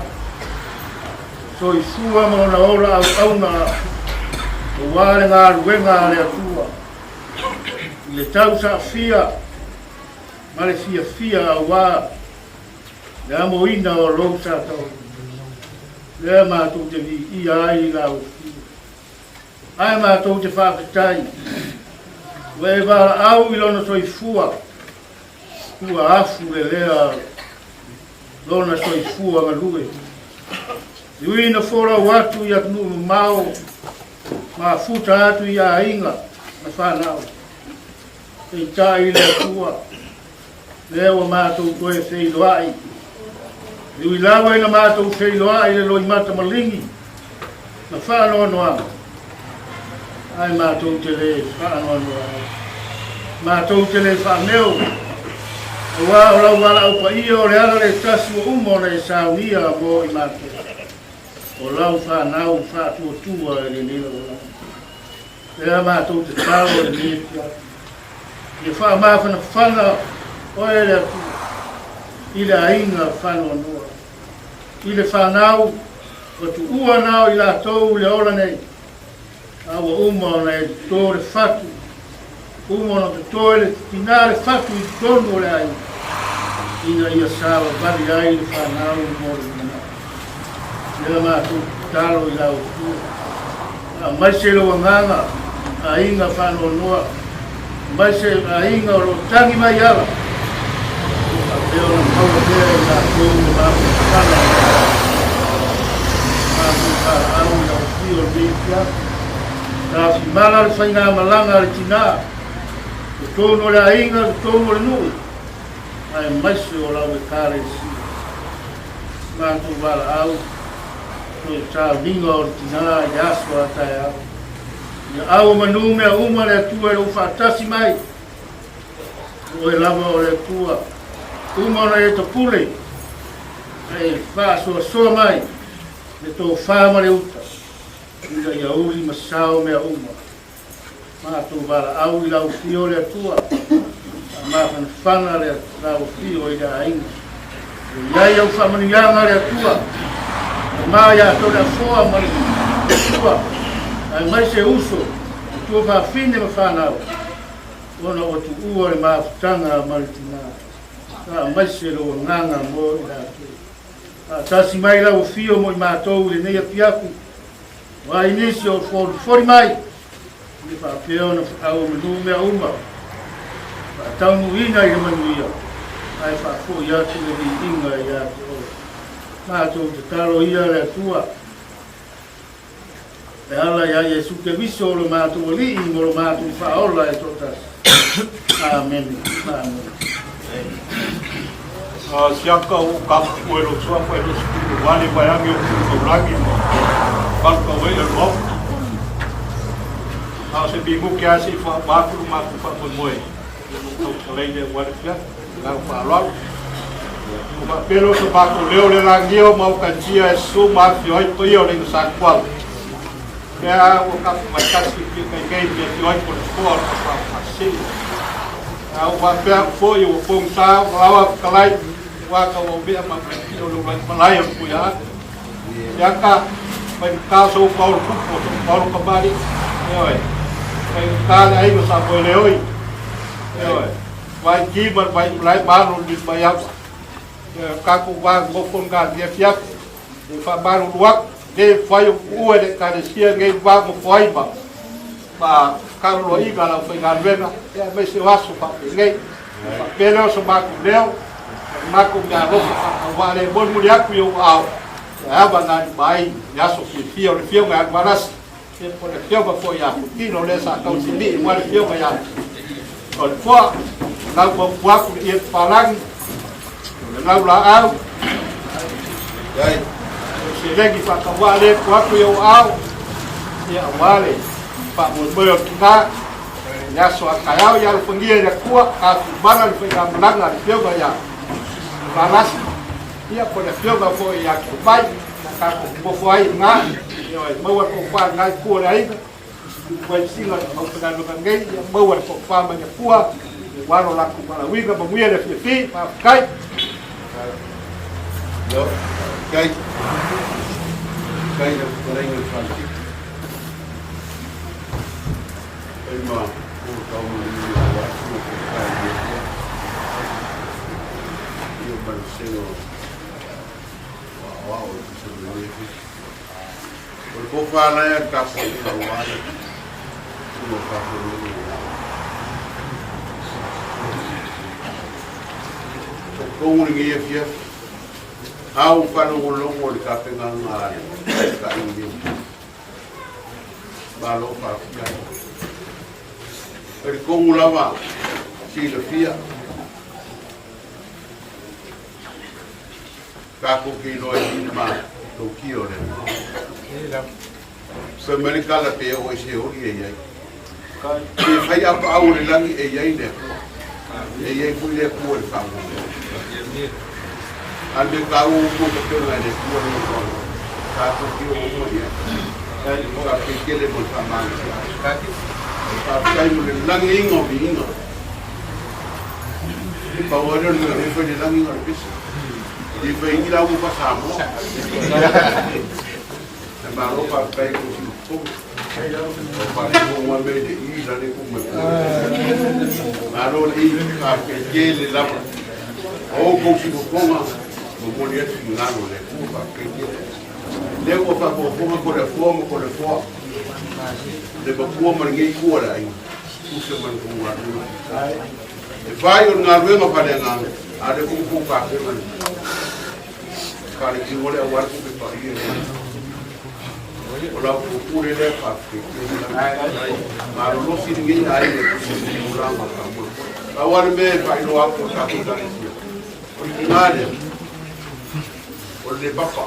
soifua ma lona ola auauna aua le galuega a le Atua, i le tausaafia ma le fiafia aua le amoina o lou sa lea matou te viia ai i lau Afio. Ae matou te faafetai ua e valaau i lona soifua, ua afu lelea lona soifua galue. E ui ina folau atu i atunuu mamao, mafuta atu i aiga ma fanau. Peitai i le Atua, lea ua matou toe feiloai. E ui lava ina matou feiloai i le loimata maligi ma faanoanoaga, ae matou te le faanoanoa ai. Matou te le faameo, aua o lau valaau paia o le ala le tasi ua uma ona e saunia mo i matou, o lau fanau faatuatua i lenei lalolagi. Lea matou te talo i lenei afiafi. Ia faamafanafana oe le Atua i le aiga faanoanoa, i le fanau ua tuua na o i latou i le ola nei, a ua uma ona e toto le fatu, uma ona toto e le tina le fatu i totonu o le aiga, ina ia savavali ai le fanau mo le lumanai. Lea matou te tatalo i lau Atua. Aemaise lou agaga, aiga faanoanoa, aemaise aiga o lo o tagi mai ala, ia faapea ona maua pea e latou le mafaufala o le matou valaau i lau afio i lenei afiafi. Tafimala le faigamalaga a le tina, totonu o le aiga, totonu o le nuu, aemaise o lau Ekalesia. Matou valaau, toe tauniga o le tina i le aso a taeao. Ia au manu mea uma le Atua i lou faatasi mai. O oe lava o le Atua, uma ona e tapule, a e faasoasoa mai le tofa ma le uta, ina ia uli ma sao mea uma. Matou valaau i lau afio le Atua, faamafanafana le lau afio i le aiga. E i ai au faamanuiaga le Atua, ma ia tou le afoa ma le Atua, aemaise uso, matua fafine ma fanau, ona ua tuua le mafutaga ma le tina, aemaise lou agaga mo i latou. Faatasi mai lau afio mo i matou i lenei afiafi, Ua ai nisi o folifoli mai, ia faapea ona auamanu mea uma, faataunuuina i le manuia, ae faafoi atu le viiga ia te oe. Matou tatalo ia le Atua, e ala ia Iesu Keriso o lo matou Alii ma lo matou Faaola e toatasi. Amene. Amene. Siaka o ka ue lo sua pa lo sku wale pa yangi o ku lagi mo pal ka we el mo a se bi mu kia si fa ba ku ma ku fa mo moe lo ko ka lei le wale fia la fa lo o fa pelo so ba ko leo le langi o mau ka tia e su ma fi oi pa io le sa kwal Mea ua ka mai kasi ki kai kai me fi oi ko le fo ka fa fa si A ua faapea atu foi ua pogisa ua lawa fetalai aua ka ua mea ma pio le ula malae o le pui atu. Siaka mai mata sou paolo kupu sou paolo kamali. Ioe. Mai mata le aiga sa moe le oi. Ioe. Vai ki ma vai ulai malo ni mai ava. Ka ku wa ngofo nga dia fiafi. E faamalulu atu, le mafai o tuua e le Ekalesia lenei va nofo ai ma ma fekaloloaiga a le aufaigaluega, ia aemaise o aso faapenei. Faapea lea o so matou leo, ma le matou meaalofa faatauvaa lea e molimoli atu i ou aao, e ava na lima ai i aso fiafia o le Afioga ia Lualasi, ia po o le Afioga foi ia Kutino lea sa tausilii aua le Afioga ia Toleafoa, lau maupu atu le ie papalagi, o le lau laau, seleni faatauvaa lea tuu atu i ou aao, ia aua le faamoemoe o le tina, i le aso a taeao ia alofagia e le Atua, tatou mana le faigamalaga a le Afioga ia Valasi, Ia, po o le Afioga foi ia Toomai, na tatou nonofo ai i luga, ioe, maua le tofa i lena itu o le aiga, tupu ai sila i le aufaigaluega nei, ia maua le tofa mai le Atua, aua lo latou valaauina, manuia le afiafi, faafetai. Io, kai. Kai le fetalaiga i le Faletiti. Kai ma o tau mo le mea o atu o ko kai le ia. Io ma le selo wa wa o te se le le fi. O le kofa la ya ka fo i la wa le. O ka fo le le. O kongu le ngia fia. Au whalongolongo o le kapenganga a le ka ingi. Malo faafetai. Talitonu lava silafia tatou te iloa i le matautia o le Atua. Fai mai le tala pe oo i se oli e i ai. Pe fai apaau o le lagi e i ai le Atua. E i ai foi le Atua i le faamoemoe. A le mea taua ua uma tapena e le Atua le nofoaga, tatou te oo uma i ai. Faafetai tele mo le faamalosia. Faafetai mo le lagiina o viiga. E pau lava lea o le mea o lea e fai le lagiina o le pese. E le fai ni lauga faa-Samoa. E malo faafetai i kou siufofoga. O faalekonu lava mea i le i la le ku mai. Malo le i, faafetai tele lava. O outou siufofoga, momoli atu finagalo o le Atua, faafetai tele. Lea ua faafogafoga ko le afoa ma ko le foa, le matua ma lenei itu a le aiga, tusa ma le tou galuega. E fai o le galuega faaleagaga, a o lea foi ua tou tapena le Faletino le auala tupe paia le o lau pupule lea faafetai malolosi lenei aiga i tulaga faamoemoe. Pau lava le mea e faailoa atu i le tatou Ekalesia, o le tina lea, o le papa,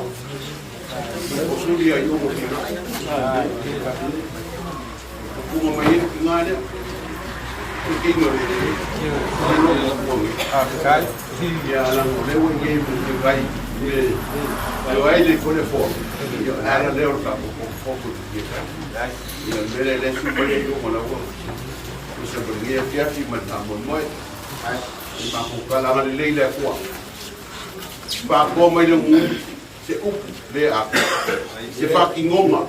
o suli ai o tina. Pupunga mai ai le tina lea, o le keina o le le logo o nei. Ia laga o lea ua i ai mo te vai le o ai le kole fo. Ia ala lea o le tatou fofo te tia kai. Ia le mea lea su mai ai o malaua. O se manuia afiafi ma le faamoemoe. E matou tala agalelei le Atua. Faakoa mai le gugu se upu le atoa, se faatinoga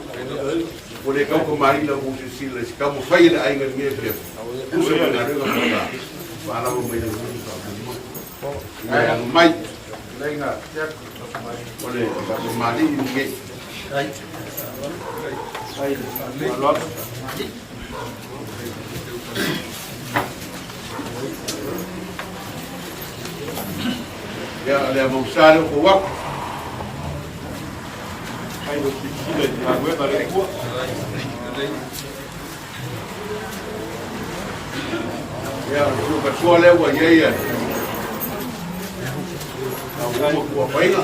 ua le tau kamali la ua silasila i se taumafai a le aiga i lenei afiafi, tusa ma le galuega faata, faalava mai le gugu faamoemoe. Ina ia mai o le tamalii lenei. Ia, o le amausa lea o kou atu. Ai lo silasila i galuega a le Atua. Ia, o le tuukatua lea ua i ai a ua matua faiga.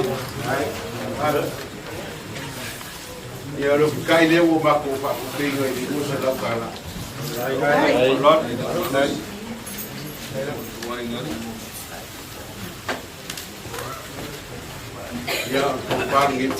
Ia, o le ofikai lea ua matou faatupeina i le $200. Ia, o le tofa lenei.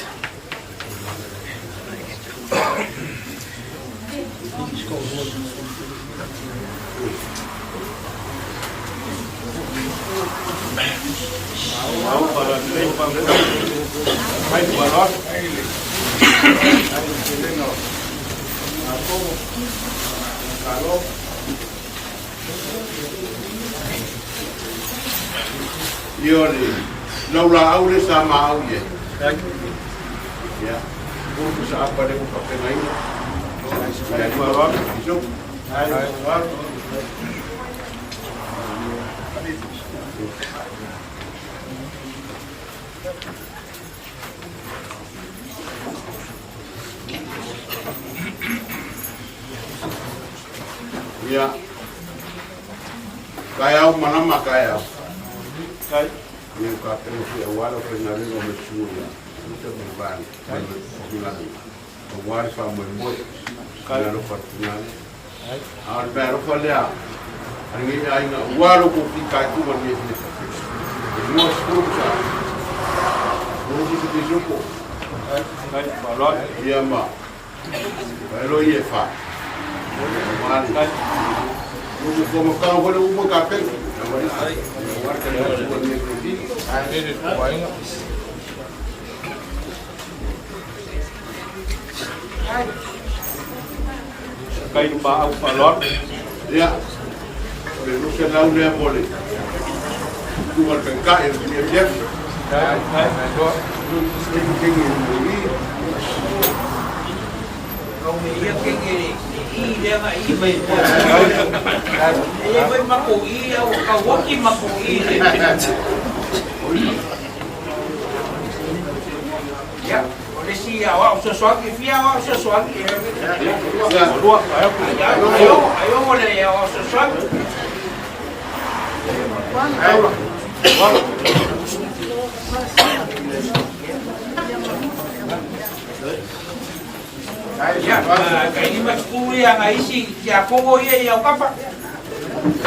Ia o le laulaau lea sa maau i ai. Ia, ulu sa apa lea ua fapegaina. Ia, taeao malama taeao. Ia ka pena fi aua lo faigaluega o me susuga ia Luta ma le vaega ma le faigaluega aua le faamoemoe i alofa le tina lea. A o le mea alofa lea a lenei aiga aua lo tou fitaituga i lenei afiafi. E 20 sa. Pisupo. Ia ma. Elo ie fa. Mali. Uku ko mo ka wale uku ka pe. Kai pa au pa lot. Ia. O le lusa lau lea mo le tuga le penkai o le MDF. Ia kenge i lea nga i mai po. E mai mako i au ka woki mako i le. Ya, o le si au au sosoaki fia au sosoaki. Ayo ayo o le au sosoaki. Ya, kai ni mas ku ia nga isi ia kongo ia ia kapa.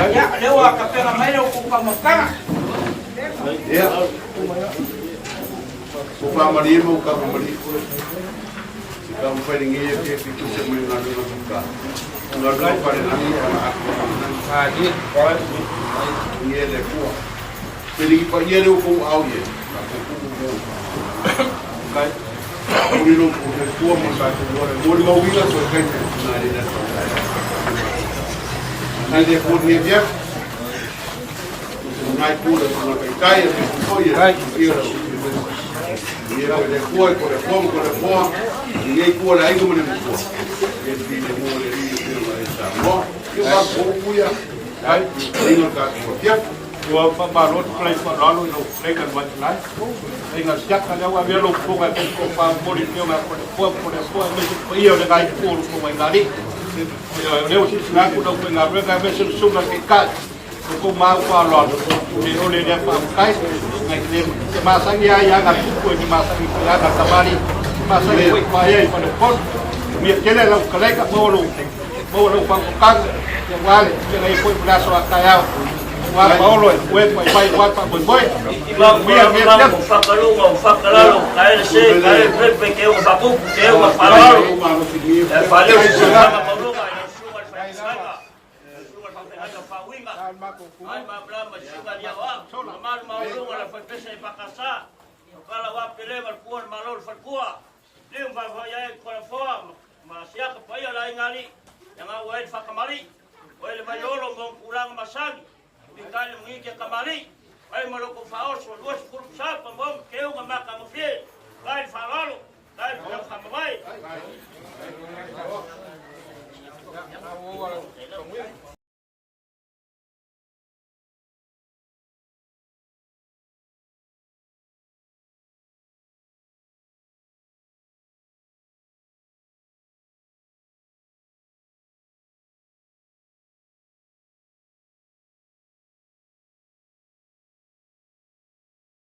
Ya, lewa ka pega mai le ku ka makanga. Ia. O fa mari mo ka mari. Si ka mo fai ngi e ke ku se mo na no ka. Na no pa le nani ana aku. Ah, di. Ngi le ku. Pe ni pa ye le ko au ye. Ka ko ku ku. Kai. Uri lo ko le ku mo sa ko mo mo mo wi la ko kai na le na. Na le ku ni ye. Ngai ku le ku kai kai e ko ye. Ia Ia le kua ko le kua ko le kua ia kua le ai ko le kua. Ia ti le mo le ri le ma e sa mo. Ia ba ko ku ia. Ai, Inga ka ko pia. Ua fa ma lo play fa lo lo play kan wat lai. Inga siak ka leo avia lo ko ka ko pa mo li pio nga ko le kua ko le kua me ko ia le ngai ko ko mai ngari. Ia leo si sina ku lo ko nga re ka me su su la ke ka. Ko ma pa lo le o le le pa kai ngai le te masangi ia ia nga ku ni masangi ya nga tabari masangi ko pa ia pa le pon. Mi kele la ka le ka mo lo mo lo pa ko ka ya wale ke ngai ko la so ka ya. Wa Paolo e ue pai pai wa pa boi boi. Mia mia mia. Fakalunga, fakalalo, kaele se, kaele pepe, ke o fakupu, ke o falalo. E faleu se ma maulunga, e suga le faifaiga. Suga le faifaiga fauinga. Ai ma bla ma suga dia wa. Ma malu maulunga le faipesa e pakasa. O kala wa pele ma kua le malo le falkua. Liu fa fa ia e kola foa, ma siaka pa ia la ingali. Ya nga wa e whakamali. O ele mai olo mo kulanga masagi. Ikale mungi ke kamali. Ai maloko faoso, 25